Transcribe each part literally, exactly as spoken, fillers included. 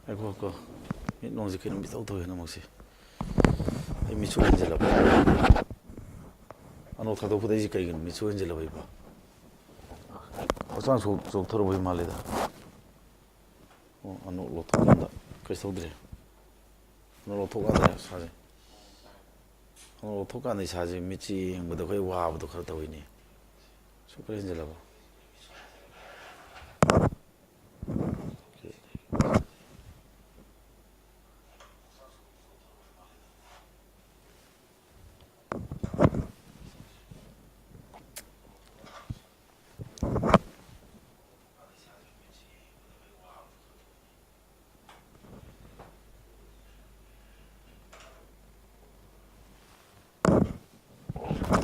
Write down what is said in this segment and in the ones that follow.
ꯉꯥꯏꯈꯣ, ꯉꯥꯏꯈꯣ꯫ ꯃꯤꯠ ꯅꯣꯡꯁꯦ ꯀꯩꯅꯣꯝ ꯏꯇꯧ ꯇꯧꯋꯦ ꯍꯟꯗꯛꯃꯛꯁꯦ꯫ ꯑꯩ ꯃꯤꯠꯁꯨ ꯍꯦꯟꯖꯜꯂꯕ꯫ ꯑꯅꯣꯛ ꯊꯥꯗꯣꯛꯄꯗ ꯑꯩꯁꯦ ꯀꯩꯒꯤꯅꯣ ꯃꯤꯠꯁꯨ ꯍꯦꯟꯖꯜꯂꯕ ꯑꯩꯕꯣ? ꯍꯛꯆꯥꯡ ꯁꯣꯛ-, ꯆꯣꯛꯊꯔꯨꯕꯩ ꯃꯥꯜꯂꯦꯗ꯫ ꯑꯣ, ꯑꯅꯣꯛ ꯂꯧꯊꯣꯛꯀꯥꯟꯗ ꯀꯩꯁꯨ ꯇꯧꯗ꯭ꯔꯦ꯫ ꯑꯅꯣꯛ ꯂꯧꯊꯣꯛꯀꯥꯟꯗ ꯏꯁꯥꯁꯦ, ꯑꯅꯣꯛ ꯂꯧꯊꯣꯛꯀꯥꯟꯗ ꯏꯁꯥꯁꯦ ꯃꯤꯠꯁꯦ ꯌꯦꯡꯕꯗ ꯑꯩꯈꯣꯏ ꯋꯥꯕꯗꯣ ꯈꯔ ꯇꯧꯋꯤꯅꯦ꯫ ꯁꯨꯛ ꯈꯔ ꯍꯦꯟꯖꯜꯂꯕ?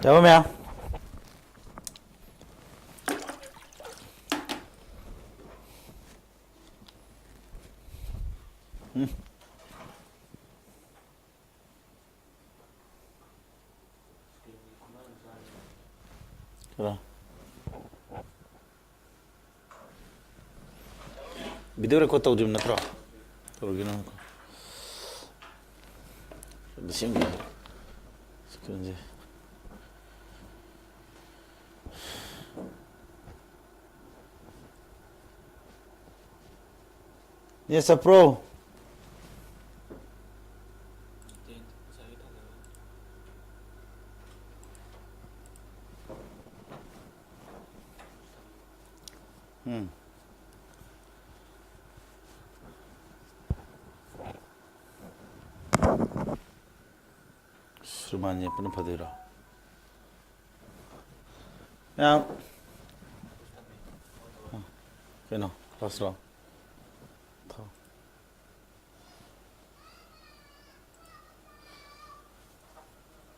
ꯌꯥꯕ ꯃꯌꯥꯝ꯫ ꯎꯝ꯫ ꯀꯅꯥ? Video record ꯇꯧꯗ꯭ꯔꯤꯕ ꯅꯠꯇ꯭ꯔꯣ? ꯇꯧꯔꯒꯦ ꯅꯪ꯫ ꯑꯗ ꯁꯦꯝꯒꯦ꯫ Screenꯁꯦ꯫ ꯅꯦꯠ ꯆꯞꯄ꯭ꯔꯣ? ꯎꯝ꯫ ꯑꯁ, ꯔꯨꯃꯥꯟ ꯌꯦꯞꯄꯅ ꯐꯗꯣꯏꯔꯣ? ꯌꯥꯝ, ꯀꯩꯅꯣ, classꯔꯣ? ꯊꯥꯎ꯫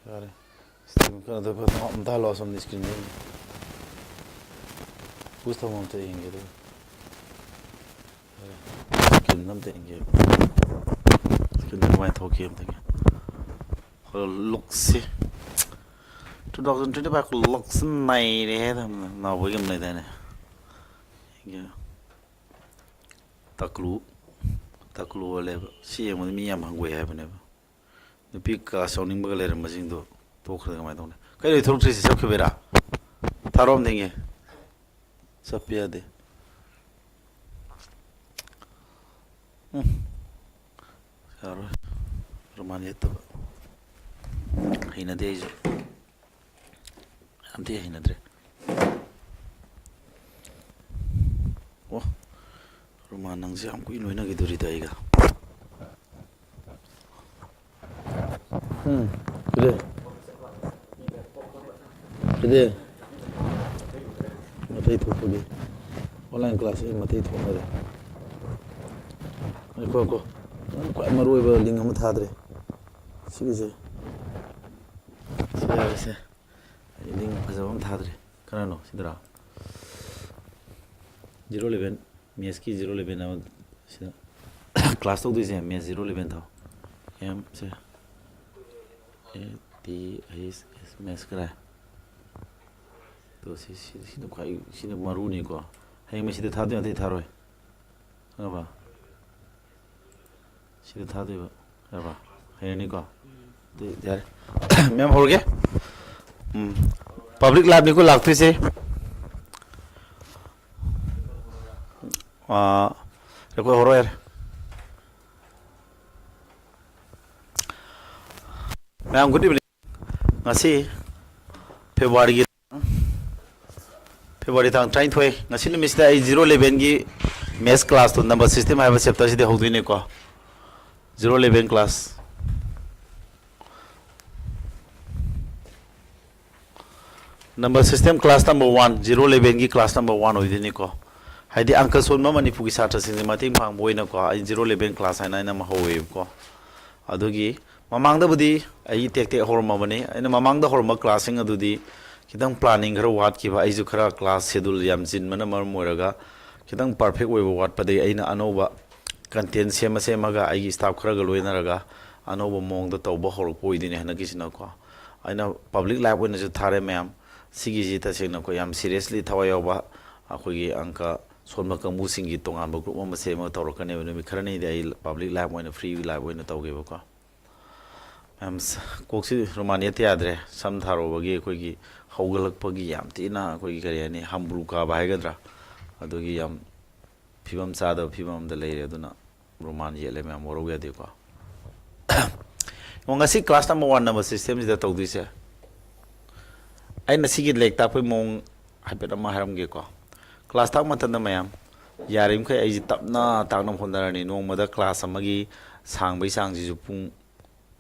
ꯌꯥꯔꯦ꯫ Screen ꯀꯩꯅꯣꯗ ꯐꯣꯇꯣ ꯑꯝꯇ ꯍꯜꯂꯣ, ꯑꯁꯣꯝꯗ screenꯗ ꯌꯦꯡꯒꯦ꯫ Push ꯇꯧꯕ ꯑꯝꯇ ꯌꯦꯡꯒꯦ ꯑꯗꯨꯒ꯫ Screen ꯑꯝꯇ ꯌꯦꯡꯒꯦ꯫ Screen ꯀꯃꯥꯏꯅ ꯊꯣꯛꯀꯦ ꯑꯝꯇ ꯌꯦꯡꯒꯦ꯫ ꯑꯩꯈꯣꯏ lookꯁꯤ, two thousand twenty five lookꯁꯤ ꯅꯩꯔꯦꯍꯦ꯫ ꯅꯥꯎꯕꯒꯤ ꯑꯃ ꯂꯩꯗꯥꯏꯅꯦ? ꯌꯦꯡꯒꯦ꯫ ꯇꯀꯂꯨ꯫ ꯇꯥꯀꯨ ꯑꯣꯜꯂꯦꯕ꯫ ꯁꯤ ꯌꯦꯡꯕꯗ ꯃꯤ ꯌꯥꯝ ꯍꯪꯒꯣꯏ ꯍꯥꯏꯕꯅꯦꯕ꯫ ꯅꯨꯄꯤ ꯀ꯭ꯂꯥꯁ ꯌꯥꯎꯅꯤꯡꯕꯒ ꯂꯩꯔꯝꯕꯁꯤꯡꯗꯣ ꯇꯣꯛꯈ꯭ꯔꯗꯤ ꯀꯃꯥꯏꯅ ꯇꯧꯅꯤ? ꯀꯩꯅꯣ ꯊꯣꯛꯂꯛꯇ꯭ꯔꯤꯁꯤ? ꯆꯠꯈꯤꯕꯩꯔꯥ? ꯊꯥꯔꯣꯝ ꯊꯦꯡꯉꯦ꯫ ꯆꯠꯄ ꯌꯥꯗꯦ꯫ ꯎꯝ꯫ ꯌꯥꯔꯣꯏ꯫ ꯔꯨꯃꯥꯟ ꯌꯦꯠꯇꯕ꯫ ꯍꯩꯅꯗꯦ ꯑꯩꯁꯨ꯫ ꯌꯥꯝ ꯊꯤ ꯍꯩꯅꯗ꯭ꯔꯦ꯫ ꯑꯣ, ꯔꯨꯃꯥꯟ ꯅꯪꯁꯦ ꯌꯥꯝ ꯀꯨꯏꯅ ꯂꯣꯏꯅꯈꯤꯗꯣꯔꯤꯗ ꯑꯩꯒ꯫ ꯎꯝ, ꯀꯔꯤ? ꯀꯔꯤ? ꯃꯊꯩ ꯊꯣꯛꯄꯒꯤ꯫ Online class ꯑꯩ ꯃꯊꯩ ꯊꯣꯛꯅꯔꯦ꯫ ꯉꯥꯏꯈꯣ, ꯉꯥꯏꯈꯣ꯫ ꯅꯪ ꯈ꯭ꯋꯥꯏ ꯃꯔꯨ ꯑꯣꯏꯕ link ꯑꯃ ꯊꯥꯗ꯭ꯔꯦ꯫ ꯁꯤꯒꯤꯁꯦ꯫ ꯁꯤ ꯌꯥꯔꯦꯁꯦ꯫ ꯑꯩ link ꯐꯖꯕ ꯑꯃ ꯊꯥꯗ꯭ꯔꯦ꯫ ꯀꯅꯥꯅꯣ? ꯁꯤꯗꯔꯥ? Zero eleven, mathsꯀꯤ zero eleven ꯑꯃ ꯁꯤꯗ class ꯇꯧꯗꯣꯏꯁꯦ, maths zero eleven ꯊꯥꯎ꯫ M say. A T H S, maths ꯀꯗꯥꯏ? ꯑꯗꯣ ꯁꯤ, ꯁꯤ, ꯁꯤꯅ ꯈ꯭ꯋꯥꯏ, ꯁꯤꯅ ꯃꯔꯨꯅꯤꯀꯣ꯫ ꯍꯌꯦꯡ ꯃꯁꯤꯗ ꯊꯥꯗꯣꯏ ꯅꯠꯇꯦ, ꯊꯥꯔꯣꯏ꯫ ꯈꯪꯉꯕ? ꯁꯤꯗ ꯊꯥꯗꯣꯏꯕ꯫ ꯌꯥꯔꯕ? ꯍꯩꯔꯅꯤꯀꯣ? ꯑꯗꯨ ꯌꯥꯔꯦ꯫ ꯃꯦꯝ, ꯍꯧꯔꯒꯦ꯫ ꯎꯝ꯫ Public liveꯅꯤꯀꯣ ꯂꯥꯛꯇꯣꯏꯁꯦ꯫ ꯑꯥ, record ꯍꯧꯔꯣ ꯌꯥꯔꯦ꯫ ꯃꯌꯥꯝ good evening꯫ ꯉꯁꯤ Februaryꯒꯤ, February ꯇꯥꯡ ꯇꯔꯥꯅꯤꯊꯣꯏ, ꯉꯁꯤ ꯅꯨꯃꯤꯠꯁꯤꯗ ꯑꯩ zero elevenꯒꯤ maths classꯇꯣ number system ꯍꯥꯏꯕ chapterꯁꯤꯗ ꯍꯧꯗꯣꯏꯅꯦꯀꯣ꯫ Zero eleven class꯫ Number system class number one, zero elevenꯒꯤ class number one ꯑꯣꯏꯗꯣꯏꯅꯤꯀꯣ꯫ ꯍꯥꯏꯗꯤ ꯑꯪꯀ ꯁꯣꯟꯕ ꯃꯅꯤꯄꯨꯔꯒꯤ ꯁꯥꯇ꯭ꯔꯁꯤꯡꯁꯦ ꯃꯇꯦꯡ ꯄꯥꯡꯕ ꯑꯣꯏꯅꯀꯣ, ꯑꯩ zero eleven class ꯍꯥꯏꯅ ꯑꯩꯅ ꯑꯃ ꯍꯧꯋꯦꯕꯀꯣ꯫ ꯑꯗꯨꯒꯤ ꯃꯃꯥꯡꯗꯕꯨꯗꯤ ꯑꯩ ꯇꯦꯛ ꯇꯦꯛ ꯍꯧꯔꯝꯃꯕꯅꯤ꯫ ꯑꯩꯅ ꯃꯃꯥꯡꯗ ꯍꯧꯔꯝꯕ classꯁꯤꯡ ꯑꯗꯨꯗꯤ ꯈꯤꯇꯪ planning ꯈꯔ ꯋꯥꯠꯈꯤꯕ, ꯑꯩꯁꯨ ꯈꯔ class schedule ꯌꯥꯝ ꯆꯤꯟꯕꯅ ꯃꯔꯝ ꯑꯣꯏꯔꯒ ꯈꯤꯇꯪ perfect ꯑꯣꯏꯕ ꯋꯥꯠꯄꯗꯒꯤ ꯑꯩꯅ ꯑꯅꯧꯕ content ꯁꯦꯝꯃ ꯁꯦꯝꯃꯒ ꯑꯩꯒꯤ staff ꯈꯔꯒ ꯂꯣꯏꯅꯔꯒ ꯑꯅꯧꯕ ꯃꯑꯣꯡꯗ ꯇꯧꯕ ꯍꯧꯔꯛꯄ ꯑꯣꯏꯗꯣꯏꯅꯦ ꯍꯟꯗꯛꯀꯤꯁꯤꯅꯀꯣ꯫ ꯑꯩꯅ public live ꯑꯣꯏꯅꯁꯨ ꯊꯥꯔꯦ ꯃꯌꯥꯝ꯫ ꯁꯤꯒꯤꯁꯤ ꯇꯁꯦꯡꯅ ꯑꯩꯈꯣꯏ ꯌꯥꯝ seriously ꯊꯋꯥꯏ ꯌꯥꯎꯕ ꯑꯩꯈꯣꯏꯒꯤ ꯑꯪꯀ ꯁꯣꯟꯕ ꯀꯥꯡꯕꯨꯁꯤꯡꯒꯤ ꯇꯣꯉꯥꯟꯕ group ꯑꯃ ꯁꯦꯝꯃꯒ ꯇꯧꯔꯛꯀꯅꯦꯕ꯫ ꯅꯨꯃꯤꯠ ꯈꯔꯅꯤꯗꯤ ꯑꯩ public live ꯑꯣꯏꯅ free live ꯑꯣꯏꯅ ꯇꯧꯒꯦꯕꯀꯣ꯫ ꯃꯌꯥꯝ, ꯀꯣꯛꯁꯤ ꯔꯨꯃꯥꯟ ꯌꯦꯠꯇ ꯌꯥꯗ꯭ꯔꯦ꯫ ꯁꯝ ꯊꯥꯔꯨꯕꯒꯤ ꯑꯩꯈꯣꯏꯒꯤ ꯍꯧꯒꯠꯂꯛꯄꯒꯤ ꯌꯥꯝ ꯊꯤꯅ ꯑꯩꯈꯣꯏꯒꯤ ꯀꯔꯤ ꯍꯥꯏꯅꯤ, ꯍꯝꯕ꯭ꯔꯨ ꯀꯥꯕ ꯍꯥꯏꯒꯗ꯭ꯔꯥ, ꯑꯗꯨꯒꯤ ꯌꯥꯝ ꯐꯤꯕꯝ ꯆꯥꯗꯕ ꯐꯤꯕꯝ ꯑꯃꯗ ꯂꯩꯔꯦ꯫ ꯑꯗꯨꯅ ꯔꯨꯃꯥꯟ ꯌꯦꯠꯂꯦ ꯃꯌꯥꯝ, ꯋꯥꯔꯧ ꯌꯥꯗꯦꯀꯣ꯫ ꯑꯣ, ꯉꯁꯤ class number one number systemꯁꯤꯗ ꯇꯧꯗꯣꯏꯁꯦ, ꯑꯩꯅ ꯁꯤꯒꯤ ꯂꯥꯏꯔꯤꯛ ꯇꯥꯛꯄꯒꯤ ꯃꯑꯣꯡ ꯍꯥꯏꯐꯦꯠ ꯑꯃ ꯍꯥꯏꯔꯝꯒꯦꯀꯣ꯫ Class ꯇꯥꯛꯄ ꯃꯇꯝꯗ ꯃꯌꯥꯝ, ꯌꯥꯔꯤꯃꯈꯩ ꯑꯩꯁꯦ ꯇꯞꯅ ꯇꯥꯛꯅꯕ ꯍꯣꯠꯅꯔꯅꯤ꯫ ꯅꯣꯡꯃꯗ class ꯑꯃꯒꯤ ꯁꯥꯡꯕꯒꯤ ꯆꯥꯡꯁꯤꯁꯨ ꯄꯨꯡ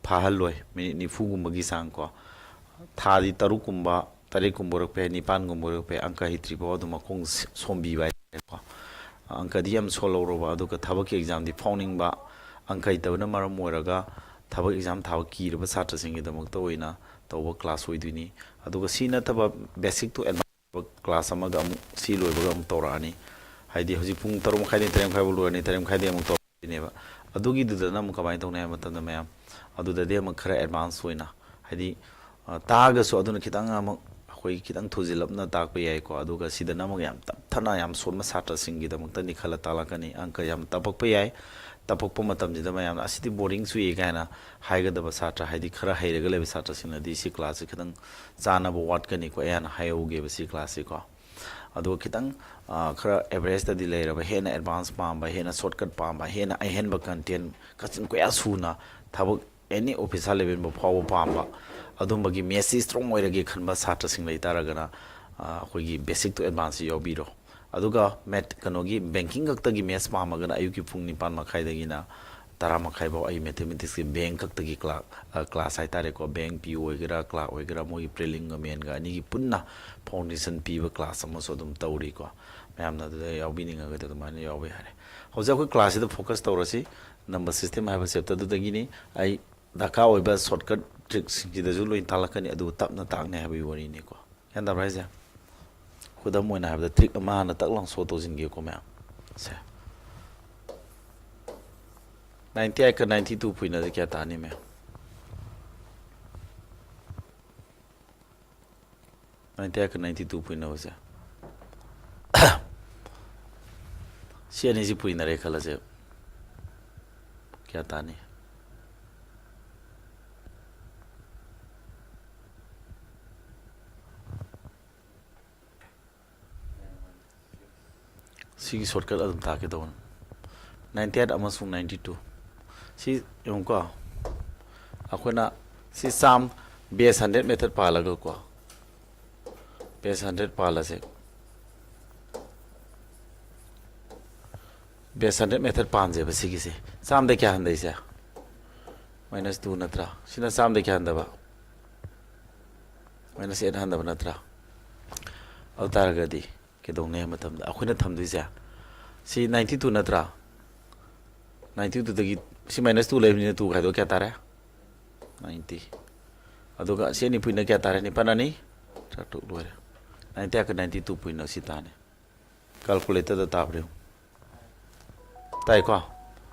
ꯐꯥꯍꯜꯂꯣꯏ, ꯃꯤꯅꯤꯠ ꯅꯤꯐꯨꯒꯨꯝꯕꯒꯤ ꯆꯥꯡ ꯀꯣ꯫ ꯊꯥꯗꯤ ꯇꯔꯨꯛꯀꯨꯝꯕ, ꯇꯔꯦꯠꯀꯨꯝꯕ ꯑꯣꯏꯔꯛꯄ ꯌꯥꯏ, ꯅꯤꯄꯥꯟꯒꯨꯝꯕ ꯑꯣꯏꯔꯛꯄ ꯌꯥꯏ, ꯑꯪꯀ ꯍꯩꯇ꯭ꯔꯤꯐꯥꯎ ꯑꯗꯨꯝ ꯃꯈꯣꯡ ꯁ-, ꯁꯣꯝꯕꯤꯕ ꯍꯥꯏꯇꯥꯔꯦꯀꯣ꯫ ꯑꯪꯀꯗꯤ ꯌꯥꯝ ꯁꯣꯜꯍꯧꯔꯕ, ꯑꯗꯨꯒ ꯊꯕꯛꯀꯤ examꯗꯤ ꯐꯥꯎꯅꯤꯡꯕ, ꯑꯪꯀ ꯍꯩꯇꯕꯅ ꯃꯔꯝ ꯑꯣꯏꯔꯒ ꯊꯕꯛ exam ꯊꯥꯕ ꯀꯤꯔꯕ ꯁꯥꯇ꯭ꯔꯁꯤꯡꯒꯤꯗꯃꯛꯇ ꯑꯣꯏꯅ ꯇꯧꯕ class ꯑꯣꯏꯗꯣꯏꯅꯤ꯫ ꯑꯗꯨꯒ ꯁꯤ ꯅꯠꯇꯕ basic to advance class ꯑꯃꯒ ꯑꯃꯨꯛ ꯁꯤ ꯂꯣꯏꯕꯒ ꯑꯃꯨꯛ ꯇꯧꯔꯛꯑꯅꯤ꯫ ꯍꯥꯏꯗꯤ ꯍꯧꯖꯤꯛ ꯄꯨꯡ ꯇꯔꯨꯛ ꯃꯈꯥꯏꯗꯩ ꯇꯔꯦꯠ ꯃꯈꯥꯏꯐꯥꯎ ꯂꯣꯏꯔꯅꯤ, ꯇꯔꯦꯠ ꯃꯈꯥꯏꯗꯩ ꯑꯃꯨꯛ ꯇꯧꯔꯛꯑꯅꯤꯕ꯫ ꯑꯗꯨꯒꯤꯗꯨꯗꯅ ꯑꯃꯨꯛ ꯀꯃꯥꯏꯅ ꯇꯧꯅꯤ ꯍꯥꯏꯕ ꯃꯇꯝꯗ ꯃꯌꯥꯝ, ꯑꯗꯨꯗꯗꯤ ꯑꯃꯨꯛ ꯈꯔ advance ꯑꯣꯏꯅ, ꯍꯥꯏꯗꯤ, ꯑ, ꯇꯥꯛꯑꯒꯁꯨ ꯑꯗꯨꯅ ꯈꯤꯇꯪ ꯑꯃꯨꯛ ꯑꯩꯈꯣꯏ ꯈꯤꯇꯪ ꯊꯨꯖꯤꯜꯂꯞꯅ ꯇꯥꯛꯄ ꯌꯥꯏꯀꯣ꯫ ꯑꯗꯨꯒ ꯁꯤꯗꯅ ꯑꯃꯨꯛ ꯌꯥꯝ ꯇꯞꯊꯅ ꯌꯥꯝ ꯁꯣꯟꯕ ꯁꯥꯇ꯭ꯔꯁꯤꯡꯒꯤꯗꯃꯛꯇꯅꯤ ꯈꯜꯂ ꯇꯥꯛꯂꯛꯀꯅꯤ꯫ ꯑꯪꯀ ꯌꯥꯝ ꯇꯞꯄꯛꯄ ꯌꯥꯏ꯫ ꯇꯞꯄꯛꯄ ꯃꯇꯝꯁꯤꯗ ꯃꯌꯥꯝꯅ "ꯑꯁꯤꯗꯤ boring ꯆꯨꯏꯌꯦ" ꯀꯥꯏꯅ ꯍꯥꯏꯒꯗꯕ ꯁꯥꯇ꯭ꯔ, ꯍꯥꯏꯗꯤ ꯈꯔ ꯍꯩꯔꯒ ꯂꯩꯕ ꯁꯥꯇ꯭ꯔꯁꯤꯡꯅꯗꯤ ꯁꯤ classꯁꯦ ꯈꯤꯇꯪ ꯆꯥꯅꯕ ꯋꯥꯠꯀꯅꯤꯀꯣ꯫ ꯑꯩ ꯍꯥꯟꯅ ꯍꯥꯏꯍꯧꯒꯦꯕ ꯁꯤ classꯁꯦꯀꯣ꯫ ꯑꯗꯨꯒ ꯈꯤꯇꯪ, ꯑ, ꯈꯔ average ꯇꯗꯤ ꯂꯩꯔꯕ, ꯍꯦꯟꯅ advance ꯄꯥꯝꯕ, ꯍꯦꯟꯅ shortcut ꯄꯥꯝꯕ, ꯍꯦꯟꯅ ꯑꯍꯦꯟꯕ content ꯀꯆꯤꯟ ꯀꯣꯌꯥ ꯁꯨꯅ ꯊꯕꯛ any officer level ꯐꯥꯎꯕ ꯄꯥꯝꯕ, ꯑꯗꯨꯝꯕꯒꯤ mathsꯁꯤ strong ꯑꯣꯏꯔꯒꯦ ꯈꯟꯕ ꯁꯥꯇ꯭ꯔꯁꯤꯡ ꯂꯩꯇꯥꯔꯒꯅ, ꯑ, ꯑꯩꯈꯣꯏꯒꯤ basic to advanceꯁꯤ ꯌꯥꯎꯕꯤꯔꯣ꯫ ꯑꯗꯨꯒ math, ꯀꯩꯅꯣꯒꯤ banking ꯈꯛꯇꯒꯤ maths ꯄꯥꯝꯃꯒꯅ ꯑꯌꯨꯛꯀꯤ ꯄꯨꯡ ꯅꯤꯄꯥꯟ ꯃꯈꯥꯏꯗꯒꯤꯅ ꯇꯔꯥ ꯃꯈꯥꯏꯐꯥꯎ ꯑꯩ mathematicsꯀꯤ bank ꯈꯛꯇꯒꯤ class, ꯑ, class ꯍꯥꯏꯇꯥꯔꯦꯀꯣ, bank P O ꯑꯣꯏꯒꯦꯔꯥ, clerk ꯑꯣꯏꯒꯦꯔꯥ, ꯃꯣꯏꯒꯤ preliminary ꯒ main ꯒ ꯑꯅꯤꯒꯤ ꯄꯨꯟꯅ foundation ꯄꯤꯕ class ꯑꯃꯁꯨ ꯑꯗꯨꯝ ꯇꯧꯔꯤꯀꯣ꯫ ꯃꯌꯥꯝꯅ ꯑꯗꯨꯗ ꯌꯥꯎꯕꯤꯅꯤꯡꯉꯒꯗꯤ ꯑꯗꯨꯃꯥꯏꯅ ꯌꯥꯎꯕ ꯌꯥꯔꯦ꯫ ꯍꯧꯖꯤꯛ ꯑꯩꯈꯣꯏ classꯁꯤꯗ focus ꯇꯧꯔꯁꯤ꯫ Number system ꯍꯥꯏꯕ chapterꯗꯨꯗꯒꯤꯅꯤ꯫ ꯑꯩ ꯗꯔꯀꯥꯔ ꯑꯣꯏꯕ shortcut trickꯁꯤꯡꯁꯤꯗꯁꯨ ꯂꯣꯏ ꯇꯥꯛꯂꯛꯀꯅꯤ, ꯑꯗꯨꯕꯨ ꯇꯞꯅ ꯇꯥꯛꯅꯤ ꯍꯥꯏꯕꯒꯤ ꯋꯥꯔꯤꯅꯤꯀꯣ꯫ ꯒ꯭ꯌꯥꯟ ꯇꯥꯕ꯭ꯔꯥ ꯍꯥꯏꯁꯦ? ꯈꯨꯗꯝ ꯑꯣꯏꯅ ꯍꯥꯏꯕꯗ trick ꯑꯃ ꯍꯥꯟꯅ ꯇꯛ ꯂꯥꯎ show ꯇꯧꯁꯤꯟꯒꯦꯀꯣ ꯃꯌꯥꯝ꯫ ꯁꯦ꯫ Ninety eight ꯀ ninety two ꯄꯨꯏꯅꯁꯦ ꯀꯌꯥ ꯇꯥꯅꯤ ꯃꯌꯥꯝ? Ninety eight ꯀ ninety two ꯄꯨꯏꯅꯕꯁꯦ꯫ ꯁꯤ ꯑꯅꯤꯁꯤ ꯄꯨꯏꯅꯔꯦ ꯈꯜꯂꯁꯦ, ꯀꯌꯥ ꯇꯥꯅꯤ? ꯁꯤꯒꯤ ꯁꯣꯔꯠꯀꯠ ꯑꯗꯨꯝ ꯇꯥꯛꯀꯦ ꯇꯧꯕꯅꯤ꯫ ꯅꯥꯏꯟꯇꯤ ꯑꯩꯠ ꯑꯃꯁꯨꯡ ꯅꯥꯏꯟꯇꯤ ꯇꯨ꯫ ꯁꯤ ꯌꯦꯡꯉꯨꯀꯣ, ꯑꯩꯈꯣꯏꯅ ꯁꯤ ꯆꯥꯝ, ꯕꯦꯁ ꯍꯟꯗ꯭ꯔꯦꯠ ꯃꯦꯊꯠ ꯄꯥꯜꯂꯒꯀꯣ, ꯕꯦꯁ ꯍꯟꯗ꯭ꯔꯦꯠ ꯄꯥꯜꯂꯁꯦ꯫ ꯕꯦꯁ ꯍꯟꯗ꯭ꯔꯦꯠ ꯃꯦꯊꯠ ꯄꯥꯟꯁꯦꯕ ꯁꯤꯒꯤꯁꯦ꯫ ꯆꯥꯝꯗ ꯀꯌꯥ ꯍꯟꯊꯩꯁꯦ? ꯃꯥꯏꯅꯁ ꯇꯨ ꯅꯠꯇ꯭ꯔꯥ? ꯁꯤꯅ ꯆꯥꯝꯗ ꯀꯌꯥ ꯍꯟꯊꯕ? ꯃꯥꯏꯅꯁ ꯑꯩꯠ ꯍꯟꯊꯕ ꯅꯠꯇ꯭ꯔꯥ? ꯑꯗꯨ ꯇꯥꯔꯒꯗꯤ ꯀꯩꯗꯧꯅꯤ ꯍꯥꯏꯕ ꯃꯇꯝꯗ ꯑꯩꯈꯣꯏꯅ ꯊꯝꯗꯣꯏꯁꯦ ꯁꯤ ꯅꯥꯏꯟꯇꯤ ꯇꯨ ꯅꯠꯇ꯭ꯔꯥ? ꯅꯥꯏꯟꯇꯤ ꯇꯨꯗꯒꯤ ꯁꯤ ꯃꯥꯏꯅꯁ ꯇꯨ ꯂꯩꯕꯅꯤꯅ ꯇꯨ ꯈꯥꯏꯗꯣꯛ ꯀꯌꯥ ꯇꯥꯔꯦ? ꯅꯥꯏꯟꯇꯤ꯫ ꯑꯗꯨꯒ ꯁꯤ ꯑꯅꯤ ꯄꯨꯏꯅ ꯀꯌꯥ ꯇꯥꯔꯦ? ꯅꯤꯄꯥꯜ ꯑꯅꯤ ꯇꯔꯥꯇꯔꯨꯛ, ꯂꯣꯏꯔꯦ꯫ ꯅꯥꯏꯟꯇꯤ ꯑꯩꯠꯀ ꯅꯥꯏꯟꯇꯤ ꯇꯨ ꯄꯨꯏꯅ ꯁꯤ ꯇꯥꯅꯤ꯫ ꯀꯥꯜꯀꯨꯂꯦꯇꯔꯗ ꯇꯥꯕ꯭ꯔꯥ ꯌꯦꯡꯉꯨ꯫ ꯇꯥꯏꯀꯣ?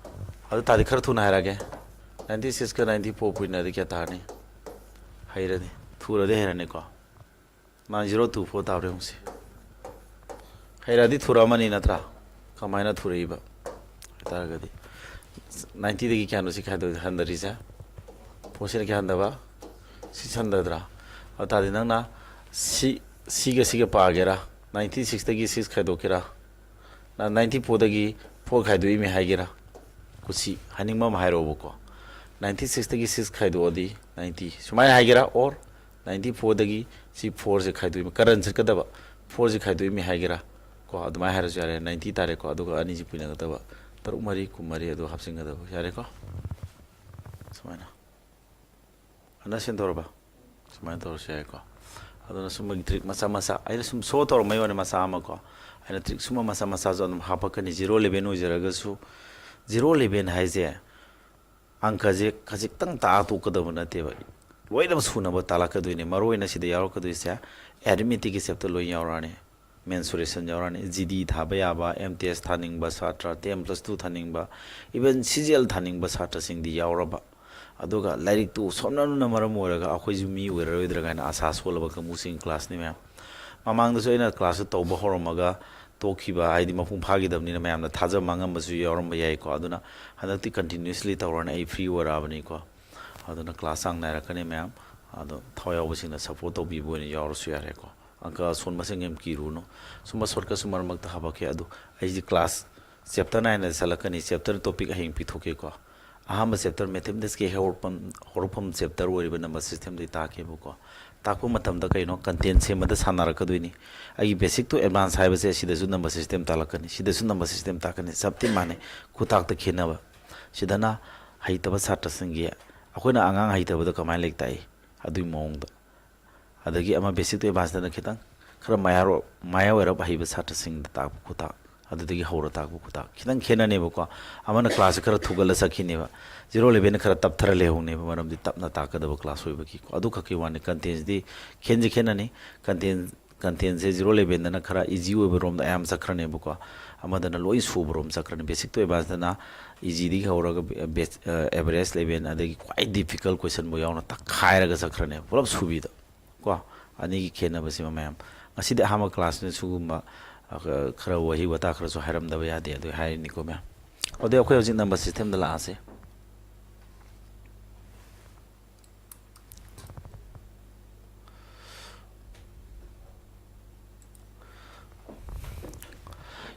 ꯑꯗꯨ ꯇꯥꯔꯗꯤ ꯈꯔ ꯊꯨꯅ ꯍꯥꯏꯔꯛꯑꯒꯦ꯫ ꯅꯥꯏꯟꯇꯤ ꯁꯤꯛꯁꯀ ꯅꯥꯏꯟꯇꯤ ꯐꯣꯔ ꯄꯨꯏꯅꯗꯤ ꯀꯌꯥ ꯇꯥꯔꯅꯤ? ꯍꯩꯔꯅꯤ꯫ ꯊꯨꯔꯗꯤ ꯍꯩꯔꯅꯤꯀꯣ꯫ ꯅꯥꯏꯟ ꯖꯤꯔꯣ ꯇꯨ ꯐꯣꯔ ꯇꯥꯕ꯭ꯔꯥ ꯌꯦꯡꯉꯨꯁꯤ꯫ ꯍꯩꯔꯛꯑꯗꯤ ꯊꯨꯔꯛꯑꯃꯅꯤ ꯅꯠꯇ꯭ꯔꯥ? ꯀꯃꯥꯏꯅ ꯊꯨꯔꯛꯏꯕ? ꯍꯥꯏꯇꯥꯔꯒꯗꯤ ꯅꯥꯏꯟꯇꯤꯗꯒꯤ ꯀꯌꯥꯅꯣ ꯁꯤ ꯈꯥꯏꯗꯣꯛ ꯍꯟꯊꯔꯤꯁꯦ? ꯐꯣꯔꯁꯤꯅ ꯀꯌꯥ ꯍꯟꯊꯕ? ꯁꯤꯛꯁ ꯍꯟꯊꯗ꯭ꯔꯥ? ꯑꯗꯨ ꯇꯥꯔꯗꯤ ꯅꯪꯅ ꯁꯤ, ꯁꯤꯒ ꯁꯤꯒ ꯄꯥꯒꯦꯔꯥ? ꯅꯥꯏꯟꯇꯤ ꯁꯤꯛꯁꯇꯒꯤ ꯁꯤꯛꯁ ꯈꯥꯏꯗꯣꯛꯀꯦꯔꯥ? ꯅꯥꯏꯟꯇꯤ ꯐꯣꯔꯗꯒꯤ ꯐꯣꯔ ꯈꯥꯏꯗꯣꯛꯏꯃꯤ ꯍꯥꯏꯒꯦꯔꯥ? ꯀꯨꯁꯤ, ꯍꯥꯏꯅꯤꯡꯕ ꯑꯃ ꯍꯥꯏꯔꯛꯑꯣꯕꯀꯣ꯫ ꯅꯥꯏꯟꯇꯤ ꯁꯤꯛꯁꯇꯒꯤ ꯁꯤꯛꯁ ꯈꯥꯏꯗꯣꯛꯑꯗꯤ ꯅꯥꯏꯟꯇꯤ ꯁꯨꯃꯥꯏꯅ ꯍꯥꯏꯒꯦꯔꯥ? ꯑꯣꯔ ꯅꯥꯏꯟꯇꯤ ꯐꯣꯔꯗꯒꯤ ꯁꯤ ꯐꯣꯔꯁꯦ ꯈꯥꯏꯗꯣꯛꯏꯃꯤ, ꯀꯔꯟ ꯆꯠꯀꯗꯕ ꯐꯣꯔꯁꯦ ꯈꯥꯏꯗꯣꯛꯏꯃꯤ ꯍꯥꯏꯒꯦꯔꯥ? ꯀꯣ, ꯑꯗꯨꯃꯥꯏꯅ ꯍꯥꯏꯔꯁꯨ ꯌꯥꯔꯦ꯫ ꯅꯥꯏꯟꯇꯤ ꯇꯥꯔꯦꯀꯣ꯫ ꯑꯗꯨꯒ ꯑꯅꯤꯁꯤ ꯄꯨꯅꯒꯗꯕ, ꯇꯔꯨꯛ ꯃꯔꯤ ꯀꯨꯟꯃꯔꯤ ꯑꯗꯨ ꯍꯥꯞꯆꯤꯟꯒꯗꯕ꯫ ꯌꯥꯔꯦꯀꯣ? ꯁꯨꯃꯥꯏꯅ꯫ ꯑꯅ ꯁꯦꯟꯗꯣꯔꯕ? ꯁꯨꯃꯥꯏꯅ ꯇꯧꯔꯁꯨ ꯌꯥꯏꯀꯣ꯫ ꯑꯗꯨꯅ ꯁꯨꯝꯕꯒꯤ ꯇ꯭ꯔꯤꯛ ꯃꯆꯥ ꯃꯆꯥ ꯑꯩꯅ ꯁꯨꯝ ꯁꯣ ꯇꯧꯔꯝꯕꯩ ꯋꯥꯅꯤ, ꯃꯆꯥ ꯑꯃ ꯀꯣ꯫ ꯑꯩꯅ ꯇ꯭ꯔꯤꯛ ꯁꯨꯝꯕ ꯃꯆꯥ ꯃꯆꯥꯁꯨ ꯑꯗꯨꯝ ꯍꯥꯞꯄꯛꯀꯅꯤ, ꯖꯤꯔꯣ ꯂꯦꯚꯦꯟ ꯑꯣꯏꯖꯔꯒꯁꯨ꯫ ꯖꯤꯔꯣ ꯂꯦꯚꯦꯟ ꯍꯥꯏꯁꯦ ꯑꯪꯀꯁꯦ ꯈꯖꯤꯛꯇꯪ ꯇꯥꯛꯑ ꯇꯣꯛꯀꯗꯕ ꯅꯠꯇꯦꯕ, ꯂꯣꯏꯅꯃꯛ ꯁꯨꯅꯕ ꯇꯥꯛꯂꯛꯀꯗꯣꯏꯅꯦ꯫ ꯃꯔꯨ ꯑꯣꯏꯅ ꯁꯤꯗ ꯌꯥꯎꯔꯛꯀꯗꯣꯏꯁꯦ ꯑꯦꯔꯤꯊꯃꯦꯇꯤꯛꯀꯤ ꯆꯦꯞꯇꯔ ꯂꯣꯏ ꯌꯥꯎꯔꯛꯑꯅꯤ꯫ ꯃꯦꯟꯁꯨꯔꯦꯁꯟ ꯌꯥꯎꯔꯛꯑꯅꯤ, ꯖꯤ ꯗꯤ ꯊꯥꯕ ꯌꯥꯕ, ꯑꯦꯝ ꯇꯤ ꯑꯦꯁ ꯊꯥꯅꯤꯡꯕ ꯁꯥꯇ꯭ꯔ, ꯇꯦꯟ ꯄ꯭ꯂꯁ ꯇꯨ ꯊꯥꯅꯤꯡꯕ, ꯏꯚꯟ ꯁꯤ ꯖꯤ ꯑꯦꯜ ꯊꯥꯅꯤꯡꯕ ꯁꯥꯇ꯭ꯔꯁꯤꯡꯗꯤ ꯌꯥꯎꯔꯕ꯫ ꯑꯗꯨꯒ ꯂꯥꯏꯔꯤꯛꯇꯨ ꯁꯣꯟꯅꯕꯅ ꯃꯔꯝ ꯑꯣꯏꯔꯒ ꯑꯩꯈꯣꯏꯁꯨ ꯃꯤ ꯑꯣꯏꯔꯔꯣꯏꯗ꯭ꯔꯥ ꯀꯥꯏꯅ ꯑꯁꯥ ꯁꯣꯜꯂꯕ ꯀꯥꯡꯕꯨꯁꯤꯡ ꯀ꯭ꯂꯥꯁꯅꯤ ꯃꯌꯥꯝ꯫ ꯃꯃꯥꯡꯗꯁꯨ ꯑꯩꯅ ꯀ꯭ꯂꯥꯁꯇꯨ ꯇꯧꯕ ꯍꯧꯔꯝꯃꯒ ꯇꯣꯛꯈꯤꯕ, ꯍꯥꯏꯗꯤ ꯃꯄꯨꯡ ꯐꯥꯈꯤꯗꯕꯅꯤꯅ ꯃꯌꯥꯝꯅ ꯊꯥꯖꯕ ꯃꯥꯡꯉꯝꯕꯁꯨ ꯌꯥꯎꯔꯝꯕ ꯌꯥꯏꯀꯣ꯫ ꯑꯗꯨꯅ ꯍꯟꯗꯛꯇꯤ continuously ꯇꯧꯔꯅꯤ, ꯑꯩ free ꯑꯣꯏꯔꯛꯑꯕꯅꯤꯀꯣ꯫ ꯑꯗꯨꯅ class ꯆꯥꯡ ꯅꯥꯏꯔꯛꯀꯅꯤ ꯃꯌꯥꯝ꯫ ꯑꯗꯣ ꯊꯋꯥꯏ ꯌꯥꯎꯕꯁꯤꯡꯅ support ꯇꯧꯕꯤꯕ ꯑꯣꯏꯅ ꯌꯥꯎꯔꯁꯨ ꯌꯥꯔꯦꯀꯣ꯫ ꯑꯪꯀ ꯑꯁꯣꯟꯕꯁꯤꯡ ꯌꯥꯝ ꯀꯤꯔꯨꯅꯨ꯫ ꯁꯨꯝꯕ shortcut ꯁꯨꯝ ꯃꯔꯛ ꯃꯔꯛꯇ ꯍꯥꯄꯛꯀꯦ꯫ ꯑꯗꯨ ꯑꯩꯁꯦ class chapter nine ꯗ ꯆꯠꯂꯛꯀꯅꯤ꯫ Chapter topic ꯍꯌꯦꯡ ꯄꯤꯊꯣꯛꯀꯦꯀꯣ꯫ ꯑꯍꯥꯟꯕ chapter mathematics ꯀꯤ ꯍꯧꯔꯛꯐꯝ, ꯍꯧꯔꯛꯐꯝ chapter ꯑꯣꯏꯔꯤꯕ number system ꯗꯒꯤ ꯇꯥꯛꯀꯦꯕꯀꯣ꯫ ꯇꯥꯛꯄ ꯃꯇꯝꯗ ꯀꯩꯅꯣ, content ꯁꯦꯝꯕꯗ ꯁꯥꯟꯅꯔꯛꯀꯗꯣꯏꯅꯤ꯫ ꯑꯩꯒꯤ basic to advance ꯍꯥꯏꯕꯁꯦ ꯁꯤꯗꯁꯨ number system ꯇꯥꯛꯂꯛꯀꯅꯤ, ꯁꯤꯗꯁꯨ number system ꯇꯥꯛꯀꯅꯤ, ꯆꯞꯇꯤ ꯃꯥꯟꯅꯩ꯫ ꯈꯨꯇꯥꯛꯇ ꯈꯦꯠꯅꯕ꯫ ꯁꯤꯗꯅ ꯍꯩꯇꯕ ꯁꯥꯇ꯭ꯔꯁꯤꯡꯒꯤ, ꯑꯩꯈꯣꯏꯅ ꯑꯉꯥꯡ ꯍꯩꯇꯕꯗ ꯀꯃꯥꯏꯅ ꯂꯥꯏꯔꯤꯛ ꯇꯥꯛꯏ, ꯑꯗꯨꯒꯤ ꯃꯑꯣꯡꯗ꯫ ꯑꯗꯒꯤ ꯑꯃ basic to advance ꯇꯅ ꯈꯤꯇꯪ ꯈꯔ ꯃꯌꯥꯔꯣ-, ꯃꯌꯥꯏ ꯑꯣꯏꯔꯞ ꯍꯩꯕ ꯁꯥꯇ꯭ꯔꯁꯤꯡꯗ ꯇꯥꯛꯄ ꯈꯨꯇꯥꯛ, ꯑꯗꯨꯗꯒꯤ ꯍꯧꯔ ꯇꯥꯛꯄ ꯈꯨꯇꯥꯛ ꯈꯤꯇꯪ ꯈꯦꯠꯅꯅꯦꯕꯀꯣ꯫ ꯑꯃꯅ class ꯁꯦ ꯈꯔ ꯊꯨꯒꯠꯂ ꯆꯠꯈꯤꯅꯦꯕ, zero eleven ꯅ ꯈꯔ ꯇꯞꯊꯔ ꯂꯩꯍꯧꯅꯦꯕ, ꯃꯔꯝꯗꯤ ꯇꯞꯅ ꯇꯥꯛꯀꯗꯕ class ꯑꯣꯏꯕꯒꯤꯀꯣ꯫ ꯑꯗꯨ ꯈꯛꯀꯤ ꯋꯥꯅꯤ, content ꯁꯤꯗꯤ ꯈꯦꯠꯅꯗꯤ ꯈꯦꯠꯅꯅꯅꯤ꯫ Content, content ꯁꯦ zero eleven ꯗꯅ ꯈꯔ easy ꯑꯣꯏꯕ ꯔꯣꯝꯗ ꯑꯌꯥꯝꯕ ꯆꯠꯈ꯭ꯔꯅꯦꯕꯀꯣ, ꯑꯃꯗꯅ ꯂꯣꯏ ꯁꯨꯕ ꯔꯣꯝ ꯆꯠꯈ꯭ꯔꯅꯤ꯫ Basic to advance ꯇꯅ easy ꯗꯒꯤ ꯍꯧꯔꯒ base, ꯑ, average level ꯑꯗꯒꯤ ꯈ꯭ꯋꯥꯏ difficult question ꯐꯥꯎ ꯌꯥꯎꯅ ꯇꯛꯈꯥꯏꯔꯒ ꯆꯠꯈ꯭ꯔꯅꯦꯕ, ꯄꯨꯂꯞ ꯁꯨꯕꯤꯗ꯫ ꯀꯣ, ꯑꯅꯤꯒꯤ ꯈꯦꯠꯅꯕꯁꯤꯃ ꯃꯌꯥꯝ꯫ ꯉꯁꯤꯗꯤ ꯑꯍꯥꯟꯕ class ꯅꯤ, ꯁꯤꯒꯨꯝꯕ, ꯑ, ꯈꯔ ꯋꯥꯍꯩ ꯋꯥꯇꯥ ꯈꯔꯁꯨ ꯍꯥꯏꯔꯝꯗꯕ ꯌꯥꯗꯦ, ꯑꯗꯨ ꯍꯥꯏꯔꯤꯅꯤꯀꯣ ꯃꯌꯥꯝ꯫ ꯑꯗꯨꯗꯤ ꯑꯩꯈꯣꯏ ꯍꯧꯖꯤꯛ number system ꯗ ꯂꯥꯛꯑꯁꯦ꯫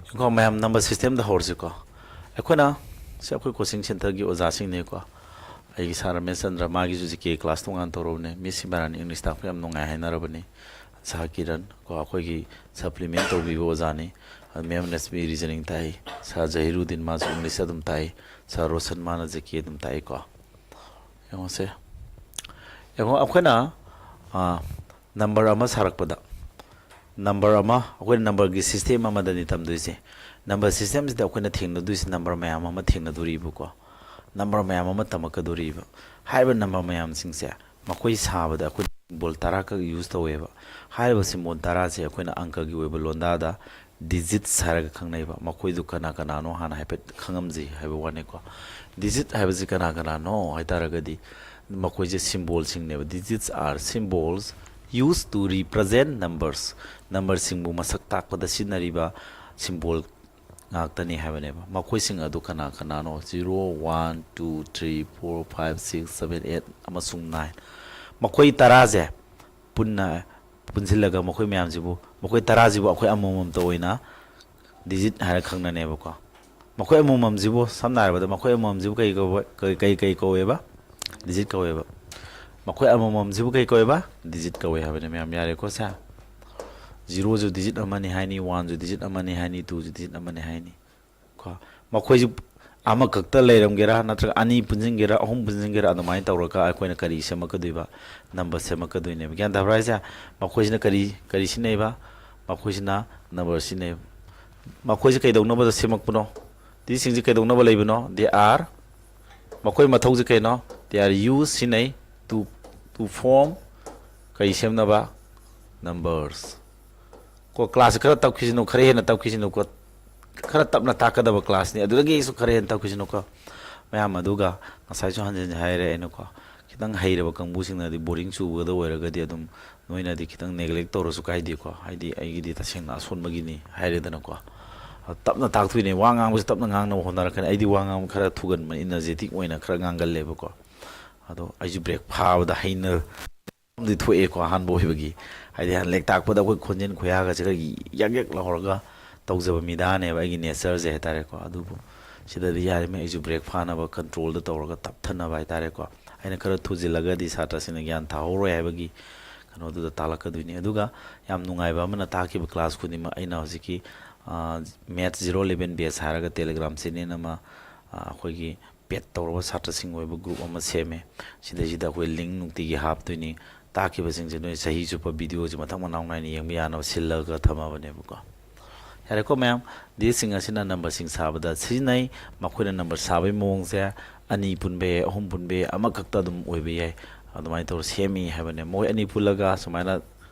ꯌꯦꯡꯉꯣ ꯃꯌꯥꯝ, number system ꯗ ꯍꯧꯔꯁꯤꯀꯣ꯫ ꯑꯩꯈꯣꯏꯅ, ꯁꯤ ꯑꯩꯈꯣꯏ coaching center ꯒꯤ ꯑꯣꯖꯥꯁꯤꯡꯅꯦꯀꯣ꯫ ꯑꯩꯒꯤ sir ꯔꯃꯦꯁ ꯆꯟꯗ꯭ꯔ, ꯃꯥꯒꯤꯁꯨ G K class ꯇꯣꯉꯥꯟ ꯇꯧꯔꯕꯅꯦ꯫ Miss ꯁꯤꯃꯔꯥꯅꯤ English ꯇꯥꯛꯄ ꯌꯥꯝ ꯅꯨꯡꯉꯥꯏ ꯍꯥꯏꯅꯔꯕꯅꯤ꯫ Sir ꯀꯤꯔꯟ ꯀꯣ, ꯑꯩꯈꯣꯏꯒꯤ supplement ꯇꯧꯕꯤꯕ ꯑꯣꯖꯥꯅꯤ꯫ ꯑꯗꯨ Ma'am ꯅꯁꯕꯤ reasoning ꯇꯥꯛꯏ꯫ Sir ꯖꯍꯤꯔꯨꯗꯤꯟ, ꯃꯥꯁꯨ English ꯑꯗꯨꯝ ꯇꯥꯛꯏ꯫ Sir ꯔꯣꯁꯟ, ꯃꯥꯅ G K ꯑꯗꯨꯝ ꯇꯥꯛꯏꯀꯣ꯫ ꯌꯦꯡꯉꯨꯁꯦ꯫ ꯌꯦꯡꯉꯣ, ꯑꯩꯈꯣꯏꯅ, ꯑ, number ꯑꯃ ꯁꯥꯔꯛꯄꯗ, number ꯑꯃ, ꯑꯩꯈꯣꯏꯅ number ꯒꯤ system ꯑꯃꯗꯅꯤ ꯇꯝꯗꯣꯏꯁꯦ꯫ Number system ꯁꯤꯗ ꯑꯩꯈꯣꯏꯅ ꯊꯦꯡꯅꯗꯣꯏꯁꯦ number ꯃꯌꯥꯝ ꯑꯃ ꯊꯦꯡꯅꯗꯣꯔꯤꯕꯀꯣ꯫ Number ꯃꯌꯥꯝ ꯑꯃ ꯇꯝꯃꯛꯀꯗꯣꯔꯤꯕ꯫ ꯍꯥꯏꯔꯤꯕ number ꯃꯌꯥꯝꯁꯤꯡꯁꯦ ꯃꯈꯣꯏ ꯁꯥꯕꯗ ꯑꯩꯈꯣꯏ symbol ꯇꯔꯥ ꯈꯛ use ꯇꯧꯋꯦꯕ꯫ ꯍꯥꯏꯔꯤꯕ symbol ꯇꯔꯥꯁꯦ ꯑꯩꯈꯣꯏꯅ ꯑꯪꯀꯒꯤ ꯑꯣꯏꯕ ꯂꯣꯟꯗꯥꯗ digits ꯍꯥꯏꯔꯒ ꯈꯪꯅꯩꯕ꯫ ꯃꯈꯣꯏꯗꯨ ꯀꯅꯥ ꯀꯅꯥꯅꯣ ꯍꯥꯟꯅ ꯍꯥꯏꯐꯦꯠ ꯈꯪꯉꯝꯁꯤ ꯍꯥꯏꯕ ꯋꯥꯅꯤꯀꯣ꯫ Digit ꯍꯥꯏꯕꯁꯤ ꯀꯅꯥ ꯀꯅꯥꯅꯣ ꯍꯥꯏ ꯇꯥꯔꯒꯗꯤ, ꯃꯈꯣꯏꯁꯦ symbol ꯁꯤꯡꯅꯦꯕ꯫ Digits are symbols Used to represent numbers, numberꯁꯤꯡꯕꯨ ꯃꯁꯛ ꯇꯥꯛꯄꯗ ꯁꯤꯖꯤꯟꯅꯔꯤꯕ symbol ꯉꯥꯛꯇꯅꯤ ꯍꯥꯏꯕꯅꯦꯕ꯫ ꯃꯈꯣꯏꯁꯤꯡ ꯑꯗꯨ ꯀꯅꯥ ꯀꯅꯥꯅꯣ? Zero, one, two, three, four, five, six, seven, eight ꯑꯃꯁꯨꯡ nine꯫ ꯃꯈꯣꯏ ꯇꯔꯥꯁꯦ ꯄꯨꯟꯅ ꯄꯨꯟꯁꯤꯜꯂꯒ ꯃꯈꯣꯏ ꯃꯌꯥꯝꯁꯤꯕꯨ, ꯃꯈꯣꯏ ꯇꯔꯥꯁꯤꯕꯨ ꯑꯩꯈꯣꯏ ꯑꯃꯃꯝꯇ ꯑꯣꯏꯅ digit ꯍꯥꯏꯔ ꯈꯪꯅꯅꯦꯕꯀꯣ꯫ ꯃꯈꯣꯏ ꯑꯃꯃꯝꯁꯤꯕꯨ, ꯁꯝꯅ ꯍꯥꯏꯔꯕꯗ, ꯃꯈꯣꯏ ꯑꯃꯃꯝꯁꯤꯕꯨ ꯀꯩ ꯀꯧꯕ, ꯀꯩ, ꯀꯩ, ꯀꯩ ꯀꯧꯋꯦꯕ? Digit ꯀꯧꯋꯦꯕ꯫ ꯃꯈꯣꯏ ꯑꯃꯃꯝꯁꯤꯕꯨ ꯀꯩ ꯀꯧꯋꯦꯕ? Digit ꯀꯧꯋꯦ ꯍꯥꯏꯕꯅꯦ ꯃꯌꯥꯝ, ꯌꯥꯔꯦꯀꯣ ꯁꯦ? Zeroꯁꯨ digit ꯑꯃꯅꯤ ꯍꯥꯏꯅꯤ, oneꯁꯨ digit ꯑꯃꯅꯤ ꯍꯥꯏꯅꯤ, twoꯁꯨ digit ꯑꯃꯅꯤ ꯍꯥꯏꯅꯤ ꯀꯣ꯫ ꯃꯈꯣꯏꯁꯤ ꯑꯃꯈꯛꯇ ꯂꯩꯔꯝꯒꯦꯔꯥ ꯅꯠꯇ꯭ꯔꯒ ꯑꯅꯤ ꯄꯨꯟꯁꯤꯟꯒꯦꯔꯥ, ꯑꯍꯨꯝ ꯄꯨꯟꯁꯤꯟꯒꯦꯔꯥ, ꯑꯗꯨꯃꯥꯏꯅ ꯇꯧꯔꯒ ꯑꯩꯈꯣꯏꯅ ꯀꯔꯤ ꯁꯦꯝꯃꯛꯀꯗꯣꯏꯕ? Number ꯁꯦꯝꯃꯛꯀꯗꯣꯏꯅꯦꯕ꯫ ꯒ꯭ꯌꯥꯟ ꯇꯥꯕ꯭ꯔꯥ ꯍꯥꯏꯁꯦ? ꯃꯈꯣꯏꯁꯤꯅ ꯀꯔꯤ, ꯀꯔꯤ ꯁꯤꯖꯤꯟꯅꯩꯕ? ꯃꯈꯣꯏꯁꯤꯅ number ꯁꯤꯖꯤꯟꯅꯩꯕ꯫ ꯃꯈꯣꯏꯁꯤ ꯀꯩꯗꯧꯅꯕꯗ ꯁꯦꯝꯃꯛꯄꯅꯣ? Digitꯁꯤꯡꯁꯤ ꯀꯩꯗꯧꯅꯕ ꯂꯩꯕꯅꯣ? They are, ꯃꯈꯣꯏ ꯃꯊꯧꯁꯤ ꯀꯩꯅꯣ? They are used, ꯁꯤꯖꯤꯟꯅꯩ, to, to form, ꯀꯔꯤ ꯁꯦꯝꯅꯕ? Numbers꯫ ꯀꯣ, classꯁꯦ ꯈꯔ ꯇꯞꯈꯤꯁꯤꯅꯨ, ꯈꯔ ꯍꯦꯟꯅ ꯇꯞꯈꯤꯁꯤꯅꯨꯀꯣ꯫ ꯈꯔ ꯇꯞꯅ ꯇꯥꯛꯀꯗꯕ classꯅꯤ, ꯑꯗꯨꯗꯒꯤꯁꯨ ꯈꯔ ꯍꯦꯟꯅ ꯇꯞꯈꯤꯁꯤꯅꯨꯀꯣ ꯃꯌꯥꯝ꯫ ꯑꯗꯨꯒ ꯉꯁꯥꯏꯁꯨ ꯍꯟꯖꯤꯟ ꯍꯟꯖꯤꯟ ꯍꯥꯏꯔꯦ ꯑꯩꯅꯀꯣ, ꯈꯤꯇꯪ ꯍꯩꯔꯕ ꯀꯥꯡꯕꯨꯁꯤꯡꯅꯗꯤ boring ꯆꯨꯕꯗ ꯑꯣꯏꯔꯒꯗꯤ ꯑꯗꯨꯝ ꯅꯣꯏꯅꯗꯤ ꯈꯤꯇꯪ neglect ꯇꯧꯔꯁꯨ ꯀꯥꯏꯗꯦꯀꯣ, ꯍꯥꯏꯗꯤ ꯑꯩꯒꯤꯗꯤ ꯇꯁꯦꯡꯅ ꯑꯁꯣꯟꯕꯒꯤꯅꯤ ꯍꯥꯏꯔꯦꯗꯅꯀꯣ꯫ ꯑꯗꯣ ꯇꯞꯅ ꯇꯥꯛꯇꯣꯏꯅꯦ, ꯋꯥ ꯉꯥꯡꯕꯁꯦ ꯇꯞꯅ ꯉꯥꯡꯅꯕ ꯍꯣꯠꯅꯔꯛꯀꯅꯤ꯫ ꯑꯩꯗꯤ ꯋꯥ ꯉꯥꯡꯕ ꯈꯔ ꯊꯨꯒꯟꯕ, energetic ꯑꯣꯏꯅ ꯈꯔ ꯉꯥꯡꯒꯜꯂꯦꯕꯀꯣ꯫ ꯑꯗꯣ ꯑꯩꯁꯨ break ꯐꯥꯕꯗ ꯍꯩꯅ ꯑꯃꯗꯤ ꯊꯣꯛꯑꯦꯀꯣ, ꯑꯍꯥꯟꯕ ꯑꯣꯏꯕꯒꯤ꯫ ꯍꯥꯏꯗꯤ ꯍꯥꯟꯅ ꯂꯥꯏꯔꯤꯛ ꯇꯥꯛꯄꯗ ꯑꯩꯈꯣꯏ ꯈꯣꯟꯖꯦꯜ ꯈꯣꯌꯥꯒꯁꯦ ꯈꯔ ꯌꯥꯛ ꯌꯥꯛ ꯂꯥꯎꯔꯒ ꯇꯧꯖꯕ ꯃꯤꯗꯥꯅꯦꯕ, ꯑꯩꯒꯤ natureꯁꯦ ꯍꯥꯏꯇꯥꯔꯦꯀꯣ꯫ ꯑꯗꯨꯕꯨ ꯁꯤꯗꯗꯤ ꯌꯥꯔꯤꯉꯩ ꯑꯩꯁꯨ break ꯐꯥꯅꯕ controlꯗ ꯇꯧꯔꯒ ꯇꯞꯊꯅꯕ ꯍꯥꯏꯇꯥꯔꯦꯀꯣ꯫ ꯑꯩꯅ ꯈꯔ ꯊꯨꯖꯤꯜꯂꯒꯗꯤ ꯁꯥꯇ꯭ꯔꯁꯤꯡꯅ ꯒ꯭ꯌꯥꯟ ꯇꯥꯍꯧꯔꯣꯏ ꯍꯥꯏꯕꯒꯤ ꯀꯩꯅꯣꯗꯨꯗ ꯇꯥꯛꯂꯛꯀꯗꯣꯏꯅꯤ꯫ ꯑꯗꯨꯒ ꯌꯥꯝ ꯅꯨꯡꯉꯥꯏꯕ ꯑꯃꯅ, ꯇꯥꯛꯈꯤꯕ class ꯈꯨꯗꯤꯡꯃꯛ ꯑꯩꯅ ꯍꯧꯖꯤꯛꯀꯤ, ꯑ, Maths zero eleven batch ꯍꯥꯏꯔꯒ Telegram channel ꯑꯃ, ꯑ, ꯑꯩꯈꯣꯏꯒꯤ paid ꯇꯧꯔꯕ ꯁꯥꯇ꯭ꯔꯁꯤꯡ ꯑꯣꯏꯕ group ꯑꯃ ꯁꯦꯝꯃꯦ꯫ ꯁꯤꯗꯩꯁꯤꯗ ꯑꯩꯈꯣꯏ link ꯅꯨꯡꯇꯤꯒꯤ ꯍꯥꯞꯇꯣꯏꯅꯤ꯫ ꯇꯥꯛꯈꯤꯕꯁꯤꯡꯁꯦ ꯅꯣꯏ ꯆꯍꯤ ꯆꯨꯞꯄ videoꯁꯦ ꯃꯊꯪ ꯃꯅꯥꯎ ꯅꯥꯏꯅ ꯌꯦꯡꯕ ꯌꯥꯅꯕ ꯁꯤꯜꯂꯒ ꯊꯝꯃꯕꯅꯦꯕꯀꯣ꯫ ꯌꯥꯔꯦꯀꯣ ꯃꯌꯥꯝ, digitꯁꯤꯡ ꯑꯁꯤꯅ numberꯁꯤꯡ ꯁꯥꯕꯗ ꯁꯤꯖꯤꯟꯅꯩ꯫ ꯃꯈꯣꯏꯅ number ꯁꯥꯕꯒꯤ ꯃꯑꯣꯡꯁꯦ ꯑꯅꯤ ꯄꯨꯟꯕ ꯌꯥꯏ, ꯑꯍꯨꯝ ꯄꯨꯟꯕ ꯌꯥꯏ, ꯑꯃꯈꯛꯇ ꯑꯗꯨꯝ ꯑꯣꯏꯕ ꯌꯥꯏ꯫ ꯑꯗꯨꯃꯥꯏꯅ ꯇꯧꯔ ꯁꯦꯝꯃꯤ ꯍꯥꯏꯕꯅꯦ꯫ ꯃꯈꯣꯏ ꯑꯅꯤ ꯄꯨꯜꯂꯒ ꯁꯨꯃꯥꯏꯅ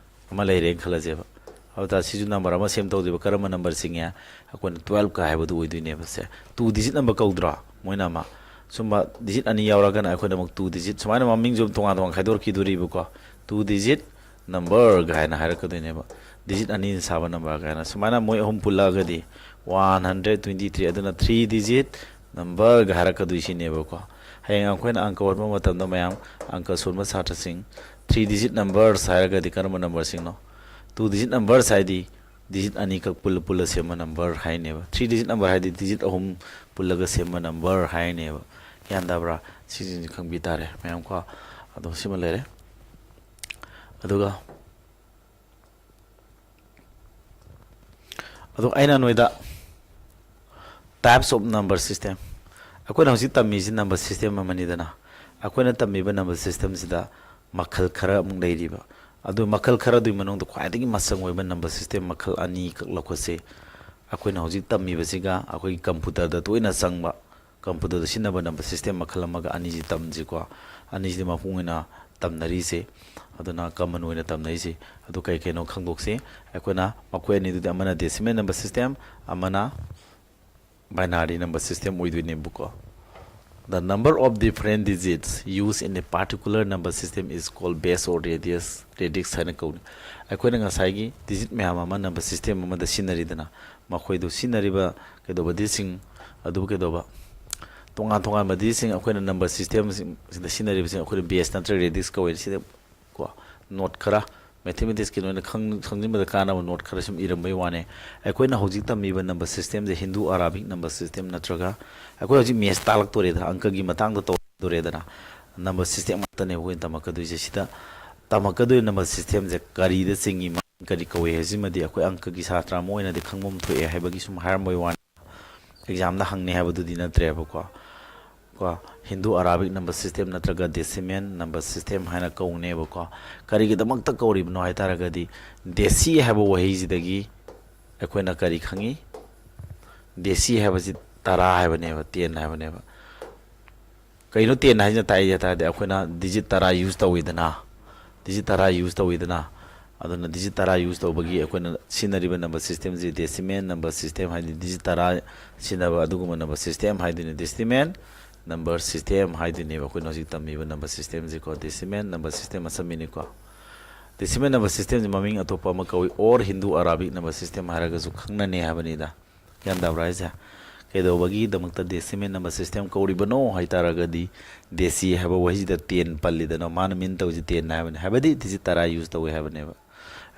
ꯑꯃ ꯂꯩꯔꯦꯅ ꯈꯜꯂꯁꯦꯕ꯫ ꯑꯗꯨ ꯇꯥꯔꯗꯤ ꯁꯤꯁꯨ number ꯑꯃ ꯁꯦꯝ ꯇꯧꯗꯣꯏꯕ꯫ ꯀꯔꯝꯕ number ꯆꯤꯡꯉꯦ? ꯑꯩꯈꯣꯏꯅ twelveꯀ ꯍꯥꯏꯕꯗꯨ ꯑꯣꯏꯗꯣꯏꯅꯦꯕ ꯁꯦ꯫ Two digit number ꯀꯧꯗ꯭ꯔꯣ? ꯃꯣꯏꯅ ꯑꯃ ꯁꯨꯝꯕ digit ꯑꯅꯤ ꯌꯥꯎꯔꯒꯅ ꯑꯩꯈꯣꯏꯅ ꯑꯃꯨꯛ two digit, ꯁꯨꯃꯥꯏꯅ ꯃꯃꯤꯡꯁꯨ ꯑꯗꯨꯝ ꯇꯣꯉꯥꯟ ꯇꯣꯉꯥꯟ ꯈꯥꯏꯗꯣꯔꯛꯈꯤꯗꯣꯔꯤꯕꯀꯣ꯫ Two digit, number ꯒꯥꯏꯅ ꯍꯥꯏꯔꯛꯀꯗꯣꯏꯅꯦꯕ, ꯗꯤꯖꯤꯠ ꯑꯅꯤꯅ ꯁꯥꯕ ꯅꯝꯕꯔ ꯒꯥꯏꯅ꯫ ꯁꯨꯃꯥꯏꯅ ꯃꯣꯏ ꯑꯍꯨꯝ ꯄꯨꯜꯂꯛꯑꯒꯗꯤ ꯋꯥꯟ ꯍꯟꯗ꯭ꯔꯦꯠ ꯇ꯭ꯋꯦꯟꯇꯤ ꯊ꯭ꯔꯤ, ꯑꯗꯨꯅ ꯊ꯭ꯔꯤ ꯗꯤꯖꯤꯠ ꯅꯝꯕꯔꯒ ꯍꯥꯏꯔꯛꯀꯗꯣꯏꯁꯤꯅꯦꯕꯀꯣ꯫ ꯍꯌꯦꯡ ꯑꯩꯈꯣꯏꯅ ꯑꯪꯀ ꯍꯣꯠꯄ ꯃꯇꯝꯗ ꯃꯌꯥꯝ, ꯑꯪꯀ ꯁꯣꯟꯕ ꯁꯥꯇ꯭ꯔꯁꯤꯡ, ꯊ꯭ꯔꯤ ꯗꯤꯖꯤꯠ ꯅꯝꯕꯔꯁ ꯍꯥꯏꯔꯒꯗꯤ ꯀꯔꯝꯕ ꯅꯝꯕꯔꯁꯤꯡꯅꯣ? ꯇꯨ ꯗꯤꯖꯤꯠ ꯅꯝꯕꯔꯁ ꯍꯥꯏꯗꯤ ꯗꯤꯖꯤꯠ ꯑꯅꯤꯈꯛ ꯄꯨꯜꯂ ꯄꯨꯜꯂ ꯁꯦꯝꯕ ꯅꯝꯕꯔ ꯍꯥꯏꯅꯦꯕ꯫ ꯊ꯭ꯔꯤ ꯗꯤꯖꯤꯠ ꯅꯝꯕꯔ ꯍꯥꯏꯗꯤ ꯗꯤꯖꯤꯠ ꯑꯍꯨꯝ ꯄꯨꯜꯂꯒ ꯁꯦꯝꯕ ꯅꯝꯕꯔ ꯍꯥꯏꯅꯦꯕ꯫ ꯒ꯭ꯌꯥꯟ ꯇꯥꯕ꯭ꯔꯥ? ꯁꯤꯁꯤꯡꯁꯤ ꯈꯪꯕꯤ ꯇꯥꯔꯦ ꯃꯌꯥꯝ ꯀꯣ꯫ ꯑꯗꯣ ꯁꯤꯃ ꯂꯩꯔꯦ꯫ ꯑꯗꯨꯒ ꯑꯗꯣ ꯑꯩꯅ ꯅꯣꯏꯗ types of number system, ꯑꯩꯈꯣꯏꯅ ꯍꯧꯖꯤꯛ ꯇꯝꯃꯤꯁꯤ number system ꯑꯃꯅꯤꯗꯅ꯫ ꯑꯩꯈꯣꯏꯅ ꯇꯝꯃꯤꯕ number systemꯁꯤꯗ ꯃꯈꯜ ꯈꯔ ꯑꯃꯨꯛ ꯂꯩꯔꯤꯕ꯫ ꯑꯗꯨ ꯃꯈꯜ ꯈꯔꯗꯨꯒꯤ ꯃꯅꯨꯡꯗ ꯈ꯭ꯋꯥꯏꯗꯒꯤ ꯃꯆꯪ ꯑꯣꯏꯕ number system ꯃꯈꯜ ꯑꯅꯤꯈꯛ ꯂꯧꯈꯠꯁꯤ꯫ ꯑꯩꯈꯣꯏꯅ ꯍꯧꯖꯤꯛ ꯇꯝꯃꯤꯕꯁꯤꯒ ꯑꯩꯈꯣꯏꯒꯤ computerꯗ ꯇꯣꯏꯅ ꯆꯪꯕ, computerꯗ ꯁꯤꯖꯤꯟꯅꯕ number system ꯃꯈꯜ ꯑꯃꯒ ꯑꯅꯤꯁꯤ ꯇꯝꯁꯤꯀꯣ꯫ ꯑꯅꯤꯁꯤꯗꯤ ꯃꯄꯨꯡ ꯑꯣꯏꯅ ꯇꯝꯅꯔꯤꯁꯦ, ꯑꯗꯨꯅ common ꯑꯣꯏꯅ ꯇꯝꯅꯔꯤꯁꯦ꯫ ꯑꯗꯨ ꯀꯩ ꯀꯩꯅꯣ ꯈꯪꯗꯣꯛꯁꯤ꯫ ꯑꯩꯈꯣꯏꯅ ꯃꯈꯣꯏ ꯑꯅꯤꯗꯨꯗꯤ ꯑꯃꯅ decimal number system, ꯑꯃꯅ binary number system ꯑꯣꯏꯗꯣꯏꯅꯦꯕꯀꯣ꯫ The number of different digits used in a particular number system is called base or radius, radix ꯍꯥꯏꯅ ꯀꯧꯅꯤ꯫ ꯑꯩꯈꯣꯏꯅ ꯉꯁꯥꯏꯒꯤ digit ꯃꯌꯥꯝ ꯑꯃ number system ꯑꯃꯗ ꯁꯤꯖꯤꯟꯅꯔꯤꯗꯅ, ꯃꯈꯣꯏꯗꯨ ꯁꯤꯖꯤꯟꯅꯔꯤꯕ ꯀꯩꯗꯧꯕ digitꯁꯤꯡ ꯑꯗꯨꯕꯨ ꯀꯩꯗꯧꯕ ꯇꯣꯉꯥꯟ ꯇꯣꯉꯥꯟꯕ digitꯁꯤꯡ ꯑꯩꯈꯣꯏꯅ number systemꯁꯤꯡꯁꯤꯗ ꯁꯤꯖꯤꯟꯅꯔꯤꯕꯁꯤꯡ ꯑꯩꯈꯣꯏꯅ base ꯅꯠꯇ꯭ꯔꯒ radix ꯀꯧꯋꯦ꯫ ꯁꯤꯗ ꯀꯣ, note ꯈꯔ, mathematicsꯀꯤ ꯅꯣꯏꯅ ꯈꯪ-, ꯈꯪꯖꯤꯟꯕꯗ ꯀꯥꯟꯅꯕ note ꯈꯔ ꯁꯨꯝ ꯏꯔꯝꯕꯩ ꯋꯥꯅꯦ꯫ ꯑꯩꯈꯣꯏꯅ ꯍꯧꯖꯤꯛ ꯇꯝꯃꯤꯕ number systemꯁꯦ Hindu Arabic number system ꯅꯠꯇ꯭ꯔꯒ ꯑꯩꯈꯣꯏ ꯍꯧꯖꯤꯛ maths ꯇꯥꯛꯂꯛꯇꯣꯔꯦꯗꯅ, ꯑꯪꯀꯒꯤ ꯃꯇꯥꯡꯗ ꯇꯧꯗꯣꯔꯦꯗꯅ, number system ꯉꯥꯛꯇꯅꯦ ꯑꯩꯈꯣꯏꯅ ꯇꯝꯃꯛꯀꯗꯣꯏꯁꯦ꯫ ꯁꯤꯗ ꯇꯝꯃꯛꯀꯗꯣꯏ number systemꯁꯦ ꯀꯔꯤꯗ ꯆꯤꯡꯉꯤ, ꯀꯔꯤ ꯀꯧꯏ ꯍꯥꯏꯁꯤꯃꯗꯤ ꯑꯩꯈꯣꯏ ꯑꯪꯀꯒꯤ ꯁꯥꯇ꯭ꯔ ꯑꯃ ꯑꯣꯏꯅꯗꯤ ꯈꯪꯐꯝ ꯊꯣꯛꯑꯦ ꯍꯥꯏꯕꯒꯤ ꯁꯨꯝ ꯍꯥꯏꯔꯝꯕꯩ ꯋꯥꯅꯤ꯫ Examꯗ ꯍꯪꯅꯤ ꯍꯥꯏꯕꯗꯨꯗꯤ ꯅꯠꯇ꯭ꯔꯦꯕꯀꯣ꯫ ꯀꯣ, Hindu Arabic number system ꯅꯠꯇ꯭ꯔꯒ decimal number system ꯍꯥꯏꯅ ꯀꯧꯅꯦꯕꯀꯣ꯫ ꯀꯔꯤꯒꯤꯗꯃꯛꯇ ꯀꯧꯔꯤꯕꯅꯣ ꯍꯥꯏ ꯇꯥꯔꯒꯗꯤ, desi ꯍꯥꯏꯕ ꯋꯥꯍꯩꯁꯤꯗꯒꯤ ꯑꯩꯈꯣꯏꯅ ꯀꯔꯤ ꯈꯪꯉꯤ? Desi ꯍꯥꯏꯕꯁꯤ ꯇꯔꯥ ꯍꯥꯏꯕꯅꯦꯕ, ten ꯍꯥꯏꯕꯅꯦꯕ꯫ ꯀꯩꯅꯣ ten ꯍꯥꯏꯁꯤꯅ ꯇꯥꯛꯏ ꯍꯥꯏ ꯇꯥꯔꯗꯤ, ꯑꯩꯈꯣꯏꯅ digit ꯇꯔꯥ use ꯇꯧꯋꯤꯗꯅ, digit ꯇꯔꯥ use ꯇꯧꯋꯤꯗꯅ, ꯑꯗꯨꯅ digit ꯇꯔꯥ use ꯇꯧꯕꯒꯤ ꯑꯩꯈꯣꯏꯅ ꯁꯤꯖꯤꯟꯅꯔꯤꯕ number systemꯁꯤ decimal number system ꯍꯥꯏꯗꯤ digit ꯇꯔꯥ ꯁꯤꯖꯤꯟꯅꯕ ꯑꯗꯨꯒꯨꯝꯕ number system ꯍꯥꯏꯗꯣꯏꯅꯤ, decimal number system ꯍꯥꯏꯗꯣꯏꯅꯦꯕ꯫ ꯑꯩꯈꯣꯏꯅ ꯍꯧꯖꯤꯛ ꯇꯝꯃꯤꯕ number systemꯁꯤꯀꯣ, decimal number system ꯑꯁꯝꯕꯤꯅꯤꯀꯣ꯫ Decimal number systemꯁꯤ ꯃꯃꯤꯡ ꯑꯇꯣꯞꯄ ꯑꯃ ꯀꯧꯏ, or Hindu Arabic number system ꯍꯥꯏꯔꯒꯁꯨ ꯈꯪꯅꯅꯤ ꯍꯥꯏꯕꯅꯤꯗ꯫ ꯒ꯭ꯌꯥꯟ ꯇꯥꯕ꯭ꯔꯥ ꯍꯥꯏꯁꯦ? ꯀꯩꯗꯧꯕꯒꯤꯗꯃꯛꯇ decimal number system ꯀꯧꯔꯤꯕꯅꯣ ꯍꯥꯏꯇꯥꯔꯒꯗꯤ, deci ꯍꯥꯏꯕ ꯋꯥꯍꯩꯁꯤꯗ ten ꯄꯜꯂꯤꯗꯅ, ꯃꯥꯅ mean ꯇꯧꯔꯤꯁꯤ ten ꯍꯥꯏꯕꯅꯤ, ꯍꯥꯏꯕꯗꯤ digit ꯇꯔꯥ use ꯇꯧꯏ ꯍꯥꯏꯕꯅꯦꯕ꯫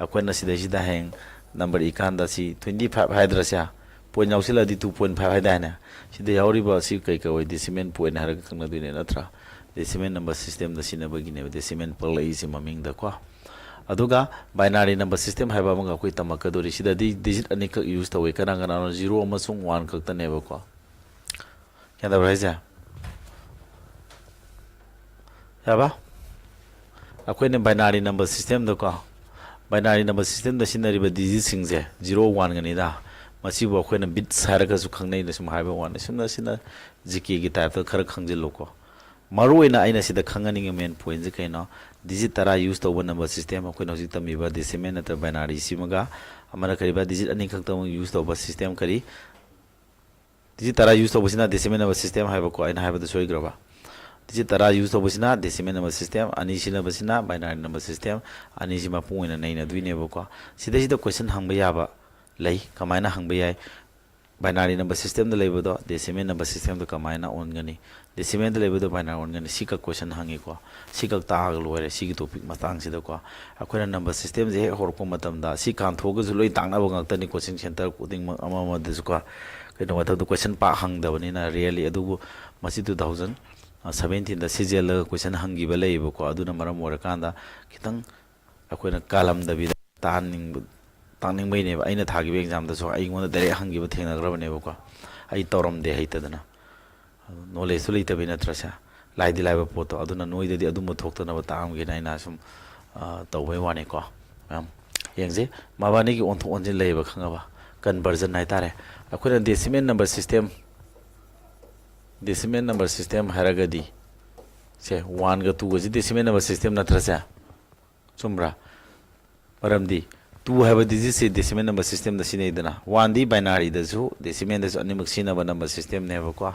ꯑꯩꯈꯣꯏꯅ ꯁꯤꯗꯩꯁꯤꯗ ꯍꯌꯦꯡ number ꯏꯀꯥꯟꯗ ꯁꯤ twenty five ꯍꯥꯏꯗ꯭ꯔꯥ, ꯁꯦ point ꯌꯥꯎꯁꯤꯜꯂꯗꯤ two point five ꯍꯥꯏꯗꯥꯏꯅꯦ? ꯁꯤꯗ ꯌꯥꯎꯔꯤꯕ ꯁꯤ ꯀꯩ ꯀꯧꯏ? Decimal point ꯍꯥꯏꯔꯒ ꯈꯪꯅꯗꯣꯏꯅꯦ ꯅꯠꯇ꯭ꯔꯥ? Decimal number systemꯗ ꯁꯤꯖꯤꯟꯅꯕꯒꯤꯅꯦꯕ decimal ꯄꯜꯂꯛꯏꯁꯦ ꯃꯃꯤꯡꯗꯀꯣ꯫ ꯑꯗꯨꯒ binary number system ꯍꯥꯏꯕ ꯑꯃꯒ ꯑꯩꯈꯣꯏ ꯇꯝꯃꯛꯀꯗꯣꯔꯤ꯫ ꯁꯤꯗꯗꯤ digit ꯑꯅꯤꯈꯛ use ꯇꯧꯋꯤ꯫ ꯀꯅꯥ ꯀꯅꯥꯅꯣ? Zero ꯑꯃꯁꯨꯡ one ꯈꯛꯇꯅꯦꯕꯀꯣ꯫ ꯒ꯭ꯌꯥꯟ ꯇꯥꯕ꯭ꯔꯥ ꯍꯥꯏꯁꯦ? ꯌꯥꯕ? ꯑꯩꯈꯣꯏꯅ binary number systemꯗꯀꯣ, binary number systemꯗ ꯁꯤꯖꯤꯟꯅꯔꯤꯕ digitꯁꯤꯡꯁꯦ zero one ꯒꯅꯤꯗ꯫ ꯃꯁꯤꯕꯨ ꯑꯩꯈꯣꯏꯅ bits ꯍꯥꯏꯔꯒꯁꯨ ꯈꯪꯅꯩꯅ ꯁꯨꯝ ꯍꯥꯏꯕ ꯋꯥꯅꯤ꯫ ꯁꯨꯝꯅ ꯁꯤꯅ GKꯒꯤ typeꯇ ꯈꯔ ꯈꯪꯖꯤꯜꯂꯨꯀꯣ꯫ ꯃꯔꯨ ꯑꯣꯏꯅ ꯑꯩꯅ ꯁꯤꯗ ꯈꯪꯍꯟꯅꯤꯡꯉꯤ main pointꯁꯦ ꯀꯩꯅꯣ? Digit ꯇꯔꯥ use ꯇꯧꯕ number system, ꯑꯩꯈꯣꯏꯅ ꯍꯧꯖꯤꯛ ꯇꯝꯃꯤꯕ decimal ꯅꯠꯇ꯭ꯔꯒ binary ꯁꯤꯃꯒ, ꯑꯃꯅ ꯀꯔꯤꯕ? Digit ꯑꯅꯤꯈꯛꯇꯃꯛ use ꯇꯧꯕ system꯫ ꯀꯔꯤ? Digit ꯇꯔꯥ use ꯇꯧꯕꯁꯤꯅ decimal number system ꯍꯥꯏꯕꯀꯣ, ꯑꯩꯅ ꯍꯥꯏꯕꯗ ꯁꯣꯏꯈ꯭ꯔꯕ? Digit ꯇꯔꯥ use ꯇꯧꯕꯁꯤꯅ decimal number system, ꯑꯅꯤ ꯁꯤꯖꯤꯟꯅꯕꯁꯤꯅ binary number system꯫ ꯑꯅꯤꯁꯤ ꯃꯄꯨꯡ ꯑꯣꯏꯅ ꯅꯩꯅꯗꯣꯏꯅꯦꯕꯀꯣ꯫ ꯁꯤꯗꯩꯁꯤꯗ question ꯍꯪꯕ ꯌꯥꯕ ꯂꯩ꯫ ꯀꯃꯥꯏꯅ ꯍꯪꯕ ꯌꯥꯏ? Binary number systemꯗ ꯂꯩꯕꯗꯣ decimal number systemꯗ ꯀꯃꯥꯏꯅ ꯑꯣꯟꯒꯅꯤ? Decimalꯗ ꯂꯩꯕꯗꯣ binary ꯑꯣꯟꯒꯅꯤ꯫ ꯁꯤꯈꯛ question ꯍꯪꯉꯤꯀꯣ꯫ ꯁꯤꯈꯛ ꯇꯥꯛꯑꯒ ꯂꯣꯏꯔꯦ ꯁꯤꯒꯤ topic ꯃꯇꯥꯡꯁꯤꯗꯀꯣ꯫ ꯑꯩꯈꯣꯏꯅ number systemꯁꯦ ꯍꯦꯛ ꯍꯧꯔꯛꯄ ꯃꯇꯝꯗ ꯁꯤ ꯀꯥꯟꯊꯣꯛꯑꯒꯁꯨ ꯂꯣꯏ ꯇꯥꯛꯅꯕ ꯉꯥꯛꯇꯅꯤ, coaching center ꯈꯨꯗꯤꯡꯃꯛ ꯑꯃ ꯑꯃꯗꯁꯨꯀꯣ꯫ ꯀꯩꯅꯣ ꯃꯊꯛꯇ question ꯄꯥꯛ ꯍꯪꯗꯕꯅꯤꯅ really꯫ ꯑꯗꯨꯕꯨ ꯃꯁꯤ two thousand seventeenꯗ ꯁꯤꯖꯦꯜꯂꯒ question ꯍꯪꯈꯤꯕ ꯂꯩꯌꯦꯕꯀꯣ꯫ ꯑꯗꯨꯅ ꯃꯔꯝ ꯑꯣꯏꯔꯀꯥꯟꯗ ꯈꯤꯇꯪ ꯑꯩꯈꯣꯏꯅ ꯀꯥꯜꯂꯝꯗꯕꯤꯗ ꯇꯥꯍꯟꯅꯤꯡꯕ, ꯇꯥꯛꯅꯤꯡꯕꯩꯅꯦꯕ꯫ ꯑꯩꯅ ꯊꯥꯈꯤꯕ examꯗꯁꯨ ꯑꯩꯉꯣꯟꯗ direct ꯍꯪꯈꯤꯕ ꯊꯦꯡꯅꯈ꯭ꯔꯕꯅꯦꯕꯀꯣ꯫ ꯑꯩ ꯇꯧꯔꯝꯗꯦ ꯍꯩꯇꯗꯅ꯫ Knowledgeꯇꯨ ꯂꯩꯇꯕꯩ ꯅꯠꯇ꯭ꯔꯁꯦ? ꯂꯥꯏꯗꯤ ꯂꯥꯏꯕ ꯄꯣꯠꯇꯣ꯫ ꯑꯗꯨꯅ ꯅꯣꯏꯗꯗꯤ ꯑꯗꯨꯝꯕ ꯊꯣꯛꯇꯅꯕ ꯇꯥꯛꯑꯝꯒꯦꯅ ꯑꯩꯅ ꯁꯨꯝ, ꯑ, ꯇꯧꯕꯩ ꯋꯥꯅꯤꯀꯣ꯫ ꯃꯌꯥꯝ ꯌꯦꯡꯁꯤ꯫ ꯃꯕꯥꯅꯤꯒꯤ ꯑꯣꯟꯊꯣꯛ ꯑꯣꯟꯁꯤꯟ ꯂꯩꯌꯦꯕ, ꯈꯪꯉꯕ? Conversion ꯍꯥꯏꯇꯥꯔꯦ꯫ ꯑꯩꯈꯣꯏꯅ decimal number system, decimal number system ꯍꯥꯏꯔꯒꯗꯤ, ꯁꯦ, oneꯒ twoꯒꯁꯤ decimal number system ꯅꯠꯇ꯭ꯔꯁꯦ? ꯆꯨꯝꯕ꯭ꯔꯥ? ꯃꯔꯝꯗꯤ two ꯍꯥꯏꯕ digitꯁꯤ decimal number systemꯗ ꯁꯤꯖꯤꯟꯅꯩꯗꯅ, oneꯗꯤ binaryꯗꯁꯨ decimalꯗꯁꯨ ꯑꯅꯤꯃꯛ ꯁꯤꯖꯤꯟꯅꯕ number systemꯅꯦꯕꯀꯣ꯫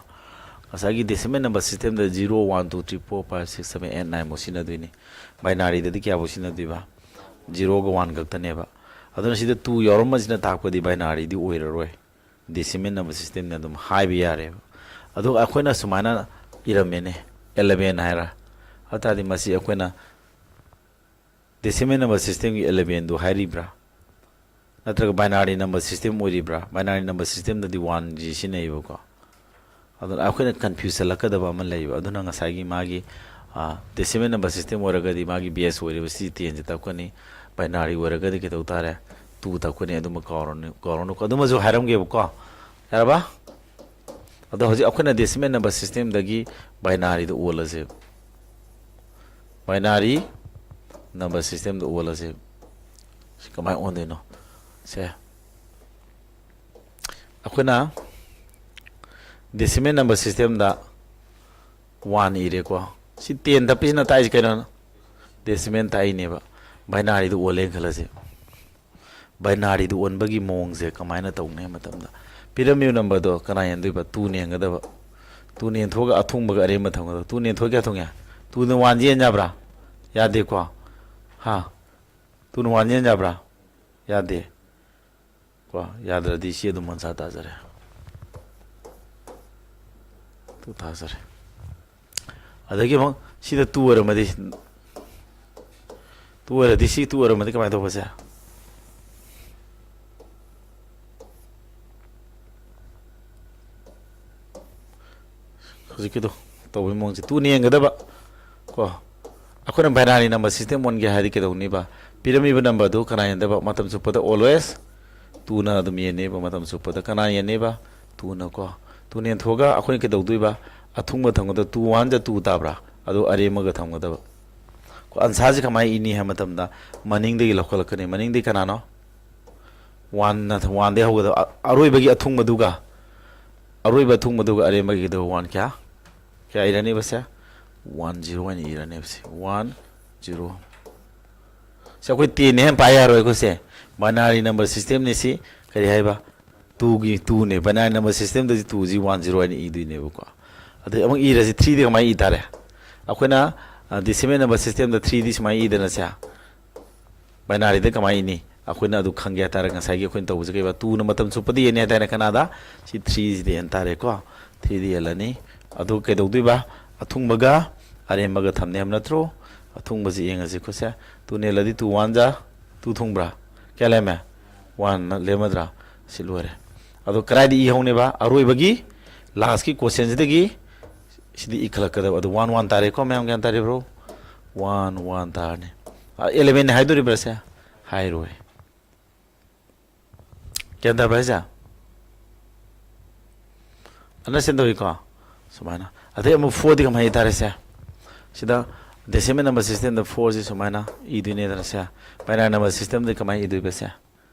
ꯉꯁꯥꯏꯒꯤ decimal number systemꯗ zero, one, two, three, four, five, six, seven, eight, nine ꯐꯥꯎ ꯁꯤꯖꯤꯟꯅꯗꯣꯏꯅꯤ꯫ Binaryꯗꯗꯤ ꯀꯌꯥꯐꯥꯎ ꯁꯤꯖꯤꯟꯅꯗꯣꯏꯕ? ꯖꯤꯔꯣꯒ ꯋꯥꯟ ꯈꯛꯇꯅꯦꯕ꯫ ꯑꯗꯨꯅ ꯁꯤꯗ ꯇꯨ ꯌꯥꯎꯔꯝꯕꯁꯤꯅ ꯇꯥꯛꯄꯗꯤ ꯕꯥꯏꯅꯥꯔꯤꯗꯤ ꯑꯣꯏꯔꯔꯣꯏ, ꯗꯦꯁꯤꯃꯦꯜ ꯅꯝꯕꯔ ꯁꯤꯁꯇꯦꯝꯅ ꯑꯗꯨꯝ ꯍꯥꯏꯕ ꯌꯥꯔꯦꯕ꯫ ꯑꯗꯨꯒ ꯑꯩꯈꯣꯏꯅ ꯁꯨꯃꯥꯏꯅ ꯏꯔꯝꯃꯦꯅꯦ, ꯑꯦꯂꯚꯦꯟ ꯍꯥꯏꯔ꯫ ꯑꯗꯨ ꯇꯥꯔꯗꯤ ꯃꯁꯤ ꯑꯩꯈꯣꯏꯅ ꯗꯦꯁꯤꯃꯦꯜ ꯅꯝꯕꯔ ꯁꯤꯁꯇꯦꯝꯒꯤ ꯑꯦꯂꯚꯦꯟꯗꯨ ꯍꯥꯏꯔꯤꯕ꯭ꯔꯥ, ꯅꯠꯇ꯭ꯔꯒ ꯕꯥꯏꯅꯥꯔꯤ ꯅꯝꯕꯔ ꯁꯤꯁꯇꯦꯝ ꯑꯣꯏꯔꯤꯕ꯭ꯔꯥ? ꯕꯥꯏꯅꯥꯔꯤ ꯅꯝꯕꯔ ꯁꯤꯁꯇꯦꯝꯗꯗꯤ ꯋꯥꯟꯁꯤ ꯁꯤꯖꯤꯟꯅꯩꯌꯦꯕꯀꯣ꯫ ꯑꯗꯨꯅ ꯑꯩꯈꯣꯏꯅ ꯀꯟꯐ꯭ꯌꯨꯁ ꯆꯠꯂꯛꯀꯗꯕ ꯑꯃ ꯂꯩꯌꯦꯕ꯫ ꯑꯗꯨꯅ ꯉꯁꯥꯏꯒꯤ ꯃꯥꯒꯤ ꯗꯦꯁꯤꯃꯦꯜ ꯅꯝꯕꯔ ꯁꯤꯁꯇꯦꯝ ꯑꯣꯏꯔꯒꯗꯤ ꯃꯥꯒꯤ ꯕꯦꯁ ꯑꯣꯏꯔꯤꯕ ꯁꯤ ꯇꯦꯟꯁꯦ ꯇꯛꯀꯅꯤ, ꯕꯥꯏꯅꯥꯔꯤ ꯑꯣꯏꯔꯒꯗꯤ ꯀꯩꯗꯧ ꯇꯥꯔꯦ? ꯇꯨ ꯇꯛꯀꯅꯤ꯫ ꯑꯗꯨꯃ ꯀꯥꯎꯔꯅꯨ, ꯀꯥꯎꯔꯅꯨꯀꯣ꯫ ꯑꯗꯨꯃꯁꯨ ꯍꯥꯏꯔꯝꯒꯦꯕꯀꯣ, ꯌꯥꯔꯕ? ꯑꯗꯣ ꯍꯧꯖꯤꯛ ꯑꯩꯈꯣꯏꯅ ꯗꯦꯁꯤꯃꯦꯜ ꯅꯝꯕꯔ ꯁꯤꯁꯇꯦꯝꯗꯒꯤ ꯕꯥꯏꯅꯥꯔꯤꯗ ꯑꯣꯜꯂꯁꯦ, ꯕꯥꯏꯅꯥꯔꯤ ꯅꯝꯕꯔ ꯁꯤꯁꯇꯦꯝꯗ ꯑꯣꯜꯂꯁꯦ꯫ ꯁꯤ ꯀꯃꯥꯏꯅ ꯑꯣꯟꯗꯣꯏꯅꯣ? ꯁꯦ, ꯑꯩꯈꯣꯏꯅ ꯗꯦꯁꯤꯃꯦꯜ ꯅꯝꯕꯔ ꯁꯤꯁꯇꯦꯝꯗ ꯋꯥꯟ ꯏꯔꯦꯀꯣ꯫ ꯁꯤ ꯇꯦꯟ ꯇꯞꯄꯤꯁꯤꯅ ꯇꯥꯛꯏꯁꯤ ꯀꯩꯅꯣ? ꯗꯦꯁꯤꯃꯦꯜ ꯇꯥꯛꯏꯅꯦꯕ꯫ ꯕꯥꯏꯅꯥꯔꯤꯗ ꯑꯣꯜꯂꯦꯅ ꯈꯜꯂꯁꯦ꯫ ꯕꯥꯏꯅꯥꯔꯤꯗ ꯑꯣꯟꯕꯒꯤ ꯃꯑꯣꯡꯁꯦ ꯀꯃꯥꯏꯅ ꯇꯧꯅꯤ ꯍꯥꯏꯕ ꯃꯇꯝꯗ, ꯄꯤꯔꯝꯃꯤꯕ ꯅꯝꯕꯔꯗꯣ ꯀꯅꯥ ꯌꯦꯟꯗꯣꯏꯕ? ꯇꯨꯅ ꯌꯦꯟꯒꯗꯕ꯫ ꯇꯨꯅ ꯌꯦꯟꯊꯣꯛꯑꯒ ꯑꯊꯨꯡꯕꯒ ꯑꯔꯦꯝꯕ ꯊꯝꯒꯗꯕ꯫ ꯇꯨꯅ ꯌꯦꯟꯊꯣꯛꯑꯒ ꯀꯌꯥ ꯊꯨꯡꯉꯦ? ꯇꯨꯅ ꯋꯥꯟ ꯌꯦꯟ ꯌꯥꯕ꯭ꯔꯥ? ꯌꯥꯗꯦꯀꯣ꯫ ꯍꯥ? ꯇꯨꯅ ꯋꯥꯟ ꯌꯦꯟ ꯌꯥꯕ꯭ꯔꯥ? ꯌꯥꯗꯦ꯫ ꯀꯣ, ꯌꯥꯗ꯭ꯔꯗꯤ ꯁꯤ ꯑꯗꯨꯝ ꯑꯟꯁꯥ ꯇꯥꯖꯔꯦ꯫ ꯇꯨ ꯇꯥꯖꯔꯦ꯫ ꯑꯗꯒꯤ ꯑꯃꯨꯛ ꯁꯤꯗ ꯇꯨ ꯑꯣꯏꯔꯝꯃꯗꯤ, ꯇꯨ ꯑꯣꯏꯔꯗꯤ, ꯁꯤ ꯇꯨ ꯑꯣꯏꯔꯝꯃꯗꯤ ꯀꯃꯥꯏꯅ ꯇꯧꯕꯁꯦ? ꯍꯧꯖꯤꯛꯀꯤꯗꯣ ꯇꯧꯕꯒꯤ ꯃꯑꯣꯡꯁꯦ ꯇꯨꯅ ꯌꯦꯡꯒꯗꯕ ꯀꯣ꯫ ꯑꯩꯈꯣꯏꯅ ꯕꯥꯏꯅꯥꯔꯤ ꯅꯝꯕꯔ ꯁꯤꯁꯇꯦꯝ ꯑꯣꯟꯒꯦ ꯍꯥꯏꯔꯗꯤ ꯀꯩꯗꯧꯅꯤꯕ? ꯄꯤꯔꯝꯃꯤꯕ ꯅꯝꯕꯔꯗꯨ ꯀꯅꯥ ꯌꯦꯟꯗꯕ? ꯃꯇꯝ ꯆꯨꯞꯄꯗ always ꯇꯨꯅ ꯑꯗꯨꯝ ꯌꯦꯟꯅꯦꯕ꯫ ꯃꯇꯝ ꯆꯨꯞꯄꯗ ꯀꯅꯥ ꯌꯦꯟꯅꯦꯕ? ꯇꯨꯅ ꯀꯣ꯫ ꯇꯨꯅ ꯌꯦꯟꯊꯣꯛꯑꯒ ꯑꯩꯈꯣꯏꯅ ꯀꯩꯗꯧꯗꯣꯏꯕ? ꯑꯊꯨꯡꯕ ꯊꯝꯒꯗꯕ꯫ ꯇꯨ ꯋꯥꯟꯗ ꯇꯨ ꯇꯥꯕ꯭ꯔꯥ? ꯑꯗꯨ ꯑꯔꯦꯝꯕꯒ ꯊꯝꯒꯗꯕ꯫ ꯀꯣ, ꯑꯟꯁꯥꯔꯁꯤ ꯀꯃꯥꯏꯅ ꯏꯅꯤ ꯍꯥꯏꯕ ꯃꯇꯝꯗ, ꯃꯅꯤꯡꯗꯒꯤ ꯂꯧꯈꯠꯂꯛꯀꯅꯤ꯫ ꯃꯅꯤꯡꯗꯒꯤ ꯀꯅꯥꯅꯣ? ꯋꯥꯟꯅ, ꯋꯥꯟꯗꯒꯤ ꯍꯧꯒꯗꯕ꯫ ꯑ-, ꯑꯔꯣꯏꯕꯒꯤ ꯑꯊꯨꯡꯕꯗꯨꯒ, ꯑꯔꯣꯏꯕ ꯑꯊꯨꯡꯕꯗꯨꯒ ꯑꯔꯦꯝꯕꯒꯤꯗꯨ ꯋꯥꯟ ꯀꯌꯥ? ꯀꯌꯥ ꯏꯔꯅꯤꯕꯁꯦ? ꯋꯥꯟ ꯖꯤꯔꯣ ꯍꯥꯏꯅ ꯏꯔꯅꯦꯕꯁꯦ꯫ One zero. ꯁꯤ ꯑꯩꯈꯣꯏ ꯇꯦꯟꯅꯦ ꯍꯥꯏꯅ ꯄꯥꯏ ꯌꯥꯔꯣꯏ ꯑꯩꯈꯣꯏꯁꯦ꯫ ꯕꯥꯏꯅꯥꯔꯤ ꯅꯝꯕꯔ ꯁꯤꯁꯇꯦꯝꯅꯤ ꯁꯤ꯫ ꯀꯔꯤ ꯍꯥꯏꯕ? ꯇꯨꯒꯤ ꯇꯨꯅꯦ꯫ ꯕꯥꯏꯅꯥꯔꯤ ꯅꯝꯕꯔ ꯁꯤꯁꯇꯦꯝꯗꯗꯤ ꯇꯨꯁꯤ ꯋꯥꯟ ꯖꯤꯔꯣ ꯍꯥꯏꯅ ꯏꯗꯣꯏꯅꯦꯕꯀꯣ꯫ ꯑꯗꯩ ꯑꯃꯨꯛ ꯏꯔꯁꯤ, ꯊ꯭ꯔꯤꯗꯤ ꯀꯃꯥꯏꯅ ꯏ ꯇꯥꯔꯦ? ꯑꯩꯈꯣꯏꯅ, ꯑ, ꯗꯦꯁꯤꯃꯦꯜ ꯅꯝꯕꯔ ꯁꯤꯁꯇꯦꯝꯗ ꯊ꯭ꯔꯤꯗꯤ ꯁꯨꯃꯥꯏꯅ ꯏꯗꯅ ꯁꯦ꯫ ꯕꯥꯏꯅꯥꯔꯤꯗ ꯀꯃꯥꯏꯅ ꯏꯅꯤ? ꯑꯩꯈꯣꯏꯅ ꯑꯗꯨ ꯈꯪꯒꯦ ꯍꯥꯏꯇꯥꯔꯦ, ꯉꯁꯥꯏꯒꯤ ꯑꯩꯈꯣꯏꯅ ꯇꯧꯕꯁꯦ ꯀꯩꯕ? ꯇꯨꯅ ꯃꯇꯝ ꯆꯨꯞꯄꯗ ꯌꯦꯟꯅꯤ ꯍꯥꯏꯇꯥꯔꯦ꯫ ꯀꯅꯥꯗ? ꯁꯤ ꯊ꯭ꯔꯤꯁꯤꯗ ꯌꯦꯟ ꯇꯥꯔꯦꯀꯣ꯫ ꯊ꯭ꯔꯤꯗ ꯌꯦꯜꯂꯅꯤ꯫ ꯑꯗꯨ ꯀꯩꯗꯧꯗꯣꯏꯕ? ꯑꯊꯨꯡꯕꯒ ꯑꯔꯦꯝꯕꯒ ꯊꯝꯅꯤ ꯍꯥꯏꯕ ꯅꯠꯇ꯭ꯔꯣ? ꯑꯊꯨꯡꯕꯁꯤ ꯌꯦꯡꯉꯁꯤꯀꯣ ꯁꯦ꯫ ꯇꯨ ꯅꯦꯜꯂꯗꯤ ꯇꯨ ꯋꯥꯟ ꯖꯥ ꯇꯨ ꯊꯨꯡꯕ꯭ꯔꯥ? ꯀꯌꯥ ꯂꯩꯔꯝꯃꯦ? ꯋꯥꯟ ꯂꯦꯝꯃꯗ꯭ꯔꯥ? ꯁꯤ ꯂꯣꯏꯔꯦ꯫ ꯑꯗꯣ ꯀꯗꯥꯏꯗ ꯏꯍꯧꯅꯦꯕ? ꯑꯔꯣꯏꯕꯒꯤ ꯂꯥꯁꯀꯤ ꯀꯣꯏꯁꯟꯁꯤꯗꯒꯤ ꯁꯤꯗꯤ ꯏꯈꯠꯂꯛꯀꯗꯕ꯫ ꯑꯗꯨ ꯋꯥꯟ ꯋꯥꯟ ꯇꯥꯔꯦꯀꯣ, ꯃꯌꯥꯝ ꯒ꯭ꯌꯥꯟ ꯇꯥꯔꯤꯕ꯭ꯔꯣ? ꯋꯥꯟ ꯋꯥꯟ ꯇꯥꯔꯅꯤ꯫ ꯑꯦꯂꯦꯃꯦꯟꯅꯤ ꯍꯥꯏꯗꯣꯔꯤꯕ꯭ꯔꯥ ꯁꯦ? ꯍꯥꯏꯔꯣꯏ꯫ ꯒ꯭ꯌꯥꯟ ꯇꯥꯕ꯭ꯔꯥ ꯍꯥꯏꯁꯦ? ꯑꯟꯗꯔꯁꯇꯦꯟ ꯇꯧꯏꯀꯣ? ꯁꯨꯃꯥꯏꯅ꯫ ꯑꯗꯩ ꯑꯃꯨꯛ ꯐꯣꯔꯗꯤ ꯀꯃꯥꯏꯅ ꯇꯥꯔꯦ ꯁꯦ? ꯁꯤꯗ decimal number systemꯗ ꯐꯣꯔꯁꯤ ꯁꯨꯃꯥꯏꯅ ꯏꯗꯣꯏꯅꯦꯗꯅ ꯁꯦ꯫ Binary number systemꯗ ꯀꯃꯥꯏꯅ ꯏꯗꯣꯏꯕ ꯁꯦ?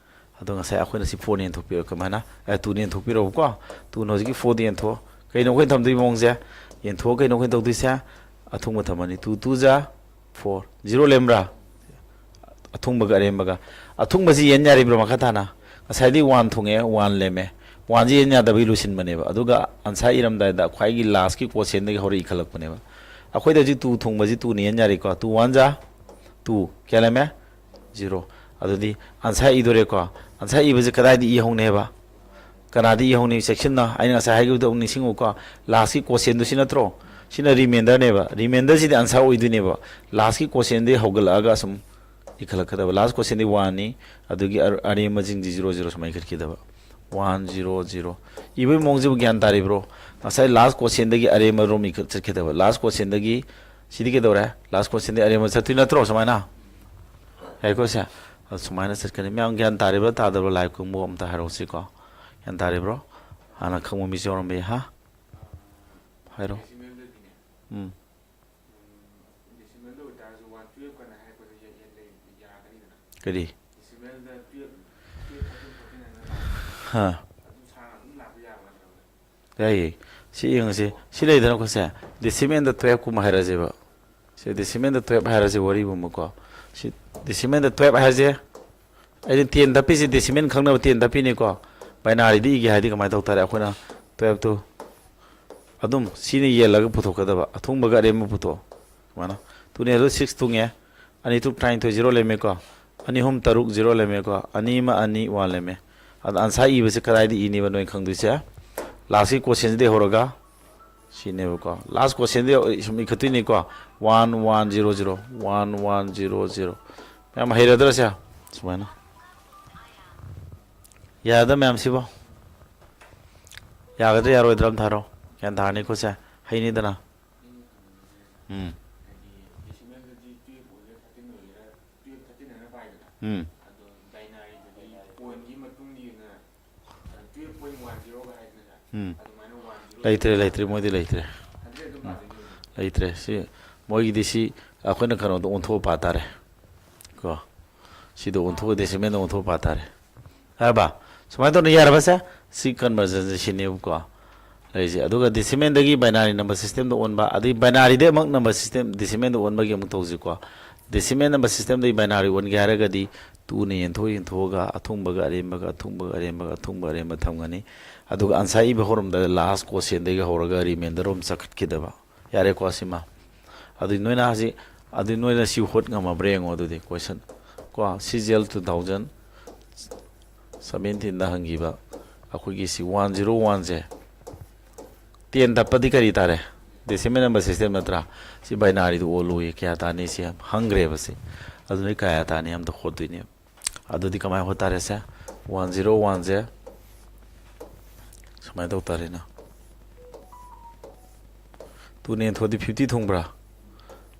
ꯑꯗꯣ ꯉꯁꯥꯏ ꯑꯩꯈꯣꯏꯅ ꯁꯤ ꯐꯣꯔꯅ ꯌꯦꯟꯊꯣꯛꯄꯤꯔꯣ, ꯀꯃꯥꯏꯅ? ꯑꯦ, ꯇꯨꯅ ꯌꯦꯟꯊꯣꯛꯄꯤꯔꯣꯕꯀꯣ꯫ ꯇꯨꯅ ꯍꯧꯖꯤꯛꯀꯤ ꯐꯣꯔꯗ ꯌꯦꯟꯊꯣꯛꯑꯣ꯫ ꯀꯩꯅꯣ ꯑꯩꯈꯣꯏꯅ ꯊꯝꯗꯣꯏ ꯃꯑꯣꯡꯁꯦ? ꯌꯦꯟꯊꯣꯛꯑ ꯀꯩꯅꯣ ꯑꯩꯈꯣꯏꯅ ꯇꯧꯗꯣꯏꯁꯦ? ꯑꯊꯨꯡꯕ ꯊꯝꯃꯅꯤ꯫ ꯇꯨ ꯇꯨ ꯖꯥ ꯐꯣꯔ꯫ ꯖꯤꯔꯣ ꯂꯩꯔꯝꯕ꯭ꯔꯥ? ꯑꯊꯨꯡꯕꯒ ꯑꯔꯦꯝꯕꯒ꯫ ꯑꯊꯨꯡꯕꯁꯤ ꯌꯦꯟ ꯌꯥꯔꯤꯕ꯭ꯔꯣ ꯃꯈꯥ ꯇꯥꯅ? ꯉꯁꯥꯏꯗꯤ ꯋꯥꯟ ꯊꯨꯡꯉꯦ, ꯋꯥꯟ ꯂꯦꯝꯃꯦ꯫ ꯋꯥꯟꯁꯤ ꯌꯦꯟ ꯌꯥꯗꯕꯒꯤ ꯂꯣꯏꯁꯤꯟꯕꯅꯦꯕ꯫ ꯑꯗꯨꯒ ꯑꯟꯁꯥꯔ ꯏꯔꯝꯗꯥꯏꯗ ꯈ꯭ꯋꯥꯏꯒꯤ ꯂꯥꯁꯀꯤ ꯀꯣꯁꯦꯟꯗꯒꯤ ꯍꯧꯔ ꯏꯈꯠꯂꯛꯄꯅꯦꯕ꯫ ꯑꯩꯈꯣꯏꯗ ꯍꯧꯖꯤꯛ ꯇꯨ ꯊꯨꯡꯕꯁꯤ ꯇꯨꯅ ꯌꯦꯟ ꯌꯥꯔꯤꯀꯣ? ꯇꯨ ꯋꯥꯟ ꯖꯥ ꯇꯨ꯫ ꯀꯌꯥ ꯂꯩꯔꯝꯃꯦ? ꯖꯤꯔꯣ꯫ ꯑꯗꯨꯗꯤ ꯑꯟꯁꯥꯔ ꯏꯗꯣꯔꯦꯀꯣ? ꯑꯟꯁꯥꯔ ꯏꯕꯁꯤ ꯀꯗꯥꯏꯗ ꯏꯍꯧꯅꯦꯕ? ꯀꯅꯥꯗ ꯏꯍꯧꯅꯤ? ꯆꯦꯛꯁꯤꯟꯅ ꯑꯩꯅ ꯉꯁꯥꯏ ꯍꯥꯏꯈꯤꯕꯗꯣ ꯑꯃꯨꯛ ꯅꯤꯡꯁꯤꯡꯉꯨꯀꯣ꯫ ꯂꯥꯁꯀꯤ ꯀꯣꯁꯦꯟꯗꯣ ꯁꯤ ꯅꯠꯇ꯭ꯔꯣ? ꯁꯤꯅ ꯔꯤꯃꯦꯟꯗꯔꯅꯦꯕ꯫ ꯔꯤꯃꯦꯟꯗꯔꯁꯤꯗꯤ ꯑꯟꯁꯥꯔ ꯑꯣꯏꯗꯣꯏꯅꯦꯕ꯫ ꯂꯥꯁꯀꯤ ꯀꯣꯁꯦꯟꯗꯒꯤ ꯍꯧꯒꯠꯂꯛꯑꯒ ꯑꯁꯨꯝ ꯏꯈꯠꯂꯛꯀꯗꯕ꯫ ꯂꯥꯁ ꯀꯣꯁꯦꯟꯗꯤ ꯋꯥꯟꯅꯤ, ꯑꯗꯨꯒꯤ ꯑꯔ-, ꯑꯔꯦꯝꯕꯁꯤꯡꯁꯤ ꯖꯤꯔꯣ ꯖꯤꯔꯣ ꯁꯨꯃꯥꯏꯅ ꯏꯈꯠꯈꯤꯗꯕ꯫ One zero zero. ꯏꯕꯒꯤ ꯃꯑꯣꯡꯁꯤꯕꯨ ꯒ꯭ꯌꯥꯟ ꯇꯥꯔꯤꯕ꯭ꯔꯣ? ꯉꯁꯥꯏ ꯂꯥꯁ ꯀꯣꯁꯦꯟꯗꯒꯤ ꯑꯔꯦꯝꯕ ꯔꯣꯝ ꯏꯈꯠ-, ꯆꯠꯈꯤꯗꯕ꯫ ꯂꯥꯁ ꯀꯣꯁꯦꯟꯗꯒꯤ ꯁꯤꯗꯤ ꯀꯩꯗꯧꯔꯦ? ꯂꯥꯁ ꯀꯣꯁꯦꯟꯗꯒꯤ ꯑꯔꯦꯝꯕ ꯆꯠꯇꯣꯏ ꯅꯠꯇ꯭ꯔꯣ ꯁꯨꯃꯥꯏꯅ? ꯌꯥꯏꯀꯣ ꯁꯦ? ꯑꯗꯨ ꯁꯨꯃꯥꯏꯅ ꯆꯠꯀꯅꯤ꯫ ꯃꯌꯥꯝ ꯒ꯭ꯌꯥꯟ ꯇꯥꯔꯤꯕ꯭ꯔꯥ ꯇꯥꯗꯕ꯭ꯔꯥ ꯂꯥꯏ ꯀꯨꯝꯕ ꯑꯝꯇ ꯍꯥꯏꯔꯛꯎꯁꯤꯀꯣ꯫ ꯒ꯭ꯌꯥꯟ ꯇꯥꯔꯤꯕ꯭ꯔꯣ? ꯍꯥꯟꯅ ꯈꯪꯕ ꯃꯤꯁꯨ ꯌꯥꯎꯔꯝꯕ ꯌꯥꯏ꯫ ꯍꯥ? ꯍꯥꯏꯔꯣ꯫ ꯎꯝ꯫ ꯀꯔꯤ? ꯍꯥ꯫ ꯌꯥꯏꯌꯦ꯫ ꯁꯤ ꯌꯦꯡꯉꯁꯤ꯫ ꯁꯤ ꯂꯩꯗꯅꯀꯣ ꯁꯦ꯫ ꯗꯤꯁꯤꯃꯦꯜꯗ ꯇꯨꯌꯦꯜꯐ ꯀꯨꯝꯕ ꯍꯥꯏꯔꯁꯦꯕ꯫ ꯁꯤ ꯗꯤꯁꯤꯃꯦꯜꯗ ꯇꯨꯌꯦꯜꯐ ꯍꯥꯏꯔꯁꯦ ꯋꯥꯔꯤꯒꯨꯝꯕꯀꯣ꯫ ꯁꯤ ꯗꯤꯁꯤꯃꯦꯜꯗ ꯇꯨꯌꯦꯜꯐ ꯍꯥꯏꯁꯦ ꯑꯩꯅ ꯇꯦꯟ ꯇꯞꯄꯤꯁꯦ decimal ꯈꯪꯅꯕ ꯇꯦꯟ ꯇꯞꯄꯤꯅꯤꯀꯣ꯫ Binaryꯗ ꯏꯒꯦ ꯍꯥꯏꯗꯤ ꯀꯃꯥꯏꯅ ꯇꯧ ꯇꯥꯔꯦ? ꯑꯩꯈꯣꯏꯅ ꯇꯨꯌꯦꯜꯐꯇꯨ ꯑꯗꯨꯝ ꯁꯤꯅ ꯌꯦꯜꯂꯒ ꯄꯨꯊꯣꯛꯀꯗꯕ, ꯑꯊꯨꯡꯕꯒ ꯑꯔꯦꯝꯕ ꯄꯨꯊꯣꯛꯑꯣ꯫ ꯁꯨꯃꯥꯏꯅ ꯇꯨꯅꯦ ꯑꯗꯨ ꯁꯤꯛꯁ ꯊꯨꯡꯉꯦ, ꯑꯅꯤ ꯇꯨ ꯇꯔꯥꯅꯤꯊꯣꯏ, ꯖꯤꯔꯣ ꯂꯩꯔꯝꯃꯦꯀꯣ꯫ ꯑꯅꯤ ꯑꯍꯨꯝ ꯇꯔꯨꯛ ꯖꯤꯔꯣ ꯂꯩꯔꯝꯃꯦꯀꯣ, ꯑꯅꯤ ꯑꯃ ꯑꯅꯤ ꯋꯥꯟ ꯂꯩꯔꯝꯃꯦ꯫ ꯑꯗ ꯑꯟꯁꯥꯔ ꯏꯕꯁꯦ ꯀꯗꯥꯏꯗ ꯏꯅꯦꯕ ꯅꯣꯏ ꯈꯪꯗꯣꯏꯁꯦ? ꯂꯥꯁꯀꯤ ꯀꯣꯏꯁꯟꯁꯤꯗꯩ ꯍꯧꯔꯒ ꯁꯤꯅꯦꯕꯀꯣ꯫ ꯂꯥꯁ ꯀꯣꯏꯁꯟꯗꯤ ꯁꯨꯝ ꯏꯈꯠꯇꯣꯏꯅꯤꯀꯣ, one one zero zero, one one zero zero. ꯃꯌꯥꯝ ꯍꯩꯔꯗ꯭ꯔꯁꯦ? ꯁꯨꯃꯥꯏꯅ ꯌꯥꯗ ꯃꯌꯥꯝꯁꯤꯕꯣ? ꯌꯥꯒꯗ꯭ꯔꯥ ꯌꯥꯔꯣꯏꯗ꯭ꯔꯥ ꯑꯝ ꯊꯥꯔꯣ꯫ ꯒ꯭ꯌꯥꯟ ꯇꯥꯔꯅꯤꯀꯣ ꯁꯦ? ꯍꯩꯅꯤꯗꯅ꯫ ꯎꯝ꯫ ꯎꯝ꯫ ꯎꯝ꯫ ꯂꯩꯇ꯭ꯔꯦ, ꯂꯩꯇ꯭ꯔꯦ, ꯃꯣꯏꯗꯤ ꯂꯩꯇ꯭ꯔꯦ꯫ ꯂꯩꯇ꯭ꯔꯦ꯫ ꯁꯤ ꯃꯣꯏꯒꯤꯗꯤ ꯁꯤ ꯑꯩꯈꯣꯏꯅ ꯀꯩꯅꯣꯗ ꯑꯣꯟꯊꯣꯛꯑ ꯄꯥ ꯇꯥꯔꯦ꯫ ꯀꯣ꯫ ꯁꯤꯗ ꯑꯣꯟꯊꯣꯛꯑ, decimalꯗ ꯑꯣꯟꯊꯣꯛꯑ ꯄꯥ ꯇꯥꯔꯦ꯫ ꯌꯥꯔꯕ? ꯁꯨꯃꯥꯏꯅ ꯇꯧꯅ ꯌꯥꯔꯕꯁꯦ? ꯁꯤ conversionꯁꯦ ꯁꯤꯅꯦꯕꯀꯣ ꯂꯩꯔꯤꯁꯦ꯫ ꯑꯗꯨꯒ decimalꯗꯒꯤ binary number systemꯗ ꯑꯣꯟꯕ, ꯑꯗꯩ binaryꯗꯩ ꯑꯃꯨꯛ number system, decimalꯗ ꯑꯣꯟꯕꯒꯤ ꯑꯃꯨꯛ ꯇꯧꯁꯤꯀꯣ꯫ Decimal number systemꯗꯒꯤ binary ꯑꯣꯟꯒꯦ ꯍꯥꯏꯔꯒꯗꯤ ꯇꯨꯅ ꯌꯦꯟꯊꯣꯛ ꯌꯦꯟꯊꯣꯛꯑꯒ ꯑꯊꯨꯡꯕꯒ ꯑꯔꯦꯝꯕꯒ, ꯑꯊꯨꯡꯕꯒ ꯑꯔꯦꯝꯕꯒ, ꯑꯊꯨꯡꯕ ꯑꯔꯦꯝꯕ ꯊꯝꯒꯅꯤ꯫ ꯑꯗꯨꯒ ꯑꯟꯁꯥꯔ ꯏꯕ ꯍꯧꯔꯝꯗꯥꯏꯗ last quotientꯗꯒꯤ ꯍꯧꯔꯒ remainder ꯑꯃ ꯆꯠꯈꯠꯈꯤꯗꯕ꯫ ꯌꯥꯔꯦꯀꯣ ꯁꯤꯃ? ꯑꯗꯨꯗꯤ ꯅꯣꯏꯅ ꯍꯧꯖꯤꯛ, ꯑꯗꯨꯗꯤ ꯅꯣꯏꯅ ꯁꯤ ꯍꯣꯠ ꯉꯝꯃꯕ꯭ꯔꯥ ꯌꯦꯡꯉꯣ꯫ ꯑꯗꯨꯗꯤ question ꯀꯣ, CGL two thousand seventeenꯗ ꯍꯪꯈꯤꯕ ꯑꯩꯈꯣꯏꯒꯤ ꯁꯤ one zero oneꯁꯦ ten ꯇꯞꯄꯗꯤ ꯀꯔꯤ ꯇꯥꯔꯦ? Decimal number system ꯅꯠꯇ꯭ꯔꯥ? ꯁꯤ binaryꯗ ꯑꯣꯜꯂꯨꯌꯦ, ꯀꯌꯥ ꯇꯥꯅꯤ? ꯁꯤ ꯍꯪꯈ꯭ꯔꯦꯕ ꯁꯤ꯫ ꯑꯗꯨ ꯅꯣꯏ ꯀꯌꯥ ꯇꯥꯅꯤ ꯑꯝꯇ ꯍꯣꯠꯇꯣꯏꯅꯦꯕ꯫ ꯑꯗꯨꯗꯤ ꯀꯃꯥꯏꯅ ꯍꯣꯠ ꯇꯥꯔꯦ ꯁꯦ? One zero oneꯁꯦ ꯁꯨꯃꯥꯏꯅ ꯇꯧ ꯇꯥꯔꯦꯅ꯫ Twoꯅ ꯌꯦꯟꯊꯣꯛꯑꯗꯤ fifty ꯊꯨꯡꯕ꯭ꯔꯥ?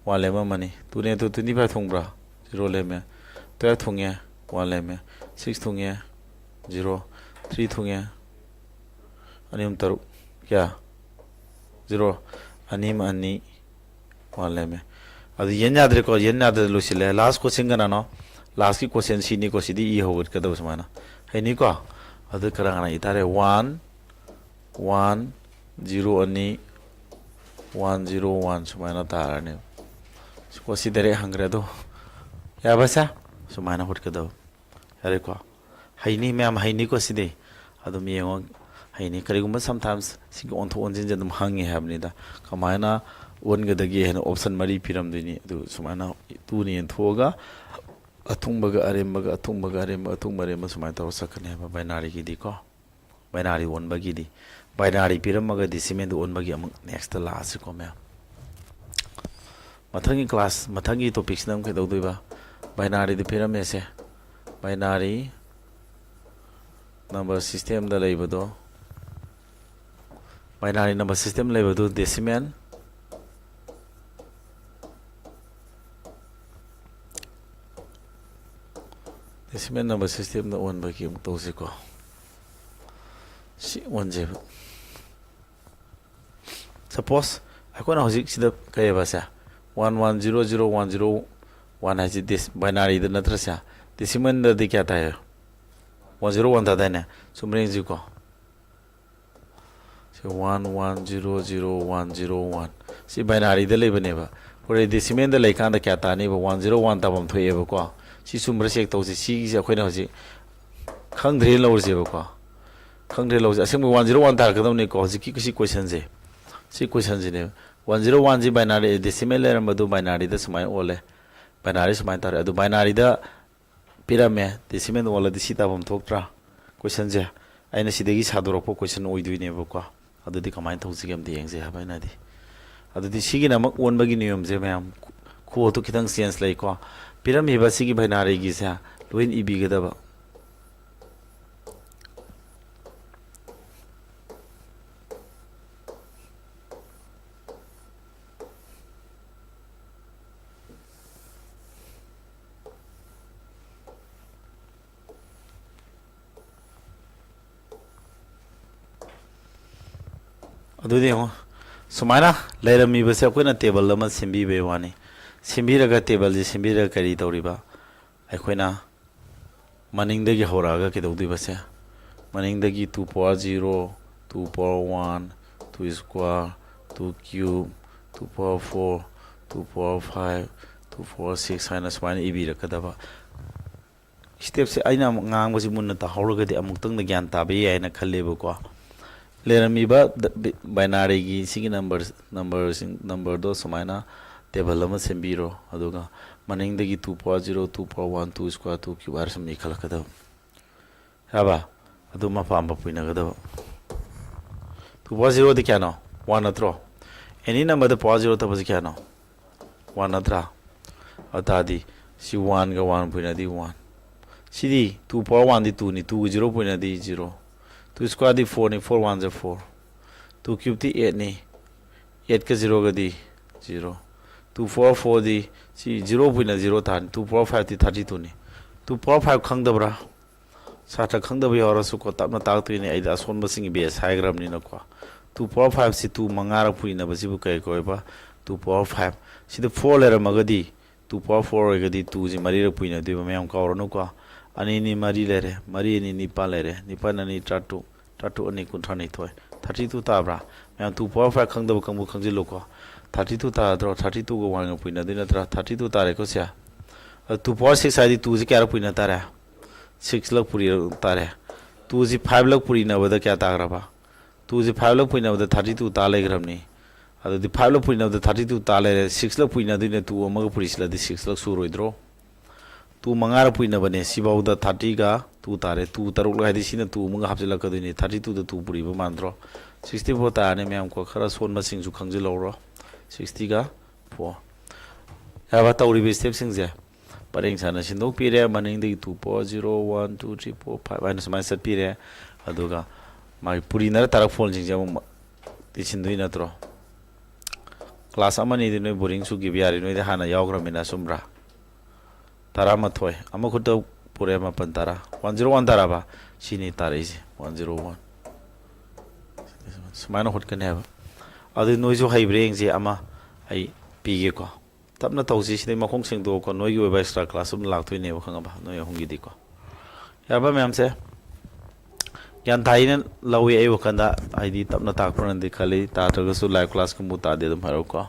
One ꯂꯦꯝꯃꯝꯃꯅꯤ꯫ Twoꯅ ꯌꯦꯟꯊꯣꯛ twenty five ꯊꯨꯡꯕ꯭ꯔꯥ? Zero ꯂꯦꯝꯃꯦ꯫ Twelve ꯊꯨꯡꯉꯦ, one ꯂꯦꯝꯃꯦ꯫ Six ꯊꯨꯡꯉꯦ, zero꯫ Three ꯊꯨꯡꯉꯦ, ꯑꯅꯤ ꯑꯍꯨꯝ ꯇꯔꯨꯛ, ꯀꯌꯥ? Zero꯫ ꯑꯅꯤ ꯑꯃ ꯑꯅꯤ, one ꯂꯦꯝꯃꯦ꯫ ꯑꯗꯨ ꯌꯦꯟ ꯌꯥꯗ꯭ꯔꯦꯀꯣ, ꯌꯦꯟ ꯌꯥꯗ꯭ꯔꯦ, ꯂꯣꯏꯁꯤꯜꯂꯦ꯫ Last question ꯀꯅꯥꯅꯣ? Lastꯀꯤ question ꯁꯤꯅꯤꯀꯣ, ꯁꯤꯗꯤ ꯏ ꯍꯧꯒꯠꯀꯗꯕ ꯁꯨꯃꯥꯏꯅ꯫ ꯍꯩꯅꯤꯀꯣ? ꯑꯗꯨ ꯀꯅꯥ ꯀꯅꯥ ꯏ ꯇꯥꯔꯦ? One, one, zero ꯑꯅꯤ, one zero one ꯁꯨꯃꯥꯏꯅ ꯇꯥꯔꯅꯤ꯫ ꯀꯣ ꯁꯤ direct ꯍꯪꯈ꯭ꯔꯦ ꯑꯗꯣ꯫ ꯌꯥꯕꯁꯦ? ꯁꯨꯃꯥꯏꯅ ꯍꯣꯠꯀꯗꯕ꯫ ꯌꯥꯔꯦꯀꯣ? ꯍꯩꯅꯤ ꯃꯌꯥꯝ, ꯍꯩꯅꯤꯀꯣ ꯁꯤꯗꯤ꯫ ꯑꯗꯨꯝ ꯌꯦꯡꯉꯣ, ꯍꯩꯅꯤ꯫ ꯀꯔꯤꯒꯨꯝꯕ sometimes ꯁꯤꯒꯤ ꯑꯣꯟꯊꯣꯛ ꯑꯣꯟꯁꯤꯟꯁꯦ ꯑꯗꯨꯝ ꯍꯪꯉꯦ ꯍꯥꯏꯕꯅꯤꯗ꯫ ꯀꯃꯥꯏꯅ ꯑꯣꯟꯒꯗꯒꯦ ꯍꯥꯏꯅ option ꯃꯔꯤ ꯄꯤꯔꯝꯗꯣꯏꯅꯤ꯫ ꯑꯗꯨ ꯁꯨꯃꯥꯏꯅ ꯇꯨꯅ ꯌꯦꯟꯊꯣꯛꯑꯒ ꯑꯊꯨꯡꯕꯒ ꯑꯔꯦꯝꯕꯒ, ꯑꯊꯨꯡꯕꯒ ꯑꯔꯦꯝꯕ, ꯑꯊꯨꯡꯕ ꯑꯔꯦꯝꯕ ꯁꯨꯃꯥꯏꯅ ꯇꯧꯔ ꯆꯠꯀꯅꯤ ꯍꯥꯏꯕ binary ꯒꯤꯗꯤꯀꯣ꯫ Binary ꯑꯣꯟꯕꯒꯤꯗꯤ, binary ꯄꯤꯔꯝꯃꯒ decimal ꯗ ꯑꯣꯟꯕꯒꯤ ꯑꯃꯨꯛ next ꯇ ꯂꯥꯛꯑꯁꯤꯀꯣ ꯃꯌꯥꯝ꯫ ꯃꯊꯪꯒꯤ class, ꯃꯊꯪꯒꯤ topic ꯁꯤꯅ ꯑꯃꯨꯛ ꯀꯩꯗꯧꯗꯣꯏꯕ? Binary ꯗ ꯄꯤꯔꯝꯃꯦꯁꯦ, binary number system ꯗ ꯂꯩꯕꯗꯣ, binary number system ꯂꯩꯕꯗꯨ decimal, decimal number system ꯗ ꯑꯣꯟꯕꯒꯤ ꯑꯃꯨꯛ ꯇꯧꯁꯤꯀꯣ꯫ ꯁꯤ ꯑꯣꯟꯁꯦꯕ꯫ Suppose ꯑꯩꯈꯣꯏꯅ ꯍꯧꯖꯤꯛ ꯁꯤꯗ ꯀꯩ ꯍꯥꯏꯕ ꯁꯦ, one one zero zero one zero one ꯍꯥꯏꯁꯤ ꯗꯤꯁ-, binary ꯗ ꯅꯠꯇ꯭ꯔꯁꯦ? Decimal ꯗꯗꯤ ꯀꯌꯥ ꯇꯥꯏ? One zero one ꯇꯥꯗꯥꯏꯅꯦ? ꯁꯨꯝ ꯌꯦꯡꯁꯤꯀꯣ꯫ ꯁꯤ one one zero zero one zero one꯫ ꯁꯤ binary ꯗ ꯂꯩꯕꯅꯦꯕ꯫ ꯍꯣꯔꯦꯟ decimal ꯗ ꯂꯩꯀꯥꯟꯗ ꯀꯌꯥ ꯇꯥꯅꯤꯕ? One zero one ꯇꯥꯐꯝ ꯊꯣꯛꯑꯦꯕꯀꯣ꯫ ꯁꯤ ꯆꯨꯝꯕ꯭ꯔꯥ check ꯇꯧꯁꯦ꯫ ꯁꯤꯒꯤꯁꯦ ꯑꯩꯈꯣꯏꯅ ꯍꯧꯖꯤꯛ ꯈꯪꯗ꯭ꯔꯦꯅ ꯂꯧꯔꯁꯦꯕꯀꯣ꯫ ꯈꯪꯗ꯭ꯔꯦ ꯂꯧꯔꯁꯦ꯫ ꯑꯁꯦꯡꯕ one zero one ꯇꯥꯔꯛꯀꯗꯕꯅꯤꯀꯣ꯫ ꯍꯧꯖꯤꯛꯀꯤ ꯁꯤ question ꯁꯦ꯫ ꯁꯤ question ꯁꯤꯅꯦꯕ꯫ One zero one ꯁꯤ binary, decimal ꯂꯩꯔꯝꯕꯗꯨ binary ꯗ ꯁꯨꯃꯥꯏꯅ ꯑꯣꯜꯂꯦ꯫ Binary ꯁꯨꯃꯥꯏꯅ ꯇꯥꯔꯦ꯫ ꯑꯗꯨ binary ꯗ ꯄꯤꯔꯝꯃꯦ, decimal ꯑꯣꯜꯂꯗꯤ ꯁꯤ ꯇꯥꯐꯝ ꯊꯣꯛꯇ꯭ꯔꯥ? Question ꯁꯦ ꯑꯩꯅ ꯁꯤꯗꯒꯤ ꯁꯥꯗꯣꯔꯛꯄ question ꯑꯣꯏꯗꯣꯏꯅꯦꯕꯀꯣ꯫ ꯑꯗꯨꯗꯤ ꯀꯃꯥꯏꯅ ꯇꯧꯁꯤꯒꯦ ꯑꯝꯇ ꯌꯦꯡꯁꯦ ꯍꯥꯏꯕ ꯑꯩꯅꯗꯤ꯫ ꯑꯗꯨꯗꯤ ꯁꯤꯒꯤꯅ ꯑꯃꯨꯛ ꯑꯣꯟꯕꯒꯤ ꯅꯤꯌꯣꯝꯁꯦ ꯃꯌꯥꯝ, ꯈꯨ-, ꯈꯨꯑꯣꯟꯗꯨ ꯈꯤꯇꯪ change ꯂꯩꯀꯣ꯫ ꯄꯤꯔꯝꯃꯤꯕ ꯁꯤꯒꯤ binary ꯒꯤꯁꯦ ꯂꯣꯏ ꯏꯕꯤꯒꯗꯕ꯫ ꯑꯗꯨꯗꯤ ꯌꯦꯡꯉꯣ, ꯁꯨꯃꯥꯏꯅ ꯂꯩꯔꯝꯃꯤꯕꯁꯦ ꯑꯩꯈꯣꯏꯅ table ꯑꯃ ꯁꯦꯝꯕꯤꯕꯩ ꯋꯥꯅꯤ꯫ ꯁꯦꯝꯕꯤꯔꯒ, table ꯁꯦ ꯁꯦꯝꯕꯤꯔꯒ ꯀꯔꯤ ꯇꯧꯔꯤꯕ? ꯑꯩꯈꯣꯏꯅ ꯃꯅꯤꯡꯗꯒꯤ ꯍꯧꯔꯛꯑꯒ ꯀꯩꯗꯧꯗꯣꯏꯕꯁꯦ? ꯃꯅꯤꯡꯗꯒꯤ two power zero, two power one, two square, two cube, two power four, two power five, two power six ꯍꯥꯏꯅ ꯁꯨꯃꯥꯏꯅ ꯏꯕꯤꯔꯛꯀꯗꯕ꯫ Step ꯁꯦ ꯑꯩꯅ ꯑꯃꯨꯛ ꯉꯥꯡꯕꯁꯤ ꯃꯨꯟꯅ ꯇꯥꯍꯧꯔꯒꯗꯤ ꯑꯃꯨꯛꯇꯪꯗ ꯒ꯭ꯌꯥꯟ ꯇꯥꯕ ꯌꯥꯏ ꯍꯥꯏꯅ ꯈꯜꯂꯦꯕꯀꯣ꯫ ꯂꯩꯔꯝꯃꯤꯕ ꯗ-, ꯕꯤ-, binary ꯒꯤ ꯁꯤꯒꯤ number, number ꯁꯤꯡ, number ꯗꯣ ꯁꯨꯃꯥꯏꯅ ꯇꯦꯕꯜ ꯑꯃ ꯁꯦꯝꯕꯤꯔꯣ꯫ ꯑꯗꯨꯒ ꯃꯅꯤꯡꯗꯒꯤ two power zero, two power one, two square, two cube ꯍꯥꯏꯔ ꯁꯨꯝ ꯏꯈꯠꯂꯛꯀꯗꯕ꯫ ꯌꯥꯕ? ꯑꯗꯨꯝ ꯑꯄꯥꯝꯕ ꯄꯨꯏꯅꯒꯗꯕ꯫ Two power zeroꯗꯤ ꯀꯌꯥꯅꯣ? One ꯅꯠꯇ꯭ꯔꯣ? Any numberꯗ power zero ꯊꯕꯁꯤ ꯀꯌꯥꯅꯣ? One ꯅꯠꯇ꯭ꯔꯥ? ꯑꯗꯨ ꯇꯥꯔꯗꯤ ꯁꯤ oneꯒ one ꯄꯨꯏꯅꯗꯤ one꯫ CD two power oneꯗꯤ twoꯅꯤ, twoꯒ zero ꯄꯨꯏꯅꯗꯤ zero꯫ Two squareꯗꯤ fourꯅꯤ, four ones are four꯫ Two cubeꯗꯤ eightꯅꯤ, eightꯀ zeroꯒꯗꯤ zero꯫ Two power fourꯗꯤ ꯁꯤ zero ꯄꯨꯏꯅ zero ꯇꯥꯔꯅꯤ꯫ Two power fiveꯗꯤ thirty twoꯅꯤ꯫ Two power five ꯈꯪꯗꯕ꯭ꯔꯥ? ꯁꯥꯇ꯭ꯔ ꯈꯪꯗꯕ ꯌꯥꯎꯔꯁꯨꯀꯣ, ꯇꯞꯅ ꯇꯥꯛꯇꯣꯏꯅꯦ꯫ ꯑꯩꯗꯤ ꯑꯁꯣꯟꯕꯁꯤꯡꯒꯤ base ꯍꯥꯏꯈ꯭ꯔꯕꯅꯤꯅꯀꯣ꯫ Two power fiveꯁꯤ two ꯃꯉꯥꯔꯛ ꯄꯨꯏꯅꯕꯁꯤꯕꯨ ꯀꯔꯤ ꯀꯧꯋꯦꯕ? Two power five꯫ ꯁꯤꯗ four ꯂꯩꯔꯝꯃꯒꯗꯤ two power four ꯑꯣꯏꯔꯒꯗꯤ twoꯁꯤ ꯃꯔꯤꯔꯛ ꯄꯨꯏꯅꯗꯣꯏꯕ, ꯃꯌꯥꯝ ꯀꯥꯎꯔꯅꯨꯀꯣ꯫ ꯑꯅꯤ ꯑꯅꯤ ꯃꯔꯤ ꯂꯩꯔꯦ, ꯃꯔꯤ ꯑꯅꯤ ꯅꯤꯄꯥꯟ ꯂꯩꯔꯦ, ꯅꯤꯄꯥꯟ ꯑꯅꯤ ꯇꯔꯥꯇꯔꯨꯛ, ꯇꯔꯥꯇꯔꯨꯛ ꯑꯅꯤ ꯀꯨꯟꯊ꯭ꯔꯥꯅꯤꯊꯣꯏ, thirty two ꯇꯥꯕ꯭ꯔꯥ? ꯃꯌꯥꯝ two power five ꯈꯪꯗꯕ ꯀꯥꯡꯕꯨ ꯈꯪꯖꯤꯜꯂꯨꯀꯣ꯫ Thirty two ꯇꯥꯗ꯭ꯔꯣ? Thirty twoꯒ oneꯒ ꯄꯨꯏꯅꯗꯣꯏ ꯅꯠꯇ꯭ꯔꯥ? Thirty two ꯇꯥꯔꯦꯀꯣ ꯁꯦ꯫ ꯑꯗꯨ two power six ꯍꯥꯏꯗꯤ twoꯁꯤ ꯀꯌꯥꯔꯛ ꯄꯨꯏꯅ ꯇꯥꯔꯦ? Six ꯂꯛ ꯄꯨꯔꯤ ꯇꯥꯔꯦ꯫ Twoꯁꯤ five ꯂꯛ ꯄꯨꯔꯤꯅꯕꯗ ꯀꯌꯥ ꯇꯥꯈ꯭ꯔꯕ? Twoꯁꯤ five ꯂꯛ ꯄꯨꯏꯅꯕꯗ thirty two ꯇꯥ ꯂꯩꯈ꯭ꯔꯕꯅꯤ꯫ ꯑꯗꯨꯗꯤ five ꯂꯛ ꯄꯨꯏꯅꯕꯗ thirty two ꯇꯥ ꯂꯩꯔꯦ, six ꯂꯛ ꯄꯨꯏꯅꯗꯣꯏꯅꯦ, two ꯑꯃꯒ ꯄꯨꯔꯤꯁꯤꯜꯂꯗꯤ six ꯂꯛ ꯁꯨꯔꯣꯏꯗ꯭ꯔꯣ? Two ꯃꯉꯥꯔꯛ ꯄꯨꯏꯅꯕꯅꯦ, ꯁꯤꯐꯥꯎꯗ thirtyꯒ two ꯇꯥꯔꯦ꯫ Two ꯇꯔꯨꯛ ꯂꯛ ꯍꯥꯏꯗꯤ ꯁꯤꯅ two ꯑꯃꯒ ꯍꯥꯞꯆꯤꯜꯂꯛꯀꯗꯣꯏꯅꯤ, thirty twoꯗ two ꯄꯨꯔꯤꯕ ꯃꯥꯟꯗ꯭ꯔꯣ? Sixty four ꯇꯥꯔꯅꯤ ꯃꯌꯥꯝ ꯀꯣ, ꯈꯔ ꯁꯣꯟꯕꯁꯤꯡꯁꯨ ꯈꯪꯖꯤꯜꯍꯧꯔꯣ꯫ Sixtyꯒ four꯫ ꯌꯥꯔꯕ ꯇꯧꯔꯤꯕ stepꯁꯤꯡꯁꯦ? ꯄꯔꯦꯡ ꯁꯥꯅ ꯁꯤꯟꯗꯣꯛꯄꯤꯔꯦ꯫ ꯃꯅꯤꯡꯗꯒꯤ two power zero, one, two, three, four, five ꯍꯥꯏꯅ ꯁꯨꯃꯥꯏꯅ ꯆꯠꯄꯤꯔꯦ꯫ ꯑꯗꯨꯒ ꯃꯥꯒꯤ ꯄꯨꯔꯤꯅꯔ ꯇꯥꯔꯛ ꯐꯣꯟꯁꯤꯡꯁꯦ ꯑꯃꯨꯛ ꯃ-, ꯇꯤꯁꯤꯟꯗꯣꯏ ꯅꯠꯇ꯭ꯔꯣ? Class ꯑꯃꯅꯤꯗꯤ ꯅꯣꯏ boring ꯆꯨꯈꯤꯕ ꯌꯥꯔꯤ, ꯅꯣꯏꯗꯤ ꯍꯥꯟꯅ ꯌꯥꯎꯈ꯭ꯔꯕꯅꯤꯅ, ꯆꯨꯝꯕ꯭ꯔꯥ? ꯇꯔꯥꯃꯥꯊꯣꯏ, ꯑꯃ ꯈꯨꯠꯇ ꯄꯨꯔꯦ, ꯃꯥꯄꯟ, ꯇꯔꯥ꯫ One zero one ꯇꯥꯔꯕ? ꯁꯤꯅꯤ ꯇꯥꯔꯛꯏꯁꯦ, one zero one꯫ ꯁꯨꯃꯥꯏꯅ ꯍꯣꯠꯀꯅꯤ ꯍꯥꯏꯕ꯫ ꯑꯗꯨ ꯅꯣꯏꯁꯨ ꯍꯩꯕ꯭ꯔꯥ ꯌꯦꯡꯁꯤ, ꯑꯃ ꯑꯩ ꯄꯤꯒꯦꯀꯣ꯫ ꯇꯞꯅ ꯇꯧꯁꯤ, ꯁꯤꯗꯩ ꯃꯈꯣꯡ ꯁꯦꯡꯗꯣꯛꯑꯣꯀꯣ꯫ ꯅꯣꯏꯒꯤ ꯑꯣꯏꯕ extra class ꯑꯃ ꯂꯥꯛꯇꯣꯏꯅꯦꯕ, ꯈꯪꯉꯕ? ꯅꯣꯏ ꯑꯍꯨꯝꯒꯤꯗꯤꯀꯣ꯫ ꯌꯥꯔꯕ ꯃꯌꯥꯝꯁꯦ? ꯒ꯭ꯌꯥꯟ ꯇꯥꯏꯅ ꯂꯧꯏ ꯑꯩ ꯋꯥꯈꯜꯗ, ꯍꯥꯏꯗꯤ ꯇꯞꯅ ꯇꯥꯛꯄ꯭ꯔꯅꯗꯤ ꯈꯜꯂꯤ, ꯇꯥꯗ꯭ꯔꯒꯁꯨ live classꯀꯨꯝꯕ ꯇꯥꯗꯦ ꯑꯗꯨꯝ ꯍꯥꯏꯔꯛꯎꯀꯣ꯫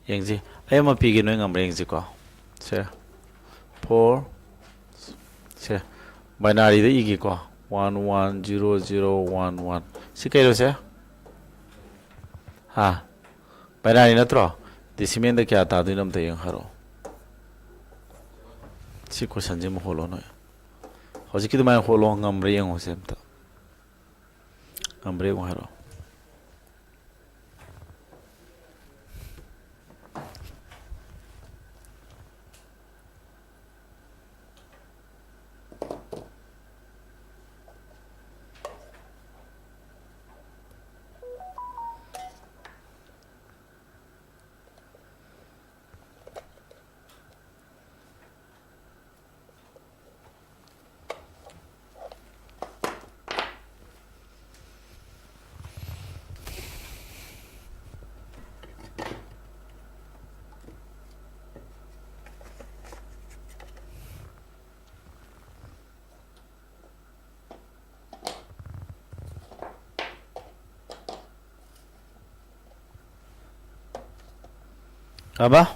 ꯌꯦꯡꯁꯤ, ꯑꯩ ꯑꯃ ꯄꯤꯒꯦ, ꯅꯣꯏ ꯉꯝꯕ꯭ꯔꯥ ꯌꯦꯡꯁꯤꯀꯣ꯫ ꯁꯦ, four, ꯁꯦ, binaryꯗ ꯏꯒꯦꯀꯣ, one one zero zero one one꯫ ꯁꯤ ꯀꯩꯅꯣ ꯁꯦ? ꯍꯥ? Binary ꯅꯠꯇ꯭ꯔꯣ? ꯗꯤꯁꯤꯃꯦꯜꯗ ꯀꯌꯥ ꯇꯥꯗꯣꯏꯅꯣ ꯑꯝꯇ ꯌꯦꯡꯉꯣ, ꯍꯥꯏꯔꯛꯑꯣ꯫ ꯁꯤ ꯀꯣꯏꯁꯟꯁꯤꯃ ꯍꯣꯠꯂꯣ ꯅꯣꯏ꯫ ꯍꯧꯖꯤꯛꯀꯤ ꯑꯗꯨꯃꯥꯏꯅ ꯍꯣꯠꯂꯣ, ꯉꯝꯕ꯭ꯔꯥ ꯌꯦꯡꯉꯣꯁꯦ ꯑꯝꯇ꯫ ꯉꯝꯕ꯭ꯔꯥ ꯌꯦꯡꯉꯣ ꯍꯥꯏꯔꯛꯑꯣ꯫ ꯑꯕ,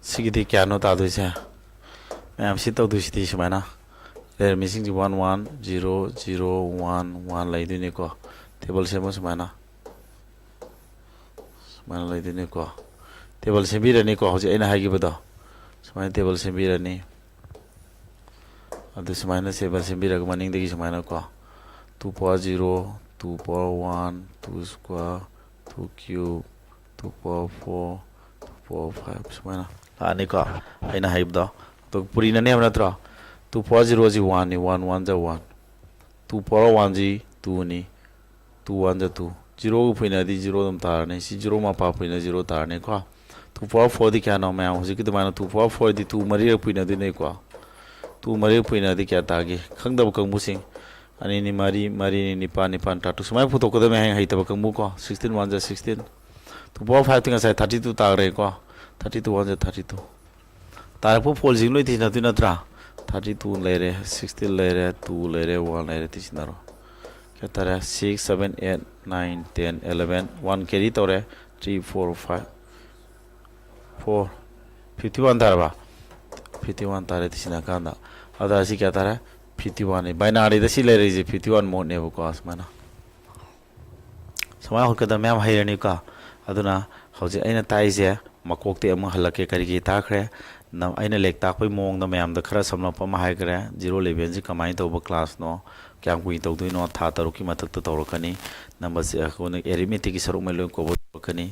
ꯁꯤꯒꯤꯗꯤ ꯀꯌꯥꯅꯣ ꯇꯥꯗꯣꯏꯁꯦ? ꯃꯌꯥꯝ ꯁꯤ ꯇꯧꯗꯣꯏꯁꯤꯗꯤ ꯁꯨꯃꯥꯏꯅ, ꯂꯩꯔꯝꯃꯤꯁꯤꯡꯁꯤ one one zero zero one one ꯂꯩꯗꯣꯏꯅꯤꯀꯣ꯫ ꯇꯦꯕꯜ ꯁꯦꯝꯃꯣ ꯁꯨꯃꯥꯏꯅ, ꯁꯨꯃꯥꯏꯅ ꯂꯩꯗꯣꯏꯅꯤꯀꯣ꯫ ꯇꯦꯕꯜ ꯁꯦꯝꯕꯤꯔꯅꯤꯀꯣ, ꯍꯧꯖꯤꯛ ꯑꯩꯅ ꯍꯥꯏꯈꯤꯕꯗꯣ ꯁꯨꯃꯥꯏꯅ ꯇꯦꯕꯜ ꯁꯦꯝꯕꯤꯔꯅꯤ꯫ ꯑꯗꯨ ꯁꯨꯃꯥꯏꯅ ꯇꯦꯕꯜ ꯁꯦꯝꯕꯤꯔꯒ ꯃꯅꯤꯡꯗꯒꯤ ꯁꯨꯃꯥꯏꯅꯀꯣ, two power zero, two power one, two square, two cube, two power four, two power five, ꯁꯨꯃꯥꯏꯅ ꯂꯥꯛꯑꯅꯤꯀꯣ꯫ ꯑꯩꯅ ꯍꯥꯏꯕꯗꯣ ꯑꯗꯨꯒ ꯄꯨꯔꯤꯅꯅꯤ ꯍꯥꯏꯕ ꯅꯠꯇ꯭ꯔꯣ? Two power zero ꯁꯤ one ꯅꯤ, one one ꯖ one, two power one ꯁꯤ two ꯅꯤ, two one ꯖ two, ꯖꯤꯔꯣꯒ ꯐꯨꯏꯅꯗꯤ ꯖꯤꯔꯣ ꯑꯗꯨꯝ ꯇꯥꯔꯅꯤ꯫ ꯁꯤ ꯖꯤꯔꯣ ꯃꯄꯥ ꯐꯨꯏꯅ ꯖꯤꯔꯣ ꯇꯥꯔꯅꯤꯀꯣ꯫ Two power four ꯗꯤ ꯀꯌꯥꯅꯣ ꯃꯌꯥꯝ? ꯍꯧꯖꯤꯛꯀꯤ ꯑꯗꯨꯃꯥꯏꯅ two power four ꯗꯤ two ꯃꯔꯤꯔꯛ ꯐꯨꯏꯅꯗꯣꯏꯅꯤꯀꯣ꯫ Two ꯃꯔꯤꯔꯛ ꯐꯨꯏꯅꯗꯤ ꯀꯌꯥ ꯇꯥꯒꯦ? ꯈꯪꯗꯕ ꯀꯥꯡꯕꯨꯁꯤꯡ, ꯑꯅꯤꯅꯤ ꯃꯔꯤ, ꯃꯔꯤꯅꯤ ꯅꯤꯄꯥꯟ, ꯅꯤꯄꯥꯟ ꯇꯔꯥ ꯇꯔꯨꯛ, ꯁꯨꯃꯥꯏꯅ ꯄꯨꯊꯣꯛꯀꯗꯕꯅꯤ ꯍꯌꯦꯡ ꯍꯩꯇꯕ ꯀꯥꯡꯕꯨ ꯀꯣ꯫ Sixteen one ꯖ sixteen, two power five T ꯉꯁꯥꯏ thirty two ꯇꯥꯈ꯭ꯔꯦꯀꯣ꯫ Thirty two one ꯖ thirty two꯫ ꯇꯥꯔꯛꯄ ꯐꯣꯜꯁꯤꯡ ꯂꯣꯏ ꯊꯤꯅꯗꯣꯏ ꯅꯠꯇ꯭ꯔꯥ? Thirty two ꯂꯩꯔꯦ, sixteen ꯂꯩꯔꯦ, two ꯂꯩꯔꯦ, one ꯂꯩꯔꯦ, ꯇꯤꯁꯤꯟꯅꯔꯣ꯫ ꯀꯌꯥ ꯇꯥꯔꯦ? Six, seven, eight, nine, ten, eleven, one carry ꯇꯧꯔꯦ, three, four, five, four, fifty one ꯇꯥꯔꯕ? Fifty one ꯇꯥꯔꯦ ꯇꯤꯁꯤꯟꯅ ꯀꯥꯟꯗ꯫ ꯑꯗ ꯁꯤ ꯀꯌꯥ ꯇꯥꯔꯦ? Fifty one ꯅꯤ꯫ Binary ꯗ ꯁꯤ ꯂꯩꯔꯛꯏꯁꯦ fifty one mode ꯅꯦꯕꯀꯣ, ꯁꯨꯃꯥꯏꯅ꯫ ꯁꯨꯃꯥꯏꯅ ꯍꯣꯠꯀꯗꯕ ꯃꯌꯥꯝ ꯍꯩꯔꯅꯤꯀꯣ꯫ ꯑꯗꯨꯅ ꯍꯧꯖꯤꯛ ꯑꯩꯅ ꯇꯥꯛꯏꯁꯦ ꯃꯀꯣꯛꯇꯩ ꯑꯃꯨꯛ ꯍꯜꯂꯛꯀꯦ꯫ ꯀꯔꯤ ꯀꯔꯤ ꯇꯥꯛꯈ꯭ꯔꯦ? ꯅ-, ꯑꯩꯅ ꯂꯦꯛ ꯇꯥꯛꯄꯒꯤ ꯃꯑꯣꯡꯗ ꯃꯌꯥꯝꯗ ꯈꯔ ꯁꯝꯂꯞꯄ ꯑꯃ ꯍꯥꯏꯈ꯭ꯔꯦ꯫ Zero eleven ꯁꯤ ꯀꯃꯥꯏꯅ ꯇꯧꯕ class ꯅꯣ, ꯀꯌꯥꯝ ꯀꯨꯏꯅ ꯇꯧꯗꯣꯏꯅꯣ, ꯊꯥ ꯇꯔꯨꯛꯀꯤ ꯃꯊꯛꯇ ꯇꯧꯔꯛꯀꯅꯤ꯫ Number ꯁꯤ ꯑꯩꯈꯣꯏꯅ arithmetic ꯀꯤ ꯁꯔꯨꯛꯃꯩ ꯂꯣꯏ cover ꯇꯧꯔꯛꯀꯅꯤ꯫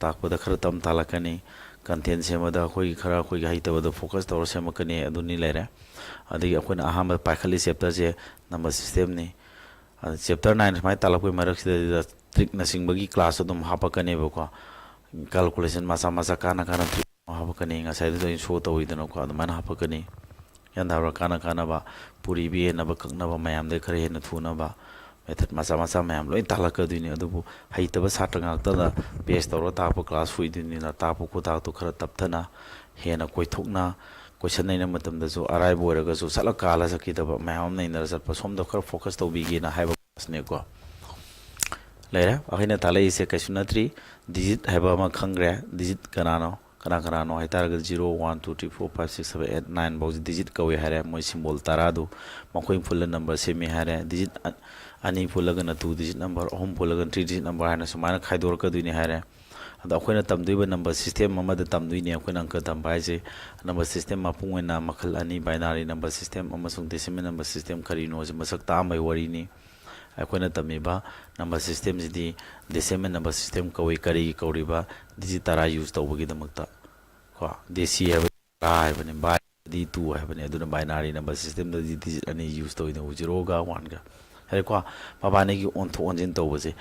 ꯇꯥꯛꯄꯗ ꯈꯔ ꯇꯞꯅ ꯇꯥꯛꯂꯛꯀꯅꯤ꯫ Content ꯁꯦꯝꯕꯗ ꯑꯩꯈꯣꯏꯒꯤ ꯈꯔ ꯑꯩꯈꯣꯏꯒꯤ ꯍꯩꯇꯕꯗꯣ focus ꯇꯧꯔ ꯁꯦꯝꯃꯛꯀꯅꯤ, ꯑꯗꯨꯅꯤ ꯂꯩꯔꯦ꯫ ꯑꯗꯒꯤ ꯑꯩꯈꯣꯏꯅ ꯑꯍꯥꯟꯕ ꯄꯥꯏꯈꯠꯂꯤ chapter ꯁꯦ number system ꯅꯤ꯫ ꯑꯗ chapter nine ꯁꯨꯃꯥꯏꯅ ꯇꯥꯛꯂꯛꯄꯒꯤ ꯃꯔꯛꯁꯤꯗꯩꯗ trick ꯅꯆꯤꯡꯕꯒꯤ class ꯑꯗꯨꯝ ꯍꯥꯞꯄꯛꯀꯅꯦꯕꯀꯣ꯫ Calculation ꯃꯆꯥ ꯃꯆꯥ ꯀꯥꯟꯅ ꯀꯥꯟꯅꯕ trick ꯍꯥꯞꯄꯛꯀꯅꯤ꯫ ꯉꯁꯥꯏꯗꯨꯗ ꯑꯩꯅ show ꯇꯧꯔꯤꯗꯅꯀꯣ, ꯑꯗꯨꯃꯥꯏꯅ ꯍꯥꯞꯄꯛꯀꯅꯤ꯫ ꯒ꯭ꯌꯥꯟ ꯇꯥꯕ꯭ꯔꯥ? ꯀꯥꯟꯅ ꯀꯥꯟꯅꯕ ꯄꯨꯔꯤ ꯄꯦꯟꯅꯕ ꯀꯛꯅꯕ ꯃꯌꯥꯝꯗꯩ ꯈꯔ ꯍꯦꯟꯅ ꯊꯨꯅꯕ method ꯃꯆꯥ ꯃꯆꯥ ꯃꯌꯥꯝ ꯂꯣꯏ ꯇꯥꯛꯂꯛꯀꯗꯣꯏꯅꯤ꯫ ꯑꯗꯨꯕꯨ ꯍꯩꯇꯕ ꯁꯥꯇ꯭ꯔ ꯉꯥꯛꯇꯗ base ꯇꯧꯔ ꯇꯥꯛꯄ class ꯑꯣꯏꯗꯣꯏꯅꯤꯅ ꯇꯥꯛꯄ ꯈꯨꯇꯥꯛꯇꯣ ꯈꯔ ꯇꯞꯊꯅ, ꯍꯦꯟꯅ ꯀꯣꯏꯊꯣꯛꯅ, question ꯅꯩꯅ ꯃꯇꯝꯗꯁꯨ ꯑꯔꯥꯏꯕ ꯑꯣꯏꯔꯒꯁꯨ ꯆꯠꯂ ꯀꯥꯜꯂ ꯆꯠꯈꯤꯗꯕ, ꯃꯌꯥꯝ ꯑꯃ ꯅꯩꯅꯔ ꯆꯠꯄ, ꯁꯣꯝꯗ ꯈꯔ focus ꯇꯧꯕꯤꯒꯦꯅ ꯍꯥꯏꯕ class ꯅꯦꯀꯣ꯫ ꯂꯩꯔꯦ꯫ ꯑꯩꯈꯣꯏꯅ ꯇꯥꯛꯂꯛꯏꯁꯦ ꯀꯩꯁꯨ ꯅꯠꯇ꯭ꯔꯤ, digit ꯍꯥꯏꯕ ꯑꯃ ꯈꯪꯈ꯭ꯔꯦ꯫ Digit ꯀꯅꯥꯅꯣ? ꯀꯅꯥ ꯀꯅꯥꯅꯣ ꯍꯥꯏꯇꯥꯔꯒꯗꯤ zero, one, two, three, four, five, six, seven, eight, nine ꯐꯥꯎꯁꯦ digit ꯀꯧꯏ ꯍꯥꯏꯔꯦ꯫ ꯃꯣꯏ symbol ꯇꯔꯥꯗꯨ ꯃꯈꯣꯏ ꯄꯨꯜꯂ number ꯁꯦꯝꯃꯤ ꯍꯥꯏꯔꯦ꯫ Digit ꯑ-, ꯑꯅꯤ ꯄꯨꯜꯂꯒꯅ two digit number, ꯑꯍꯨꯝ ꯄꯨꯜꯂꯒꯅ three digit number ꯍꯥꯏꯅ ꯁꯨꯃꯥꯏꯅ ꯈꯥꯏꯗꯣꯔꯛꯀꯗꯣꯏꯅꯤ ꯍꯥꯏꯔꯦ꯫ ꯑꯗꯣ ꯑꯩꯈꯣꯏꯅ ꯇꯝꯗꯣꯏꯕ number system ꯑꯃꯗ ꯇꯝꯗꯣꯏꯅꯤ꯫ ꯑꯩꯈꯣꯏꯅ ꯑꯪꯀ ꯇꯝꯕ ꯍꯥꯏꯁꯦ number system ꯃꯄꯨꯡ ꯑꯣꯏꯅ ꯃꯈꯜ ꯑꯅꯤ, binary number system ꯑꯃꯁꯨꯡ decimal number system ꯀꯔꯤꯅꯣꯁꯦ ꯃꯁꯛ ꯇꯥꯛꯑꯝꯕꯒꯤ ꯋꯥꯔꯤꯅꯤ꯫ ꯑꯩꯈꯣꯏꯅ ꯇꯝꯃꯤꯕ number system ꯁꯤꯗꯤ decimal number system ꯀꯧꯏ꯫ ꯀꯔꯤꯒꯤ ꯀꯧꯔꯤꯕ? Digit ꯇꯔꯥ use ꯇꯧꯕꯒꯤꯗꯃꯛꯇ ꯀꯣ꯫ Deci ꯍꯥꯏꯕ ꯇꯔꯥ ꯍꯥꯏꯕꯅꯤ, bi ꯗꯤ two ꯍꯥꯏꯕꯅꯤ꯫ ꯑꯗꯨꯅ binary number system ꯗꯗꯤ digit ꯑꯅꯤ use ꯇꯧꯋꯤꯗꯅ, zero ꯒ one ꯒ꯫ ꯍꯥꯏꯔꯦꯀꯣ? ꯃꯕꯥꯅꯤꯒꯤ ꯑꯣꯟꯊꯣꯛ ꯑꯣꯟꯁꯤꯟ ꯇꯧꯕꯁꯦ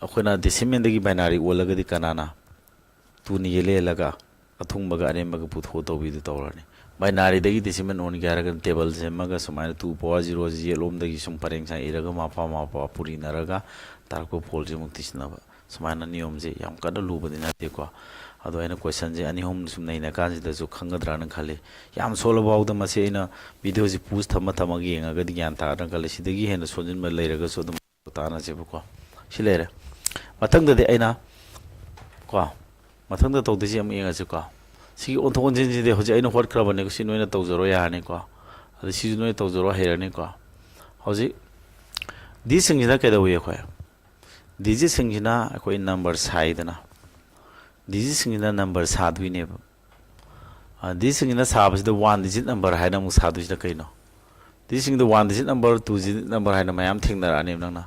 ꯑꯩꯈꯣꯏꯅ decimal ꯗꯒꯤ binary ꯑꯣꯜꯂꯒꯗꯤ ꯀꯅꯥꯅ two ꯅ ꯌꯦꯜꯂꯦ ꯍꯦꯜꯂꯒ ꯑꯊꯨꯡꯕꯒ ꯑꯔꯦꯝꯕꯒ ꯄꯨꯊꯣꯛꯑ ꯇꯧꯕꯤꯗꯨ ꯇꯧꯔꯅꯤ꯫ Binary ꯗꯒꯤ decimal ꯑꯣꯟꯒꯦ ꯍꯥꯏꯔꯒꯅ table ꯁꯦꯝꯃꯒ ꯁꯨꯃꯥꯏꯅ two power zero ꯁꯤ ꯌꯦꯠꯂꯣꯝꯗꯒꯤ ꯁꯨꯝ ꯄꯔꯦꯡ ꯁꯥꯡ ꯏꯔꯒ ꯃꯄꯥ ꯃꯄꯥ ꯄꯨꯔꯤꯅꯔꯒ ꯇꯥꯔꯛꯄ ꯐꯣꯜꯁꯤ ꯑꯃꯨꯛ ꯊꯤꯖꯤꯟꯅꯕ꯫ ꯁꯨꯃꯥꯏꯅ ꯅꯤꯌꯣꯝꯁꯦ ꯌꯥꯝ ꯀꯟꯅ ꯂꯨꯕꯗꯤ ꯅꯠꯇꯦꯀꯣ꯫ ꯑꯗꯣ ꯑꯩꯅ question ꯁꯦ ꯑꯅꯤ ꯑꯍꯨꯝ ꯁꯨꯝ ꯅꯩꯅ ꯀꯥꯟꯁꯤꯗꯁꯨ ꯈꯪꯒꯗ꯭ꯔꯥꯅ ꯈꯜꯂꯤ꯫ ꯌꯥꯝ ꯁꯣꯜꯂꯐꯥꯎꯗ ꯃꯁꯤ ꯑꯩꯅ video ꯁꯤ pause ꯊꯝꯃ ꯊꯝꯃꯒ ꯌꯦꯡꯉꯒꯗꯤ ꯒ꯭ꯌꯥꯟ ꯇꯥꯒꯗ꯭ꯔꯥ ꯈꯜꯂꯤ꯫ ꯁꯤꯗꯒꯤ ꯍꯦꯟꯅ ꯁꯣꯟꯖꯤꯟꯕ ꯂꯩꯔꯒꯁꯨ ꯑꯗꯨꯝ ꯇꯥꯟꯅꯁꯦꯕꯀꯣ꯫ ꯁꯤ ꯂꯩꯔꯦ꯫ ꯃꯊꯪꯗꯗꯤ ꯑꯩꯅ ꯀꯣ, ꯃꯊꯪꯗ ꯇꯧꯗꯣꯏꯁꯤ ꯑꯃꯨꯛ ꯌꯦꯡꯉꯁꯤꯀꯣ꯫ ꯁꯤꯒꯤ ꯑꯣꯟꯊꯣꯛ ꯑꯣꯟꯁꯤꯟꯁꯤꯗꯤ ꯍꯧꯖꯤꯛ ꯑꯩꯅ ꯍꯣꯠꯈ꯭ꯔꯕꯅꯦꯀꯣ꯫ ꯁꯤ ꯅꯣꯏꯅ ꯇꯧꯖꯔꯣ ꯌꯥꯔꯅꯤꯀꯣ꯫ ꯑꯗ ꯁꯤꯁꯨ ꯅꯣꯏ ꯇꯧꯖꯔꯣ ꯍꯩꯔꯅꯤꯀꯣ꯫ ꯍꯧꯖꯤꯛ ꯗꯤꯁꯁꯤꯡꯁꯤꯅ ꯀꯩꯗꯧꯏ ꯑꯩꯈꯣꯏ? ꯗꯤꯖꯤꯠꯁꯤꯡꯁꯤꯅ ꯑꯩꯈꯣꯏ ꯅꯝꯕꯔ ꯁꯥꯏꯗꯅ, ꯗꯤꯖꯤꯠꯁꯤꯡꯁꯤꯅ ꯅꯝꯕꯔ ꯁꯥꯗꯣꯏꯅꯦꯕ꯫ ꯗꯤꯖꯤꯠꯁꯤꯡꯁꯤꯅ ꯁꯥꯕꯁꯤꯗ ꯋꯥꯟ ꯗꯤꯖꯤꯠ ꯅꯝꯕꯔ ꯍꯥꯏꯅ ꯑꯃꯨꯛ ꯁꯥꯗꯣꯏꯁꯤꯅ ꯀꯩꯅꯣ? ꯗꯤꯖꯤꯠꯁꯤꯡꯗ one digit number, two digit number ꯍꯥꯏꯅ ꯃꯌꯥꯝ ꯊꯦꯡꯅꯔꯛꯑꯅꯦꯕ ꯅꯪꯅ꯫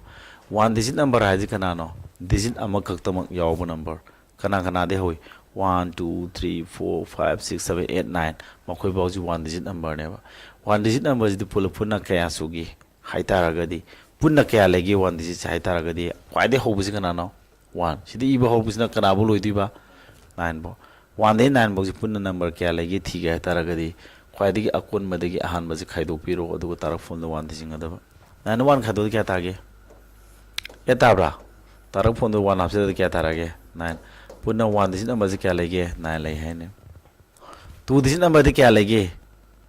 ꯋꯥꯟ ꯗꯤꯖꯤꯠ ꯅꯝꯕꯔ ꯍꯥꯏꯁꯤ ꯀꯅꯥꯅꯣ? ꯗꯤꯖꯤꯠ ꯑꯃꯈꯛꯇꯃꯛ ꯌꯥꯎꯕ ꯅꯝꯕꯔ꯫ ꯀꯅꯥ ꯀꯅꯥꯗꯒꯤ ꯍꯧꯏ? One, two, three, four, five, six, seven, eight, nine, ꯃꯈꯣꯏ ꯐꯥꯎꯁꯤ ꯋꯥꯟ ꯗꯤꯖꯤꯠ ꯅꯝꯕꯔꯅꯦꯕ꯫ ꯋꯥꯟ ꯗꯤꯖꯤꯠ ꯅꯝꯕꯔꯁꯤꯗꯤ ꯄꯨꯂꯞ ꯄꯨꯟꯅ ꯀꯌꯥ ꯁꯨꯒꯦ ꯍꯥꯏ ꯇꯥꯔꯒꯗꯤ, ꯄꯨꯟꯅ ꯀꯌꯥ ꯂꯩꯒꯦ ꯋꯥꯟ ꯗꯤꯖꯤꯠꯁꯦ ꯍꯥꯏ ꯇꯥꯔꯒꯗꯤ, ꯈ꯭ꯋꯥꯏꯗꯒꯤ ꯍꯧꯕꯁꯤ ꯀꯅꯥꯅꯣ? ꯋꯥꯟ꯫ ꯁꯤꯗ ꯏꯕ ꯍꯧꯕꯁꯤꯅ ꯀꯅꯥꯕꯨ ꯂꯣꯏꯗꯣꯏꯕ? ꯅꯥꯏꯟ ꯐꯥꯎ꯫ ꯋꯥꯟꯗꯒꯤ ꯅꯥꯏꯟ ꯐꯥꯎꯁꯤ ꯄꯨꯟꯅ ꯅꯝꯕꯔ ꯀꯌꯥ ꯂꯩꯒꯦ ꯊꯤꯒꯦ ꯍꯥꯏ ꯇꯥꯔꯒꯗꯤ, ꯈ꯭ꯋꯥꯏꯗꯒꯤ ꯑꯀꯣꯟꯕꯗꯒꯤ ꯑꯍꯥꯟꯕꯁꯤ ꯈꯥꯏꯗꯣꯛꯄꯤꯔꯣ, ꯑꯗꯨꯒ ꯇꯥꯔꯛꯐꯝꯗ ꯋꯥꯟꯗ ꯆꯤꯡꯒꯗꯕ꯫ ꯅꯥꯏꯟ ꯋꯥꯟ ꯈꯥꯏꯗꯣꯛꯑꯗꯤ ꯀꯌꯥ ꯇꯥꯒꯦ? ꯑꯦꯠ ꯇꯥꯕ꯭ꯔꯥ? ꯇꯥꯔꯛꯐꯝꯗ ꯋꯥꯟ ꯍꯥꯞꯆꯤꯜꯂꯗꯤ ꯀꯌꯥ ꯇꯥꯔꯒꯦ? ꯅꯥꯏꯟ꯫ ꯄꯨꯟꯅ ꯋꯥꯟ ꯗꯤꯖꯤꯠ ꯅꯝꯕꯔꯁꯤ ꯀꯌꯥ ꯂꯩꯒꯦ? ꯅꯥꯏꯟ ꯂꯩ ꯍꯥꯏꯅꯤ꯫ ꯇꯨ ꯗꯤꯖꯤꯠ ꯅꯝꯕꯔꯗꯤ ꯀꯌꯥ ꯂꯩꯒꯦ?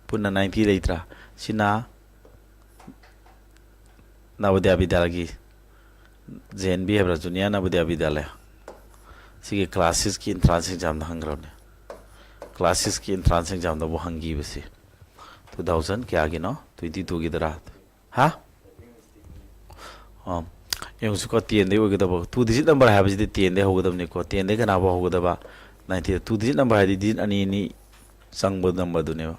ꯄꯨꯟꯅ ꯅꯥꯏꯟꯇꯤ ꯂꯩꯇ꯭ꯔꯥ? ꯁꯤꯅ ꯅꯕꯣꯗꯤꯌꯥ ꯕꯤꯗ꯭ꯌꯥꯂꯌꯒꯤ, ꯖꯦ ꯑꯦꯟ ꯕꯤ ꯍꯥꯏꯕ꯭ꯔꯥ, ꯖꯨꯅꯤꯌꯔ ꯅꯕꯣꯗꯤꯌꯥ ꯕꯤꯗ꯭ꯌꯥꯂꯌ, ꯁꯤꯒꯤ ꯀ꯭ꯂꯥꯁ ꯁꯤꯛꯁꯀꯤ ꯑꯦꯟꯇ꯭ꯔꯥꯟꯁ ꯑꯦꯛꯖꯥꯝꯗ ꯍꯪꯈ꯭ꯔꯕꯅꯦ꯫ ꯀ꯭ꯂꯥꯁ ꯁꯤꯛꯁꯀꯤ ꯑꯦꯟꯇ꯭ꯔꯥꯟꯁ ꯑꯦꯛꯖꯥꯝꯗꯕꯨ ꯍꯪꯈꯤꯕꯁꯤ꯫ ꯇꯨ ꯊꯥꯎꯖꯟ ꯀꯌꯥꯒꯤꯅꯣ? ꯇ꯭ꯋꯦꯟꯇꯤ ꯇꯨꯒꯤꯗꯔꯥ? ꯍꯥ? ꯑꯥ, ꯌꯦꯡꯉꯨꯁꯤꯀꯣ, ꯇꯦꯟꯗꯒꯤ ꯑꯣꯏꯒꯗꯕ꯫ ꯇꯨ ꯗꯤꯖꯤꯠ ꯅꯝꯕꯔ ꯍꯥꯏꯕꯁꯤꯗꯤ ꯇꯦꯟꯗꯒꯤ ꯍꯧꯒꯗꯕꯅꯤꯀꯣ꯫ ꯇꯦꯟꯗꯒꯤ ꯀꯅꯥꯐꯥꯎ ꯍꯧꯒꯗꯕ? ꯅꯥꯏꯟꯇꯤ꯫ ꯇꯨ ꯗꯤꯖꯤꯠ ꯅꯝꯕꯔ ꯍꯥꯏꯗꯤ ꯗꯤꯖꯤꯠ ꯑꯅꯤ ꯑꯅꯤ ꯆꯪꯕ ꯅꯝꯕꯔꯗꯨꯅꯦꯕ꯫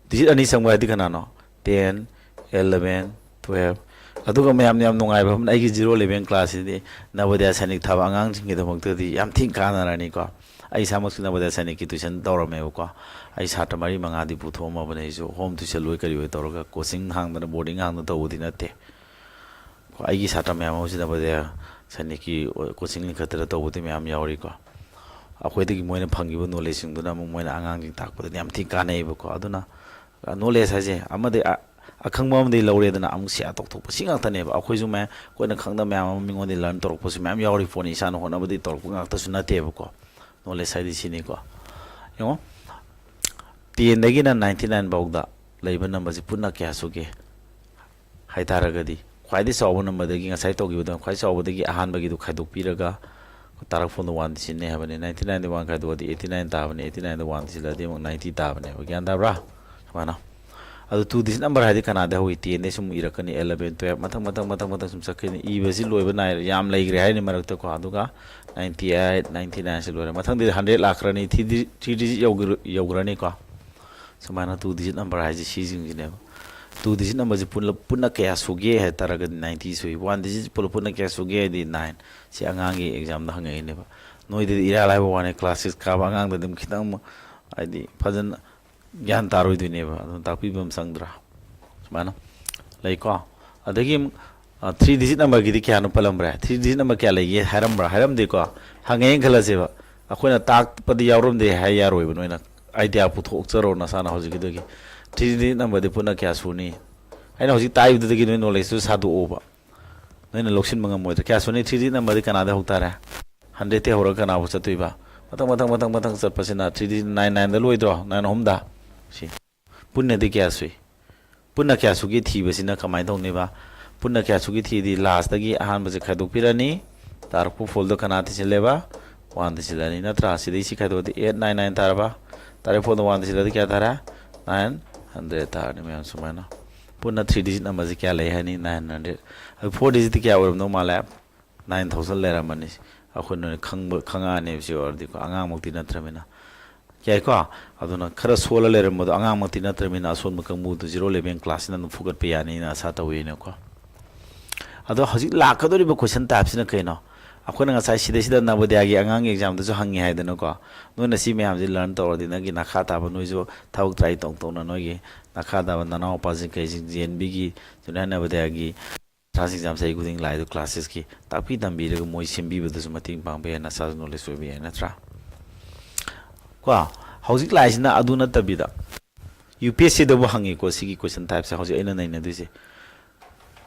ꯗꯤꯖꯤꯠ ꯑꯅꯤ ꯆꯪꯕ ꯍꯥꯏꯗꯤ ꯀꯅꯥꯅꯣ? Ten, eleven, twelve. ꯑꯗꯨꯒ ꯃꯌꯥꯝꯅ ꯌꯥꯝ ꯅꯨꯡꯉꯥꯏꯕ ꯑꯃꯅ, ꯑꯩꯒꯤ ꯖꯤꯔꯣ ꯏꯂꯚꯦꯟ ꯀ꯭ꯂꯥꯁꯁꯤꯗꯤ ꯅꯕꯣꯗꯤꯌꯥ ꯁꯥꯏꯅꯤꯛ ꯊꯥꯕ ꯑꯉꯥꯡꯁꯤꯡꯒꯤꯗꯃꯛꯇꯗꯤ ꯌꯥꯝ ꯊꯤꯅ ꯀꯥꯟꯅꯔꯅꯤꯀꯣ꯫ ꯑꯩ ꯏꯁꯥꯃꯛꯁꯨ ꯅꯕꯣꯗꯤꯌꯥ ꯁꯥꯏꯅꯤꯛꯀꯤ ꯇ꯭ꯌꯨꯁꯟ ꯇꯧꯔꯝꯃꯦꯕꯀꯣ꯫ ꯑꯩ ꯁꯥꯇ꯭ꯔ ꯃꯔꯤ ꯃꯉꯥꯗꯤ ꯄꯨꯊꯣꯛꯑꯝꯃꯕꯅꯦ ꯑꯩꯁꯨ, ꯍꯣꯝ ꯇ꯭ꯌꯨꯁꯟ ꯂꯣꯏ ꯀꯔꯤ ꯑꯣꯏ ꯇꯧꯔꯒ, ꯀꯣꯆꯤꯡ ꯍꯥꯡꯗꯅ, ꯕꯣꯔꯗꯤꯡ ꯍꯥꯡꯗꯅ ꯇꯧꯕꯗꯤ ꯅꯠꯇꯦ꯫ ꯀꯣ, ꯑꯩꯒꯤ ꯁꯥꯇ꯭ꯔ ꯃꯌꯥꯝ ꯑꯃꯁꯨ ꯅꯕꯣꯗꯤꯌꯥ ꯁꯥꯏꯅꯤꯛꯀꯤ ꯀꯣꯆꯤꯡ ꯂꯤꯡꯈꯠꯇꯅ ꯇꯧꯕꯗꯤ ꯃꯌꯥꯝ ꯌꯥꯎꯔꯤꯀꯣ꯫ ꯑꯩꯈꯣꯏꯗꯒꯤ ꯃꯣꯏꯅ ꯐꯪꯈꯤꯕ ꯅꯣꯂꯦꯖꯁꯤꯡꯗꯨꯅ ꯑꯃꯨꯛ ꯃꯣꯏꯅ ꯑꯉꯥꯡꯁꯤꯡ ꯇꯥꯛꯄꯗꯗꯤ ꯌꯥꯝ ꯊꯤꯅ ꯀꯥꯟꯅꯩꯌꯦꯕꯀꯣ꯫ ꯑꯗꯨꯅ, ꯑ, ꯅꯣꯂꯦꯖ ꯍꯥꯏꯁꯦ ꯑꯃꯗꯤ, ꯑ, ꯑꯈꯪꯕ ꯑꯃꯗꯤ ꯂꯧꯔꯦꯗꯅ, ꯑꯃꯨꯛ ꯁꯤꯌꯥ ꯇꯧꯊꯣꯛꯄ, ꯁꯤ ꯉꯥꯛꯇꯅꯦꯕ꯫ ꯑꯩꯈꯣꯏꯁꯨ ꯃꯌꯥꯝ, ꯑꯩꯈꯣꯏꯅ ꯈꯪꯗꯕ ꯃꯌꯥꯝ ꯑꯃ ꯃꯤꯉꯣꯟꯗꯒꯤ ꯂꯔꯟ ꯇꯧꯔꯛꯄꯁꯨ ꯃꯌꯥꯝ ꯌꯥꯎꯔꯤ ꯄꯣꯠꯅꯤ, ꯏꯁꯥꯅ ꯍꯣꯠꯅꯕꯗꯤ ꯇꯧꯔꯛꯄ ꯉꯥꯛꯇꯁꯨ ꯅꯠꯇꯦꯕꯀꯣ꯫ ꯅꯣꯂꯦꯖ ꯍꯥꯏꯗꯤ ꯁꯤꯅꯤꯀꯣ꯫ ꯌꯦꯡꯉꯣ, ꯇꯦꯟꯗꯒꯤꯅ ꯅꯥꯏꯟꯇꯤ ꯅꯥꯏꯟ ꯐꯥꯎꯗ ꯂꯩꯕ ꯅꯝꯕꯔꯁꯤ ꯄꯨꯟꯅ ꯀꯌꯥ ꯁꯨꯒꯦ ꯍꯥꯏ ꯇꯥꯔꯒꯗꯤ, ꯈ꯭ꯋꯥꯏꯗꯒꯤ ꯆꯥꯎꯕ ꯅꯝꯕꯔꯗꯒꯤ, ꯉꯁꯥꯏ ꯇꯧꯈꯤꯕꯗ ꯈ꯭ꯋꯥꯏ ꯆꯥꯎꯕꯗꯒꯤ ꯑꯍꯥꯟꯕꯒꯤꯗꯨ ꯈꯥꯏꯗꯣꯛꯄꯤꯔꯒ ꯇꯥꯔꯛꯐꯝꯗ ꯋꯥꯟꯗ ꯁꯤꯖꯤꯟꯅꯩ ꯍꯥꯏꯕꯅꯤ꯫ ꯅꯥꯏꯟꯇꯤ ꯅꯥꯏꯟꯗ ꯋꯥꯟ ꯈꯥꯏꯗꯣꯛꯑꯗꯤ ꯑꯩꯠꯇꯤ ꯅꯥꯏꯟ ꯇꯥꯕꯅꯤ, ꯑꯩꯠꯇꯤ ꯅꯥꯏꯟꯗ ꯋꯥꯟ ꯁꯤꯜꯂꯗꯤ ꯑꯃꯨꯛ ꯅꯥꯏꯟꯇꯤ ꯇꯥꯕꯅꯦꯕ꯫ ꯒ꯭ꯌꯥꯟ ꯇꯥꯕ꯭ꯔꯥ? ꯁꯨꯃꯥꯏꯅ꯫ ꯑꯗꯨ two digit number ꯍꯥꯏꯗꯤ ꯀꯅꯥꯗ ꯍꯧꯏ? Ten ꯗꯩ ꯁꯨꯝ ꯏꯔꯛꯀꯅꯤ, eleven, twelve, ꯃꯊꯪ ꯃꯊꯪ ꯃꯊꯪ ꯃꯊꯪ ꯁꯨꯝ ꯆꯠꯈꯤꯅꯤ꯫ ꯏꯕꯁꯤ ꯂꯣꯏꯕ ꯅꯥꯏꯔꯦ, ꯌꯥꯝ ꯂꯩꯈ꯭ꯔꯦ ꯍꯥꯏꯅꯤ ꯃꯔꯛꯇꯀꯣ꯫ ꯑꯗꯨꯒ ninety eight, ninety nine ꯁꯤ ꯂꯣꯏꯔꯦ꯫ ꯃꯊꯪꯗꯤ hundred ꯂꯥꯛꯈ꯭ꯔꯅꯤ, three digit, three digit ꯌꯧꯈ꯭ꯔ-, ꯌꯧꯈ꯭ꯔꯅꯤꯀꯣ꯫ ꯁꯨꯃꯥꯏꯅ two digit number ꯍꯥꯏꯁꯦ ꯁꯤꯁꯤꯡꯁꯤꯅꯦꯕ꯫ Two digit number ꯁꯤ ꯄꯨꯟꯅ, ꯄꯨꯟꯅ ꯀꯌꯥ ꯁꯨꯒꯦ ꯍꯥꯏ ꯇꯥꯔꯒꯗꯤ ninety ꯁꯨꯏ꯫ One digit ꯄꯨꯟꯅ, ꯄꯨꯟꯅ ꯀꯌꯥ ꯁꯨꯒꯦ ꯍꯥꯏꯗꯤ nine꯫ ꯁꯤ ꯑꯉꯥꯡꯒꯤ exam ꯗ ꯍꯪꯉꯛꯏꯅꯦꯕ꯫ ꯅꯣꯏꯗꯗꯤ ꯏꯔꯥꯏ ꯂꯥꯏꯕ ꯋꯥꯅꯤ, class six ꯀꯥꯕ ꯑꯉꯥꯡꯗꯗꯤ ꯑꯃꯨꯛ ꯈꯤꯇꯪ ꯑꯃꯨꯛ ꯍꯥꯏꯗꯤ ꯐꯖꯅ ꯒ꯭ꯌꯥꯟ ꯇꯥꯔꯣꯏꯗꯣꯏꯅꯦꯕ꯫ ꯑꯗꯨꯅ ꯇꯥꯛꯄꯤꯕ ꯑꯃ ꯆꯪꯗ꯭ꯔꯥ? ꯁꯨꯃꯥꯏꯅ ꯂꯩꯀꯣ꯫ ꯑꯗꯒꯤ ꯑꯃꯨꯛ, ꯑ, three digit number ꯒꯤꯗꯤ ꯀꯌꯥꯅꯣ ꯄꯜꯂꯝꯕ꯭ꯔꯦ? Three digit number ꯀꯌꯥ ꯂꯩꯒꯦ ꯍꯥꯏꯔꯝꯕ꯭ꯔꯥ? ꯍꯥꯏꯔꯝꯗꯦꯀꯣ꯫ ꯍꯪꯉꯦꯅ ꯈꯜꯂꯁꯦꯕ꯫ ꯑꯩꯈꯣꯏꯅ ꯇꯥꯛꯄꯗꯤ ꯌꯥꯎꯔꯝꯗꯦ ꯍꯥꯏ ꯌꯥꯔꯣꯏꯕ꯫ ꯅꯣꯏꯅ idea ꯄꯨꯊꯣꯛꯆꯔꯣ ꯅꯁꯥꯅ ꯍꯧꯖꯤꯛꯀꯤꯗꯨꯒꯤ꯫ Three digit number ꯗꯤ ꯄꯨꯟꯅ ꯀꯌꯥ ꯁꯨꯅꯤ? ꯑꯩꯅ ꯍꯧꯖꯤꯛ ꯇꯥꯛꯏꯕꯗꯨꯗꯒꯤ ꯅꯣꯏ knowledge ꯇꯨ ꯁꯥꯗꯣꯛꯑꯣꯕ꯫ ꯅꯣꯏꯅ ꯂꯧꯁꯤꯟꯕ ꯉꯝꯃꯣꯏꯗ꯭ꯔꯥ? ꯀꯌꯥ ꯁꯨꯅꯤ? Three digit number ꯗꯤ ꯀꯅꯥꯗ ꯍꯧ ꯇꯥꯔꯦ? Hundred ꯇꯩ ꯍꯧꯔꯒ ꯀꯅꯥꯐꯥꯎ ꯆꯠꯇꯣꯏꯕ? ꯃꯊꯪ, ꯃꯊꯪ, ꯃꯊꯪ, ꯃꯊꯪ ꯆꯠꯄꯁꯤꯅ three digit nine, nine ꯗ ꯂꯣꯏꯗ꯭ꯔꯣ? Nine ꯑꯍꯨꯝꯗ꯫ ꯁꯤ꯫ ꯄꯨꯟꯅꯗꯤ ꯀꯌꯥ ꯁꯨꯏ? ꯄꯨꯟꯅ ꯀꯌꯥ ꯁꯨꯒꯦ ꯊꯤꯕꯁꯤꯅ ꯀꯃꯥꯏꯅ ꯇꯧꯅꯦꯕ? ꯄꯨꯟꯅ ꯀꯌꯥ ꯁꯨꯒꯦ ꯊꯤꯗꯤ last ꯇꯒꯤ ꯑꯍꯥꯟꯕꯁꯦ ꯈꯥꯏꯗꯣꯛꯄꯤꯔꯅꯤ꯫ ꯇꯥꯔꯛꯄ four ꯗꯣ ꯀꯅꯥ ꯊꯤꯖꯤꯜꯂꯦꯕ? One ꯊꯤꯖꯤꯜꯂꯅꯤ ꯅꯠꯇ꯭ꯔꯥ? ꯁꯤꯗꯩ ꯁꯤ ꯈꯥꯏꯗꯣꯛꯑꯗꯤ eight, nine, nine ꯇꯥꯔꯕ? ꯇꯥꯔꯛ four ꯗ one ꯊꯤꯖꯤꯜꯂꯗꯤ ꯀꯌꯥ ꯇꯥꯔꯦ? Nine hundred ꯇꯥꯔꯅꯤ ꯃꯌꯥꯝ ꯁꯨꯃꯥꯏꯅ꯫ ꯄꯨꯟꯅ three digit number ꯁꯤ ꯀꯌꯥ ꯂꯩ ꯍꯥꯏꯅꯤ? Nine hundred꯫ ꯑꯗꯨ four digit ꯇꯤ ꯀꯌꯥ ꯑꯣꯏꯔꯝꯗꯧ ꯃꯥꯜꯂꯦ? Nine thousand ꯂꯩꯔꯝꯃꯅꯤ꯫ ꯑꯩꯈꯣꯏꯅ ꯈꯪꯕ, ꯈꯪꯉꯛꯑꯅꯦꯕ ꯁꯤ ꯑꯣꯏꯔꯗꯤꯀꯣ, ꯑꯉꯥꯡꯃꯛꯇꯤ ꯅꯠꯇ꯭ꯔꯃꯤꯅ꯫ ꯌꯥꯏꯀꯣ? ꯑꯗꯨꯅ ꯈꯔ ꯁꯣꯜꯂ ꯂꯩꯔꯝꯕꯗꯣ ꯑꯉꯥꯡꯃꯛꯇꯤ ꯅꯠꯇ꯭ꯔꯃꯤꯅ ꯑꯁꯣꯟꯕ ꯀꯥꯡꯕꯨꯗꯨ zero eleven class ꯁꯤꯅ ꯑꯗꯨꯝ ꯐꯨꯒꯠꯄ ꯌꯥꯅꯤꯅ ꯑꯁꯥ ꯇꯧꯋꯤꯅꯦꯀꯣ꯫ ꯑꯗꯣ ꯍꯧꯖꯤꯛ ꯂꯥꯛꯀꯗꯧꯔꯤꯕ question type ꯁꯤꯅ ꯀꯩꯅꯣ? ꯑꯩꯈꯣꯏꯅ ꯉꯁꯥꯏ ꯁꯤꯗꯩꯁꯤꯗ ꯅꯕꯣꯗꯤꯌꯥꯒꯤ ꯑꯉꯥꯡꯒꯤ exam ꯗꯁꯨ ꯍꯪꯉꯤ ꯍꯥꯏꯗꯅꯀꯣ꯫ ꯅꯣꯏꯅ ꯁꯤ ꯃꯌꯥꯝꯁꯤ learn ꯇꯧꯔꯗꯤ ꯅꯪꯒꯤ ꯅꯈꯥ ꯇꯥꯕ ꯅꯣꯏꯁꯨ ꯊꯕꯛ try ꯇꯧ ꯇꯧꯅ ꯅꯣꯏꯒꯤ ꯅꯈꯥ ꯇꯥꯕ ꯅꯅꯥꯎꯄꯥꯁꯤꯡ ꯀꯩꯁꯤꯡ J N V ꯒꯤ junior ꯅꯕꯣꯗꯤꯌꯥꯒꯤ entrance exam ꯆꯍꯤ ꯈꯨꯗꯤꯡ ꯂꯥꯛꯏꯗꯣ class six ꯀꯤ ꯇꯥꯛꯄꯤ ꯇꯝꯕꯤꯔꯒ ꯃꯣꯏ ꯁꯦꯝꯕꯤꯕꯗꯁꯨ ꯃꯇꯦꯡ ꯄꯥꯡꯕ ꯌꯥꯏ, ꯅꯁꯥꯁꯨ knowledge ꯑꯣꯏꯕ ꯌꯥꯏ, ꯅꯠꯇ꯭ꯔꯥ? ꯀꯣ, ꯍꯧꯖꯤꯛ ꯂꯥꯛꯏꯁꯤꯅ ꯑꯗꯨ ꯅꯠꯇꯕꯤꯗ U P S C ꯗꯕꯨ ꯍꯪꯉꯤꯀꯣ, ꯁꯤꯒꯤ question type ꯁꯦ ꯍꯧꯖꯤꯛ ꯑꯩꯅ ꯅꯩꯅꯗꯣꯏꯁꯦ꯫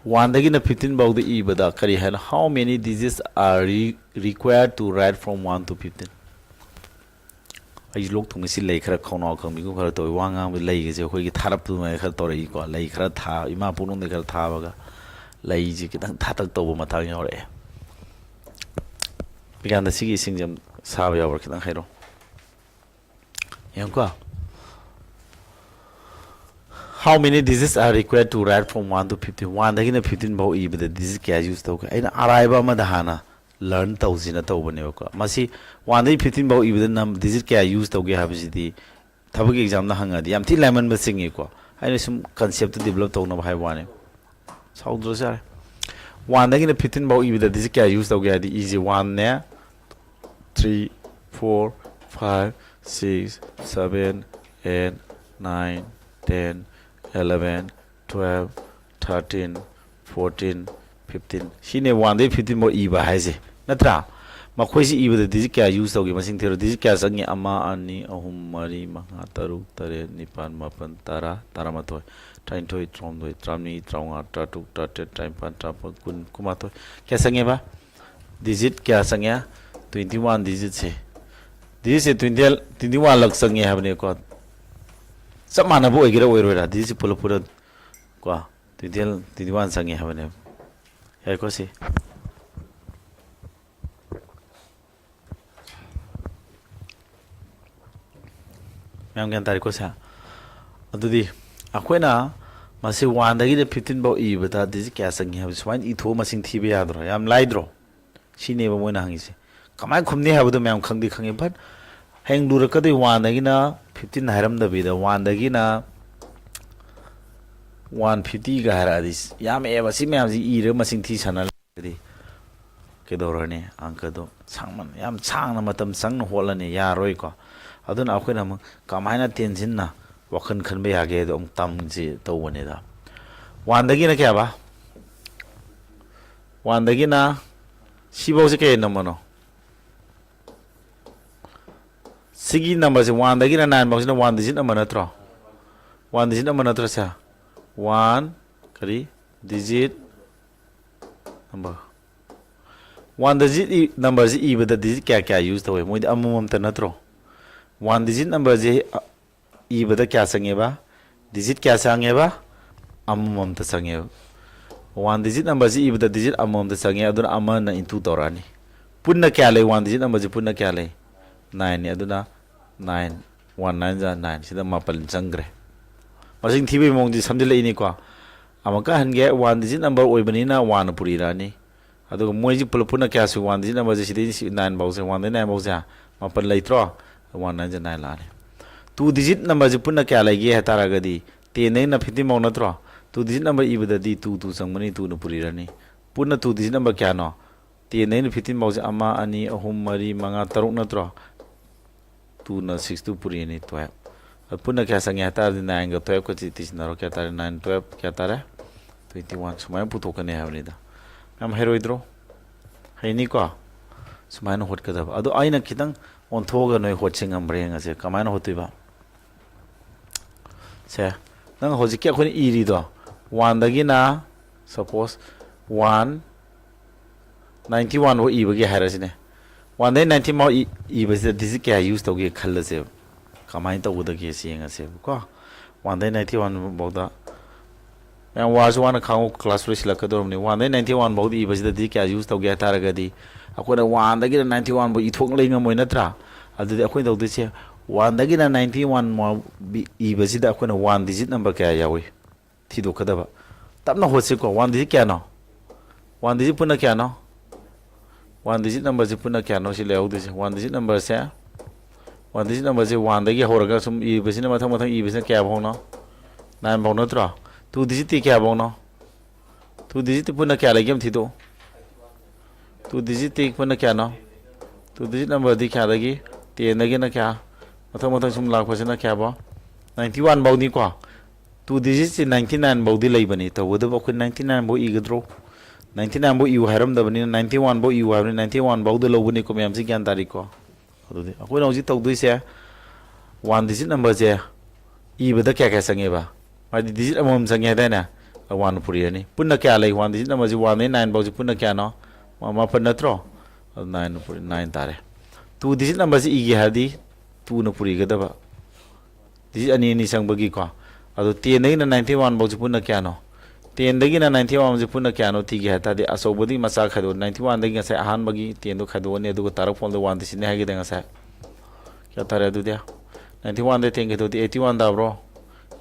One ꯗꯒꯤꯅ fifteen ꯐꯥꯎꯗ ꯏꯕꯗ ꯀꯔꯤ ꯍꯥꯏꯅꯣ? How many digits are re-, required to write from one to fifteen? ꯑꯩꯁꯨ ꯂꯣꯛ ꯊꯨꯡꯕꯁꯤ ꯂꯩ ꯈꯔ ꯈꯧꯅꯥꯎ ꯈꯪꯕꯤꯒꯨꯝ ꯈꯔ ꯇꯧꯋꯤ꯫ ꯋꯥ ꯉꯥꯡꯕꯗ ꯂꯩꯒꯁꯦ ꯑꯩꯈꯣꯏꯒꯤ ꯊꯥꯔꯞꯇꯨꯃꯥꯏꯅ ꯈꯔ ꯇꯧꯔꯛꯏꯀꯣ꯫ ꯂꯩ ꯈꯔ ꯊꯥ-, ꯏꯃꯥ ꯄꯣꯛꯅꯨꯡꯗꯒꯤ ꯈꯔ ꯊꯥꯕꯒ ꯂꯩꯁꯦ ꯈꯤꯇꯪ ꯊꯥꯇꯛ ꯇꯧꯕ ꯃꯇꯥꯡ ꯌꯥꯎꯔꯛꯑꯦ꯫ ꯄꯤꯀꯥꯟꯗ ꯁꯤꯒꯤ ꯏꯁꯤꯡꯁꯦ ꯌꯥꯝ ꯁꯥꯕ ꯌꯥꯎꯕ꯭ꯔꯥ? ꯈꯤꯇꯪ ꯍꯩꯔꯣ꯫ ꯌꯦꯡꯉꯨꯀꯣ꯫ How many digits are required to write from one to fifteen? One ꯗꯒꯤꯅ fifteen ꯐꯥꯎ ꯏꯕꯗ digit ꯀꯌꯥ use ꯇꯧꯒꯦ? ꯑꯩꯅ ꯑꯔꯥꯏꯕ ꯑꯃꯗ ꯍꯥꯟꯅ learn ꯇꯧꯁꯤꯅ ꯇꯧꯕꯅꯦꯕꯀꯣ꯫ ꯃꯁꯤ one ꯗꯒꯤ fifteen ꯐꯥꯎ ꯏꯕꯗ ꯅꯝ digit ꯀꯌꯥ use ꯇꯧꯒꯦ ꯍꯥꯏꯕꯁꯤꯗꯤ ꯊꯕꯛꯀꯤ examꯗ ꯍꯪꯉꯗꯤ ꯌꯥꯝ ꯊꯤ ꯂꯥꯏꯃꯟꯕ ꯆꯤꯡꯉꯤꯀꯣ꯫ ꯑꯩꯅ ꯁꯨꯝ concepꯇ develop ꯇꯧꯅꯕ ꯍꯥꯏꯕ ꯋꯥꯅꯤ꯫ ꯁꯥꯎꯗ꯭ꯔꯁꯨ ꯌꯥꯔꯦ꯫ One ꯗꯒꯤꯅ fifteen ꯐꯥꯎ ꯏꯕꯗ digit ꯀꯌꯥ use ꯇꯧꯒꯦ ꯍꯥꯏꯗꯤ, ꯏꯁꯦ one ꯅꯦ, three, four, five, six, seven, eight, nine, ten, eleven, twelve, thirteen, fourteen, fifteen, ꯁꯤꯅꯦ one ꯗꯒꯤ fifteen ꯐꯥꯎ ꯏꯕ ꯍꯥꯏꯁꯦ, ꯅꯠꯇ꯭ꯔꯥ? ꯃꯈꯣꯏꯁꯤ ꯏꯕꯗ digit ꯀꯌꯥ use ꯇꯧꯒꯦ ꯃꯁꯤꯡ ꯊꯤꯔꯣ꯫ Digit ꯀꯌꯥ ꯆꯪꯉꯤ? ꯑꯃ, ꯑꯅꯤ, ꯑꯍꯨꯝ, ꯃꯔꯤ, ꯃꯉꯥ, ꯇꯔꯨꯛ, ꯇꯔꯦꯠ, ꯅꯤꯄꯥꯜ, ꯃꯥꯄꯜ, ꯇꯔꯥ, ꯇꯔꯥꯃꯥꯊꯣꯏ, ꯇꯔꯥꯅꯤꯊꯣꯏ, ꯇꯔꯥꯍꯨꯝꯗꯣꯏ, ꯇꯔꯥꯃꯔꯤ, ꯇꯔꯥꯃꯉꯥ, ꯇꯔꯥꯇꯔꯨꯛ, ꯇꯔꯥꯇꯔꯦꯠ, ꯇꯔꯥꯅꯤꯄꯥꯜ, ꯇꯔꯥꯃꯥꯄꯜ, ꯀꯨꯟ, ꯀꯨꯟꯃꯥꯊꯣꯏ꯫ ꯀꯌꯥ ꯆꯪꯉꯦꯕ? Digit ꯀꯌꯥ ꯆꯪꯉꯦ? Twenty one digitꯁꯦ꯫ Digitꯁꯦ twenty, twenty one ꯂꯛ ꯆꯪꯉꯦ ꯍꯥꯏꯕꯅꯦꯀꯣ꯫ ꯆꯞ ꯃꯥꯟꯅꯕ ꯑꯣꯏꯒꯦꯔꯥ ꯑꯣꯏꯔꯣꯏꯔꯥ? Digitꯁꯦ ꯄꯨꯂꯞ ꯄꯨꯟꯅ ꯀꯣ, twenty, twenty one ꯆꯪꯉꯦ ꯍꯥꯏꯕꯅꯦꯕ꯫ ꯌꯥꯏꯀꯣ ꯁꯤ? ꯃꯌꯥꯝ ꯒ꯭ꯌꯥꯟ ꯇꯥꯔꯦꯀꯣ ꯁꯦ? ꯑꯗꯨꯗꯤ ꯑꯩꯈꯣꯏꯅ ꯃꯁꯤ one ꯗꯒꯤꯅ fifteen ꯐꯥꯎ ꯏꯕꯗ digit ꯀꯌꯥ ꯆꯪꯉꯤ ꯍꯥꯏꯕꯁꯦ ꯁꯨꯃꯥꯏꯅ ꯏꯊꯣꯛꯑ ꯃꯁꯤꯡ ꯊꯤꯕ ꯌꯥꯗ꯭ꯔꯣ? ꯌꯥꯝ ꯂꯥꯏꯗ꯭ꯔꯣ? ꯁꯤꯅꯦꯕ ꯃꯣꯏꯅ ꯍꯪꯉꯤꯁꯦ꯫ ꯀꯃꯥꯏꯅ ꯈꯨꯝꯅꯤ ꯍꯥꯏꯕꯗꯣ ꯃꯌꯥꯝ ꯈꯪꯗꯤ ꯈꯪꯉꯤ, but ꯍꯌꯦꯡ ꯂꯨꯔꯛꯀꯗꯣꯏ one ꯗꯒꯤꯅ fifteen ꯍꯥꯏꯔꯝꯗꯕꯤꯗ one ꯗꯒꯤꯅ one fiftyꯒ ꯍꯥꯏꯔꯛꯑꯗꯤ ꯌꯥꯝꯃꯛꯑꯦꯕ꯫ ꯁꯤ ꯃꯌꯥꯝꯁꯤ ꯏꯔꯒ ꯃꯁꯤꯡ ꯊꯤ ꯁꯥꯟꯅꯔꯗꯤ ꯀꯩꯗꯧꯔꯅꯤ? ꯑꯪꯀꯗꯣ ꯁꯥꯡꯃꯟ-, ꯌꯥꯝ ꯁꯥꯡꯅ ꯃꯇꯝ ꯆꯪꯅ ꯍꯣꯠꯂꯅꯤ, ꯌꯥꯔꯣꯏꯀꯣ꯫ ꯑꯗꯨꯅ ꯑꯩꯈꯣꯏꯅ ꯑꯃꯨꯛ ꯀꯃꯥꯏꯅ ꯇꯦꯟꯁꯤꯟꯅ ꯋꯥꯈꯜ ꯈꯟꯕ ꯌꯥꯒꯦ ꯍꯥꯏꯗꯣ ꯑꯃꯨꯛ ꯇꯝꯁꯤ ꯇꯧꯕꯅꯤꯗ꯫ One ꯗꯒꯤꯅ ꯀꯌꯥꯕ? One ꯗꯒꯤꯅ ꯁꯤꯐꯧꯁꯦ ꯀꯩ numberꯅꯣ? ꯁꯤꯒꯤ numberꯁꯦ one ꯗꯒꯤꯅ nine ꯐꯥꯎꯁꯤꯅ one digit number ꯅꯠꯇ꯭ꯔꯣ? One digit number ꯅꯠꯇ꯭ꯔꯣ ꯁꯦ? One ꯀꯔꯤ? Digit number꯫ One digit E-, numberꯁꯤ ꯏꯕꯗ digit ꯀꯌꯥ ꯀꯌꯥ use ꯇꯧꯋꯦ? ꯃꯣꯏꯗꯤ ꯑꯃꯃꯝꯇ ꯅꯠꯇ꯭ꯔꯣ? One digit numberꯁꯤ, ꯑ, ꯏꯕꯗ ꯀꯌꯥ ꯆꯪꯉꯦꯕ? Digit ꯀꯌꯥ ꯆꯪꯉꯦꯕ? ꯑꯃꯃꯝꯇ ꯆꯪꯉꯦꯕ꯫ One digit numberꯁꯤ ꯏꯕꯗ digit ꯑꯃꯃꯝꯇ ꯆꯪꯉꯦ, ꯑꯗꯨꯅ ꯑꯃꯅ into ꯇꯧꯔꯛꯑꯅꯤ꯫ ꯄꯨꯟꯅ ꯀꯌꯥ ꯂꯩ? One digit numberꯁꯤ ꯄꯨꯟꯅ ꯀꯌꯥ ꯂꯩ? Nineꯅꯤ꯫ ꯑꯗꯨꯅ nine, one nine ꯖꯥ nine, ꯁꯤꯗ ꯃꯥꯄꯜ ꯆꯪꯈ꯭ꯔꯦ꯫ ꯃꯁꯤꯡ ꯊꯤꯕꯒꯤ ꯃꯑꯣꯡꯗꯤ ꯁꯝꯖꯤꯜꯂꯛꯏꯅꯤꯀꯣ꯫ ꯑꯃꯨꯛꯀ ꯍꯟꯒꯦ, one digit number ꯑꯣꯏꯕꯅꯤꯅ one ꯄꯨꯔꯤꯔꯛꯑꯅꯤ꯫ ꯑꯗꯨꯒ ꯃꯣꯏꯁꯤ ꯄꯨꯂꯞ ꯄꯨꯟꯅ ꯀꯌꯥ ꯁꯨꯏ? One digit numberꯁꯦ ꯁꯤꯗꯩ ꯁꯤ nine ꯐꯥꯎꯁꯦ, one ꯗꯩ nine ꯐꯥꯎꯁꯦ ꯃꯥꯄꯟ ꯂꯩꯇ꯭ꯔꯣ? One nineꯁꯦ nine ꯂꯥꯛꯑꯅꯤ꯫ Two digit numberꯁꯦ ꯄꯨꯟꯅ ꯀꯌꯥ ꯂꯩꯒꯦ ꯍꯥꯏ ꯇꯥꯔꯒꯗꯤ ten ꯗꯩꯅ fifteen ꯐꯥꯎ ꯅꯠꯇ꯭ꯔꯣ? Two digit number ꯏꯕꯗꯗꯤ two two ꯆꯪꯕꯅꯤ, twoꯅ ꯄꯨꯔꯤꯔꯅꯤ꯫ ꯄꯨꯟꯅ two digit number ꯀꯌꯥꯅꯣ? Ten ꯗꯩꯅ fifteen ꯐꯥꯎꯁꯦ ꯑꯃ, ꯑꯅꯤ, ꯑꯍꯨꯝ, ꯃꯔꯤ, ꯃꯉꯥ, ꯇꯔꯨꯛ ꯅꯠꯇ꯭ꯔꯣ? Twoꯅ six, two ꯄꯨꯔꯤꯅꯤ, twelve꯫ ꯑꯗꯨ ꯄꯨꯟꯅ ꯀꯌꯥ ꯆꯪꯉꯦ ꯍꯥꯏ ꯇꯥꯔꯗꯤ nineꯒ twelveꯀꯁꯤ ꯇꯤꯁꯤꯟꯅꯔꯣ꯫ ꯀꯌꯥ ꯇꯥꯔꯦ? Nine, twelve ꯀꯌꯥ ꯇꯥꯔꯦ? Twenty one꯫ ꯁꯨꯃꯥꯏꯅ ꯄꯨꯊꯣꯛꯀꯅꯤ ꯍꯥꯏꯕꯅꯤꯗ꯫ ꯌꯥꯝ ꯍꯩꯔꯣꯏꯗ꯭ꯔꯣ? ꯍꯩꯅꯤꯀꯣ? ꯁꯨꯃꯥꯏꯅ ꯍꯣꯠꯀꯗꯕ꯫ ꯑꯗꯣ ꯑꯩꯅ ꯈꯤꯇꯪ ꯑꯣꯟꯊꯣꯛꯑꯒ ꯅꯣꯏ ꯍꯣꯠꯁꯤ ꯉꯝꯕ꯭ꯔꯥ ꯌꯦꯡꯉꯁꯦ꯫ ꯀꯃꯥꯏꯅ ꯍꯣꯠꯇꯣꯏꯕ? ꯁꯦ, ꯅꯪ ꯍꯧꯖꯤꯛꯀꯤ ꯑꯩꯈꯣꯏꯅ ꯏꯔꯤꯗꯣ, one ꯗꯒꯤꯅ, suppose, one ninety one ꯐꯥꯎ ꯏꯕꯒꯤ ꯍꯥꯏꯔꯁꯤꯅꯦ꯫ One ꯗꯒꯤ ninety ꯐꯥꯎ ꯏ-, ꯏꯕꯁꯤꯗ digit ꯀꯌꯥ use ꯇꯧꯒꯦ ꯈꯜꯂꯁꯦꯕ꯫ ꯀꯃꯥꯏꯅ ꯇꯧꯒꯗꯒꯦ ꯁꯤ ꯌꯦꯡꯉꯁꯦꯕꯀꯣ꯫ One ꯗꯒꯤ ninety one ꯐꯥꯎꯗ ꯃꯌꯥꯝ ꯋꯥꯔꯁꯨ ꯋꯥꯅ ꯈꯥꯡꯉꯨ, class ꯂꯣꯏꯁꯤꯜꯂꯛꯀꯗꯧꯔꯕꯅꯤ꯫ One ꯗꯒꯤ ninety one ꯐꯥꯎꯗ ꯏꯕꯁꯤꯗ digit ꯀꯌꯥ use ꯇꯧꯒꯦ ꯍꯥꯏ ꯇꯥꯔꯒꯗꯤ, ꯑꯩꯈꯣꯏꯅ one ꯗꯒꯤꯅ ninety one ꯐꯥꯎ ꯏꯊꯣꯛ ꯂꯩ ꯉꯝꯃꯣꯏ ꯅꯠꯇ꯭ꯔꯥ? ꯑꯗꯨꯗꯤ ꯑꯩꯈꯣꯏꯅ ꯇꯧꯗꯣꯏꯁꯦ, one ꯗꯒꯤꯅ ninety one ꯐꯥꯎ ꯏꯕꯁꯤꯗ ꯑꯩꯈꯣꯏꯅ one digit number ꯀꯌꯥ ꯌꯥꯎꯏ ꯊꯤꯗꯣꯛꯀꯗꯕ꯫ ꯇꯞꯅ ꯍꯣꯠꯁꯤꯀꯣ꯫ One digit ꯀꯌꯥꯅꯣ? One digit ꯄꯨꯟꯅ ꯀꯌꯥꯅꯣ? One digit numberꯁꯤ ꯄꯨꯟꯅ ꯀꯌꯥꯅꯣ ꯁꯤ ꯂꯩꯍꯧꯗꯣꯏꯁꯦ? One digit numberꯁꯦ, one digit numberꯁꯦ one ꯗꯒꯤ ꯍꯧꯔꯒ ꯁꯨꯝ ꯏꯕꯁꯤꯅ, ꯃꯊꯪ ꯃꯊꯪ ꯏꯕꯁꯤꯅ ꯀꯌꯥ ꯐꯥꯎꯅꯣ? Nine ꯐꯥꯎ ꯅꯠꯇ꯭ꯔꯣ? Two digitꯇꯤ ꯀꯌꯥ ꯐꯥꯎꯅꯣ? Two digitꯇꯤ ꯄꯨꯟꯅ ꯀꯌꯥ ꯂꯩꯒꯦ ꯑꯃ ꯊꯤꯗꯣꯛꯎ꯫ Two digitꯇꯤ ꯄꯨꯟꯅ ꯀꯌꯥꯅꯣ? Two digit numberꯗꯤ ꯀꯌꯥꯗꯒꯤ? Ten ꯗꯒꯤꯅ ꯀꯌꯥ? ꯃꯊꯪ ꯃꯊꯪ ꯁꯨꯝ ꯂꯥꯛꯄꯁꯤꯅ ꯀꯌꯥ ꯐꯥꯎ? Ninety one ꯐꯥꯎꯅꯤꯀꯣ꯫ Two digitꯁꯤ ninety nine ꯐꯥꯎꯗꯤ ꯂꯩꯕꯅꯤ꯫ ꯇꯧꯕꯇꯕꯨ ꯑꯩꯈꯣꯏ ninety nine ꯐꯥꯎ ꯏꯒꯗ꯭ꯔꯣ? Ninety nine ꯐꯥꯎ ꯏꯌꯨ ꯍꯥꯏꯔꯝꯗꯕꯅꯤꯅ ninety one ꯐꯥꯎ ꯏꯌꯨ ꯍꯥꯏꯕꯅꯤ꯫ Ninety one ꯐꯥꯎꯗ ꯂꯧꯕꯅꯤꯀꯣ꯫ ꯃꯌꯥꯝꯁꯤ ꯒ꯭ꯌꯥꯟ ꯇꯥꯔꯤꯀꯣ? ꯑꯗꯨꯗꯤ ꯑꯩꯈꯣꯏꯅ ꯍꯧꯖꯤꯛ ꯇꯧꯗꯣꯏꯁꯦ, one digit numberꯁꯦ ꯏꯕꯗ ꯀꯌꯥ ꯀꯌꯥ ꯆꯪꯉꯦꯕ? ꯍꯥꯏꯗꯤ digit ꯑꯃꯃꯝ ꯆꯪꯉꯦ ꯍꯥꯏꯗꯥꯏꯅꯦ? One ꯄꯨꯔꯤꯔꯅꯤ꯫ ꯄꯨꯟꯅ ꯀꯌꯥ ꯂꯩ? One digit numberꯁꯤ one ꯗꯒꯤ nine ꯐꯥꯎꯁꯤ ꯄꯨꯟꯅ ꯀꯌꯥꯅꯣ? ꯃꯥ-, ꯃꯥꯄꯟ ꯅꯠꯇ꯭ꯔꯣ? ꯑꯗꯨ nine ꯄꯨꯔꯤ-, nine ꯇꯥꯔꯦ꯫ Two digit numberꯁꯤ ꯏꯒꯦ ꯍꯥꯏꯔꯗꯤ twoꯅ ꯄꯨꯔꯤꯒꯗꯕ꯫ Digit ꯑꯅꯤ ꯑꯅꯤ ꯆꯪꯕꯒꯤꯀꯣ꯫ ꯑꯗꯣ ten ꯗꯒꯤꯅ ninety one ꯐꯥꯎꯁꯤ ꯄꯨꯟꯅ ꯀꯌꯥꯅꯣ? Ten ꯗꯒꯤꯅ ninety one ꯐꯥꯎꯁꯤ ꯄꯨꯟꯅ ꯀꯌꯥꯅꯣ ꯊꯤꯒꯦ ꯍꯥꯏ ꯇꯥꯔꯗꯤ, ꯑꯆꯧꯕꯗꯒꯤ ꯃꯆꯥ ꯈꯥꯏꯗꯣꯛ-, ninety one ꯗꯒꯤ ꯉꯁꯥꯏ ꯑꯍꯥꯟꯕꯒꯤ tenꯗꯣ ꯈꯥꯏꯗꯣꯛꯑꯅꯤ, ꯑꯗꯨꯒ ꯇꯥꯔꯛꯐꯝꯗ one digitꯅꯦ ꯍꯥꯏꯈꯤꯗꯥꯏ ꯉꯁꯥꯏ? ꯀꯌꯥ ꯇꯥꯔꯦ ꯑꯗꯨꯗꯤ? Ninety one ꯗꯒꯤ ten ꯈꯥꯏꯗꯣꯛꯑꯗꯤ eighty one ꯇꯥꯕ꯭ꯔꯣ?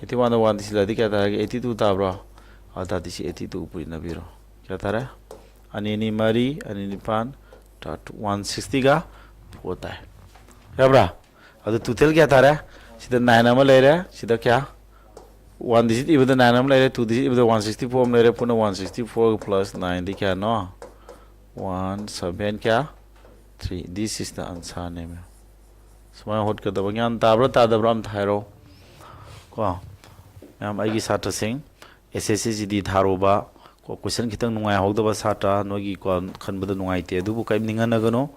ꯑꯩꯠꯇꯤ ꯋꯥꯟꯗ ꯋꯥꯟ ꯗꯤꯁꯤꯜꯂꯗꯤ ꯀꯌꯥ ꯇꯥꯔꯒꯦ? ꯑꯩꯠꯇꯤ ꯇꯨ ꯇꯥꯕ꯭ꯔꯣ? ꯑꯗꯨ ꯇꯥꯔꯗꯤ ꯁꯤ ꯑꯩꯠꯇꯤ ꯇꯨ ꯄꯨꯔꯤꯅꯕꯤꯔꯣ꯫ ꯀꯌꯥ ꯇꯥꯔꯦ? ꯑꯅꯤ ꯑꯅꯤ ꯃꯔꯤ, ꯑꯅꯤ ꯅꯤꯄꯥꯟ, ꯇꯔꯥ ꯇꯔꯨꯛ, ꯋꯥꯟ ꯁꯤꯛꯁꯇꯤꯒ ꯐꯣꯔ ꯇꯥꯏ꯫ ꯌꯥꯕ꯭ꯔꯥ? ꯑꯗꯨ ꯇꯣꯇꯦꯜ ꯀꯌꯥ ꯇꯥꯔꯦ? ꯁꯤꯗ ꯅꯥꯏꯟ ꯑꯃ ꯂꯩꯔꯦ, ꯁꯤꯗ ꯀꯌꯥ? ꯋꯥꯟ ꯗꯤꯖꯤꯠ ꯏꯕꯗ ꯅꯥꯏꯟ ꯑꯃ ꯂꯩꯔꯦ, ꯇꯨ ꯗꯤꯖꯤꯠ ꯏꯕꯗ ꯋꯥꯟ ꯁꯤꯛꯁꯇꯤ ꯐꯣꯔ ꯑꯃ ꯂꯩꯔꯦ, ꯄꯨꯟꯅ ꯋꯥꯟ ꯁꯤꯛꯁꯇꯤ ꯐꯣꯔ ꯄ꯭ꯂꯁ ꯅꯥꯏꯟꯗꯤ ꯀꯌꯥꯅꯣ? ꯋꯥꯟ ꯁꯚꯦꯟ ꯀꯌꯥ? Three. This is the answer ꯅꯦꯃꯦ꯫ ꯁꯨꯃꯥꯏꯅ ꯍꯣꯠꯀꯗꯕ꯫ ꯒ꯭ꯌꯥꯟ ꯇꯥꯕ꯭ꯔꯥ ꯇꯥꯗꯕ꯭ꯔꯥ ꯑꯝꯇ ꯍꯥꯏꯔꯣ꯫ ꯀꯣ, ꯃꯌꯥꯝ ꯑꯩꯒꯤ ꯁꯥꯇ꯭ꯔꯁꯤꯡ, ꯑꯦꯁ ꯑꯦꯁ ꯁꯤ ꯖꯤ ꯗꯤ ꯊꯥꯔꯨꯕ, ꯀꯣ, ꯀꯣꯏꯁꯟ ꯈꯤꯇꯪ ꯅꯨꯡꯉꯥꯏꯍꯧꯗꯕ ꯁꯥꯇ꯭ꯔ, ꯅꯣꯏꯒꯤ, ꯀꯣ, ꯈꯟꯕꯗ ꯅꯨꯡꯉꯥꯏꯇꯦ, ꯑꯗꯨꯕꯨ ꯀꯔꯤꯝ ꯅꯤꯡꯍꯟꯅꯒꯅꯨ꯫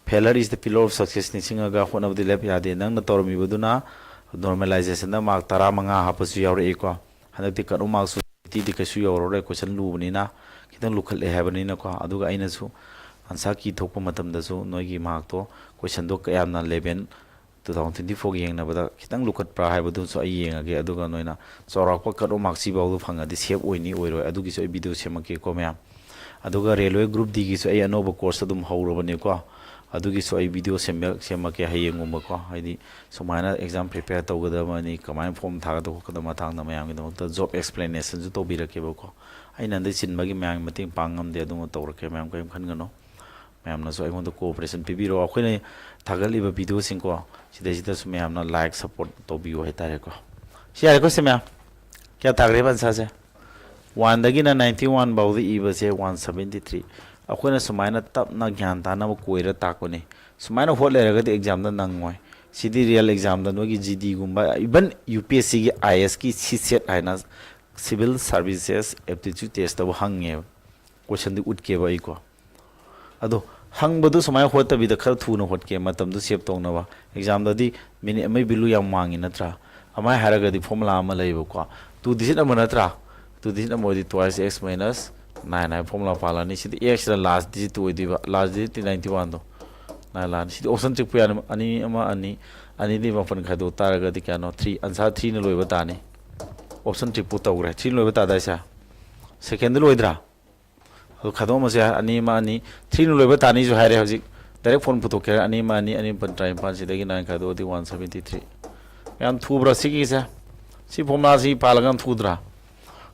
Failure is the pillar of success ꯅꯤꯡꯁꯤꯡꯉꯒ ꯍꯣꯠꯅꯕꯗꯤ ꯂꯦꯞ ꯌꯥꯗꯦ꯫ ꯅꯪꯅ ꯇꯧꯔꯝꯃꯤꯕꯗꯨꯅ ꯅꯣꯔꯃꯦꯂꯥꯏꯖꯦꯁꯟꯗ ꯃꯥꯔꯛ ꯇꯔꯥꯃꯉꯥ ꯍꯥꯞꯄꯁꯨ ꯌꯥꯎꯔꯛꯏꯀꯣ꯫ ꯍꯟꯗꯛꯇꯤ ꯀꯠ ꯑꯣꯐ ꯃꯥꯔꯛꯁꯨ ꯇꯤꯗꯤ ꯀꯩꯁꯨ ꯌꯧꯔꯔꯣꯏ, ꯀꯣꯏꯁꯟ ꯂꯨꯕꯅꯤꯅ, ꯈꯤꯇꯪ ꯂꯨꯈꯠꯂꯦ ꯍꯥꯏꯕꯅꯤꯅꯀꯣ꯫ ꯑꯗꯨꯒ ꯑꯩꯅꯁꯨ ꯑꯟꯁꯥꯔ ꯀꯤ ꯊꯣꯛꯄ ꯃꯇꯝꯗꯁꯨ ꯅꯣꯏꯒꯤ ꯃꯥꯔꯛꯇꯣ, ꯀꯣꯏꯁꯟꯗꯣ ꯀꯌꯥꯝꯅ ꯂꯦꯚꯦꯟ ꯇꯨ ꯊꯥꯎꯖꯟ ꯇ꯭ꯋꯦꯟꯇꯤ ꯐꯣꯔꯒ ꯌꯦꯡꯅꯕꯗ ꯈꯤꯇꯪ ꯂꯨꯈꯠꯄ꯭ꯔꯥ ꯍꯥꯏꯕꯗꯨꯁꯨ ꯑꯩ ꯌꯦꯡꯉꯒꯦ꯫ ꯑꯗꯨꯒ ꯅꯣꯏꯅ ꯆꯥꯎꯔꯥꯛꯄ ꯀꯠ ꯑꯣꯐ ꯃꯥꯔꯛꯁꯤ ꯐꯥꯎꯗ ꯐꯪꯉꯗꯤ ꯁꯦꯐ ꯑꯣꯏꯅꯤ ꯑꯣꯏꯔꯣꯏ, ꯑꯗꯨꯒꯤꯁꯨ ꯑꯩ ꯚꯤꯗꯤꯑꯣ ꯁꯦꯝꯃꯛꯀꯦꯀꯣ ꯃꯌꯥꯝ꯫ ꯑꯗꯨꯒ ꯔꯦꯜꯋꯦ ꯒ꯭ꯔꯨꯞ ꯗꯤꯒꯤꯁꯨ ꯑꯩ ꯑꯅꯧꯕ ꯀꯣꯔꯁ ꯑꯗꯨꯝ ꯍꯧꯔꯕꯅꯤꯀꯣ꯫ ꯑꯗꯨꯒꯤꯁꯨ ꯑꯩ ꯚꯤꯗꯤꯑꯣ ꯁꯦꯝꯕ-, ꯁꯦꯝꯃꯛꯀꯦ ꯍꯌꯦꯡꯒꯨꯝꯕꯀꯣ꯫ ꯍꯥꯏꯗꯤ ꯁꯨꯃꯥꯏꯅ ꯑꯦꯛꯖꯥꯝ ꯄ꯭ꯔꯤꯄꯦꯌꯔ ꯇꯧꯒꯗꯕꯅꯤ, ꯀꯃꯥꯏꯅ ꯐꯣꯝ ꯊꯥꯒꯗꯕ ꯈꯣꯠꯀꯗꯕ ꯃꯇꯥꯡꯗ ꯃꯌꯥꯝꯒꯤꯗꯃꯛꯇ ꯖꯣꯕ ꯑꯦꯛꯁꯄ꯭ꯂꯦꯅꯦꯁꯟꯁꯨ ꯇꯧꯕꯤꯔꯛꯀꯦꯕꯀꯣ꯫ ꯑꯩꯅ ꯍꯟꯗꯛ ꯆꯤꯟꯕꯒꯤ ꯃꯌꯥꯝꯒꯤ ꯃꯇꯦꯡ ꯄꯥꯡ ꯉꯝꯗꯦ, ꯑꯗꯨꯃ ꯇꯧꯔꯛꯀꯦ, ꯃꯌꯥꯝ ꯀꯔꯤꯝ ꯈꯟꯒꯅꯨ꯫ ꯃꯌꯥꯝꯅꯁꯨ ꯑꯩꯉꯣꯟꯗ ꯀꯣꯑꯣꯄꯔꯦꯁꯟ ꯄꯤꯕꯤꯔꯣ꯫ ꯑꯩꯈꯣꯏꯅ ꯊꯥꯒꯠꯂꯤꯕ ꯚꯤꯗꯤꯑꯣꯁꯤꯡꯀꯣ, ꯁꯤꯗꯩꯁꯤꯗꯁꯨ ꯃꯌꯥꯝꯅ ꯂꯥꯏꯛ, ꯁꯞꯄꯣꯔꯠ ꯇꯧꯕꯤꯌꯨ ꯍꯥꯏꯇꯥꯔꯦꯀꯣ꯫ ꯁꯤ ꯌꯥꯔꯦꯀꯣ, ꯁꯤ ꯃꯌꯥꯝ? ꯀꯌꯥ ꯇꯥꯈ꯭ꯔꯦꯕ ꯑꯟꯁꯥꯔꯁꯦ? ꯋꯥꯟꯗꯒꯤꯅ ꯅꯥꯏꯟꯇꯤ ꯋꯥꯟ ꯐꯥꯎꯗ ꯏꯕꯁꯦ ꯋꯥꯟ ꯁꯚꯦꯟꯇꯤ ꯊ꯭ꯔꯤ꯫ ꯑꯩꯈꯣꯏꯅ ꯁꯨꯃꯥꯏꯅ ꯇꯞꯅ ꯒ꯭ꯌꯥꯟ ꯇꯥꯅꯕ ꯀꯣꯏꯔ ꯇꯥꯛꯄꯅꯤ꯫ ꯁꯨꯃꯥꯏꯅ ꯍꯣꯠ ꯂꯩꯔꯒꯗꯤ ꯑꯦꯛꯖꯥꯝꯗ ꯅꯪꯉꯣꯏ꯫ ꯁꯤꯗꯤ ꯔꯤꯌꯦꯜ ꯑꯦꯛꯖꯥꯝꯗ ꯅꯣꯏꯒꯤ ꯖꯤ ꯗꯤꯒꯨꯝꯕ, even ꯌꯨ ꯄꯤ ꯑꯦꯁ ꯁꯤꯒꯤ ꯑꯥꯏ ꯑꯦꯁꯀꯤ ꯁꯤ ꯁꯦꯠ ꯍꯥꯏꯅ, ꯁꯤꯚꯤꯜ ꯁꯥꯔꯚꯤꯁꯦꯁ ꯑꯦꯞꯇꯤꯇ꯭ꯌꯨꯠ ꯇꯦꯁꯇꯕꯨ ꯍꯪꯉꯦꯕ꯫ ꯀꯣꯏꯁꯟꯗꯤ ꯎꯠꯀꯦꯕ ꯑꯩꯀꯣ꯫ ꯑꯗꯣ ꯍꯪꯕꯗꯨ ꯁꯨꯃꯥꯏꯅ ꯍꯣꯠꯇꯕꯤꯗ ꯈꯔ ꯊꯨꯅ ꯍꯣꯠꯀꯦ, ꯃꯇꯝꯗꯨ ꯁꯦꯞ ꯇꯧꯅꯕ꯫ ꯑꯦꯛꯖꯥꯝꯗꯗꯤ ꯃꯤꯅꯤꯠ ꯑꯃꯒꯤ ꯚꯦꯂꯨ ꯌꯥꯝ ꯋꯥꯡꯉꯤ ꯅꯠꯇ꯭ꯔꯥ? ꯑꯃꯥꯏ ꯍꯥꯏꯔꯒꯗꯤ ꯐꯣꯔꯃꯨꯂꯥ ꯑꯃ ꯂꯩꯌꯦꯕꯀꯣ꯫ ꯇꯨ ꯗꯤꯖꯤꯠ ꯑꯃ ꯅꯠꯇ꯭ꯔꯥ? ꯇꯨ ꯗꯤꯖꯤꯠ ꯑꯃ ꯑꯣꯏꯔꯗꯤ twice x minus nine ꯍꯥꯏꯕ ꯐꯣꯔꯃꯨꯂꯥ ꯄꯥꯜꯂꯅꯤ꯫ ꯁꯤꯗꯤ x ꯁꯤꯅ ꯂꯥꯁ ꯗꯤꯖꯤꯠꯇꯨ ꯑꯣꯏꯗꯣꯏꯕ, ꯂꯥꯁ ꯗꯤꯖꯤꯠꯇꯤ ꯅꯥꯏꯟꯇꯤ ꯋꯥꯟꯗꯣ꯫ ꯅꯥꯏꯟ ꯂꯥꯛꯑꯅꯤ꯫ ꯁꯤꯗꯤ ꯑꯣꯞꯁꯟ ꯇ꯭ꯔꯤꯛꯄꯨ ꯌꯥꯅꯤ꯫ ꯑꯅꯤ ꯑꯃ ꯑꯅꯤ, ꯑꯅꯤꯗꯤ ꯃꯥꯄꯟ ꯈꯥꯏꯗꯣꯛ ꯇꯥꯔꯒꯗꯤ ꯀꯌꯥꯅꯣ? ꯊ꯭ꯔꯤ꯫ ꯑꯟꯁꯥꯔ ꯊ꯭ꯔꯤꯅ ꯂꯣꯏꯕ ꯇꯥꯅꯤ꯫ ꯑꯣꯞꯁꯟ ꯇ꯭ꯔꯤꯛꯄꯨ ꯇꯧꯈ꯭ꯔꯦ꯫ ꯊ꯭ꯔꯤꯅ ꯂꯣꯏꯕ ꯇꯥꯗꯥꯏꯁꯦ? ꯁꯦꯀꯦꯟꯗ ꯂꯣꯏꯗ꯭ꯔꯥ? ꯑꯗꯨ ꯈꯥꯏꯗꯣꯛꯑꯝꯃꯁꯨ ꯌꯥꯏ꯫ ꯑꯅꯤ ꯑꯃ ꯑꯅꯤ, ꯊ꯭ꯔꯤꯅ ꯂꯣꯏꯕ ꯇꯥꯅꯤꯁꯨ ꯍꯥꯏꯔꯦ ꯍꯧꯖꯤꯛ꯫ ꯗꯥꯏꯔꯦꯛ ꯐꯣꯟ ꯄꯨꯊꯣꯛꯀꯦ ꯍꯥꯏꯔꯦ꯫ ꯑꯅꯤ ꯑꯃ ꯑꯅꯤ, ꯑꯅꯤ ꯃꯥꯄꯟ ꯇꯔꯥꯅꯤꯄꯥꯟ, ꯁꯤꯗꯒꯤ ꯅꯥꯏꯟ ꯈꯥꯏꯗꯣꯛꯑꯗꯤ ꯋꯥꯟ ꯁꯚꯦꯟꯇꯤ ꯊ꯭ꯔꯤ꯫ ꯌꯥꯝ ꯊꯨꯕ꯭ꯔꯥ ꯁꯤꯒꯤꯁꯦ? ꯁꯤ ꯐꯣꯔꯃꯨꯂꯥꯁꯤ ꯄꯥꯜꯂꯒ ꯌꯥꯝ ꯊꯨꯗ꯭ꯔꯥ?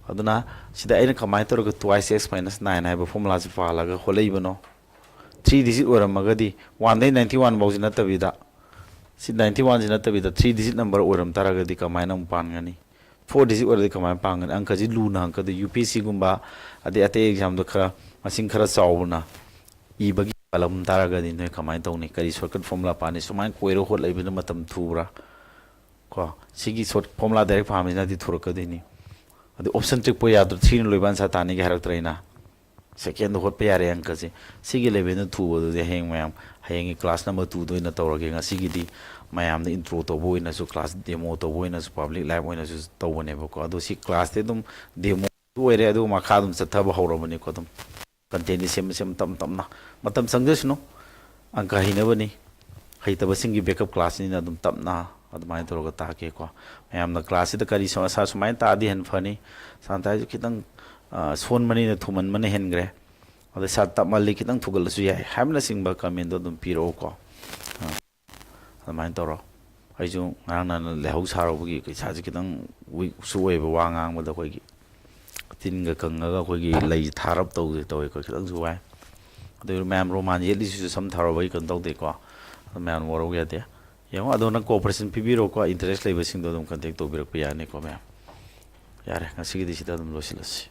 ꯑꯗꯨꯅ ꯁꯤꯗ ꯑꯩꯅ ꯀꯃꯥꯏꯅ ꯇꯧꯔꯒ twice x minus nine ꯍꯥꯏꯕ ꯐꯣꯔꯃꯨꯂꯥꯁꯤ ꯄꯥꯜꯂꯒ ꯍꯣꯠꯂꯛꯏꯕꯅꯣ? Three digit ꯑꯣꯏꯔꯝꯃꯒꯗꯤ, one ꯗꯩ ninety one ꯐꯥꯎꯁꯤ ꯅꯠꯇꯕꯤꯗ, ꯁꯤ ninety one ꯁꯤ ꯅꯠꯇꯕꯤꯗ three digit number ꯑꯣꯏꯔꯝ ꯇꯥꯔꯒꯗꯤ ꯀꯃꯥꯏꯅ ꯑꯃꯨꯛ ꯄꯥꯟꯒꯅꯤ? Four digit ꯑꯣꯏꯔꯗꯤ ꯀꯃꯥꯏꯅ ꯄꯥꯟꯒꯅꯤ? ꯑꯪꯀꯁꯤ ꯂꯨꯅ ꯍꯪꯉꯛꯀꯗꯣꯏ꯫ UPSCꯒꯨꯝꯕ ꯑꯗꯩ ꯑꯇꯩ examꯗ ꯈꯔ ꯃꯁꯤꯡ ꯈꯔ ꯆꯥꯎꯕꯅ ꯏꯕꯒꯤ ꯄꯥꯜꯂꯝ ꯇꯥꯔꯒꯗꯤ ꯅꯣꯏ ꯀꯃꯥꯏꯅ ꯇꯧꯅꯤ? ꯀꯔꯤ shortcut formula ꯄꯥꯅꯤ? ꯁꯨꯃꯥꯏꯅ ꯀꯣꯏꯔ ꯍꯣꯠꯂꯛꯏꯕꯅ ꯃꯇꯝ ꯊꯨꯕ꯭ꯔꯥ? ꯀꯣ, ꯁꯤꯒꯤ short formula direct ꯄꯥꯝꯃꯤꯁꯤꯅꯗꯤ ꯊꯨꯔꯛꯀꯗꯣꯏꯅꯤ꯫ ꯑꯗꯨ option ꯇ꯭ꯔꯤꯛꯄꯨ ꯌꯥꯗ꯭ꯔꯣ? Threeꯅ ꯂꯣꯏꯕ answer ꯇꯥꯅꯤꯒ ꯍꯥꯏꯔꯛꯇ꯭ꯔꯦ ꯑꯩꯅ꯫ Secondꯗ ꯍꯣꯠꯄ ꯌꯥꯔꯦ ꯑꯪꯀꯁꯦ꯫ ꯁꯤꯒꯤ levelꯗ ꯊꯨꯕꯗꯨꯗꯤ ꯍꯌꯦꯡ ꯃꯌꯥꯝ, ꯍꯌꯦꯡꯒꯤ class number twoꯗ ꯑꯣꯏꯅ ꯇꯧꯔꯒꯦ꯫ ꯉꯁꯤꯒꯤꯗꯤ ꯃꯌꯥꯝꯗ intro ꯇꯧꯕ ꯑꯣꯏꯅꯁꯨ, class demo ꯇꯧꯕ ꯑꯣꯏꯅꯁꯨ, public live ꯑꯣꯏꯅꯁꯨ ꯇꯧꯕꯅꯦꯕꯀꯣ꯫ ꯑꯗꯣ ꯁꯤ classꯇꯤ ꯑꯗꯨꯝ demoꯁꯨ ꯑꯣꯏꯔꯦ, ꯑꯗꯨꯒ ꯃꯈꯥ ꯑꯗꯨꯝ ꯆꯠꯊꯕ ꯍꯧꯔꯕꯅꯤꯀꯣ꯫ ꯑꯗꯨꯝ contentꯗꯤ ꯁꯦꯝ ꯁꯦꯝ ꯇꯞ ꯇꯞꯅ, ꯃꯇꯝ ꯆꯪꯖꯁꯅꯨ꯫ ꯑꯪꯀ ꯍꯩꯅꯕꯅꯤ, ꯍꯩꯇꯕꯁꯤꯡꯒꯤ backup classꯅꯤꯅ ꯑꯗꯨꯝ ꯇꯞꯅ ꯑꯗꯨꯃꯥꯏꯅ ꯇꯧꯔꯒ ꯇꯥꯛꯀꯦꯀꯣ꯫ ꯃꯌꯥꯝꯅ classꯁꯤꯗ ꯀꯔꯤ ꯁ-, ꯁꯥꯔ ꯁꯨꯃꯥꯏꯅ ꯇꯥꯛꯑꯗꯤ ꯍꯦꯟꯅ ꯐꯅꯤ, ꯁꯥꯟꯇ ꯍꯥꯏꯁꯨ ꯈꯤꯇꯪ, ꯑ, ꯁꯣꯟꯕꯅꯤꯅ ꯊꯨꯃꯟꯕꯅ ꯍꯦꯟꯈ꯭ꯔꯦ, ꯑꯗꯩ ꯁꯥꯔ ꯇꯞꯃꯜꯂꯤ ꯈꯤꯇꯪ ꯊꯨꯒꯠꯂꯁꯨ ꯌꯥꯏ ꯍꯥꯏꯕꯅꯆꯤꯡꯕ commentꯗꯣ ꯑꯗꯨꯝ ꯄꯤꯔꯛꯎꯀꯣ꯫ ꯑ, ꯑꯗꯨꯃꯥꯏꯅ ꯇꯧꯔꯣ꯫ ꯑꯩꯁꯨ ꯉꯔꯥꯡ ꯅꯍꯥꯟ ꯂꯥꯏꯍꯧ ꯁꯥꯔꯨꯕꯒꯤ ꯏꯁꯥꯁꯦ ꯈꯤꯇꯪ weakꯁꯨ ꯑꯣꯏꯌꯦꯕ, ꯋꯥ ꯉꯥꯡꯕꯗ ꯑꯩꯈꯣꯏꯒꯤ ꯇꯤꯟꯒ ꯀꯪꯉꯒ ꯑꯩꯈꯣꯏꯒꯤ ꯂꯩꯁꯦ ꯊꯥꯔꯞ ꯇꯧꯒꯦ ꯇꯧꯋꯦ, ꯑꯩꯈꯣꯏ ꯈꯤꯇꯪꯁꯨ ꯋꯥꯏ꯫ ꯑꯗꯨ ꯃꯌꯥꯝ ꯔꯣꯃꯥꯟ ꯌꯦꯠꯂꯤꯁꯤꯁꯨ ꯁꯝ ꯊꯥꯔꯨꯕꯒꯤ ꯀꯩꯅꯣ ꯇꯧꯗꯦꯀꯣ, ꯑꯗꯨ ꯃꯌꯥꯝ ꯋꯥꯔꯧ ꯌꯥꯗꯦ꯫ ꯌꯦꯡꯉꯣ, ꯑꯗꯣ ꯅꯪ cooperation ꯄꯤꯕꯤꯔꯣꯀꯣ, interest ꯂꯩꯕꯁꯤꯡꯗꯣ ꯑꯗꯨꯝ contact ꯇꯧꯕꯤꯔꯛꯄ ꯌꯥꯅꯤꯀꯣ ꯃꯌꯥꯝ꯫ ꯌꯥꯔꯦ, ꯉꯁꯤꯒꯤꯗꯤ ꯁꯤꯗ ꯑꯗꯨꯝ ꯂꯣꯏꯁꯤꯜꯂꯁꯤ꯫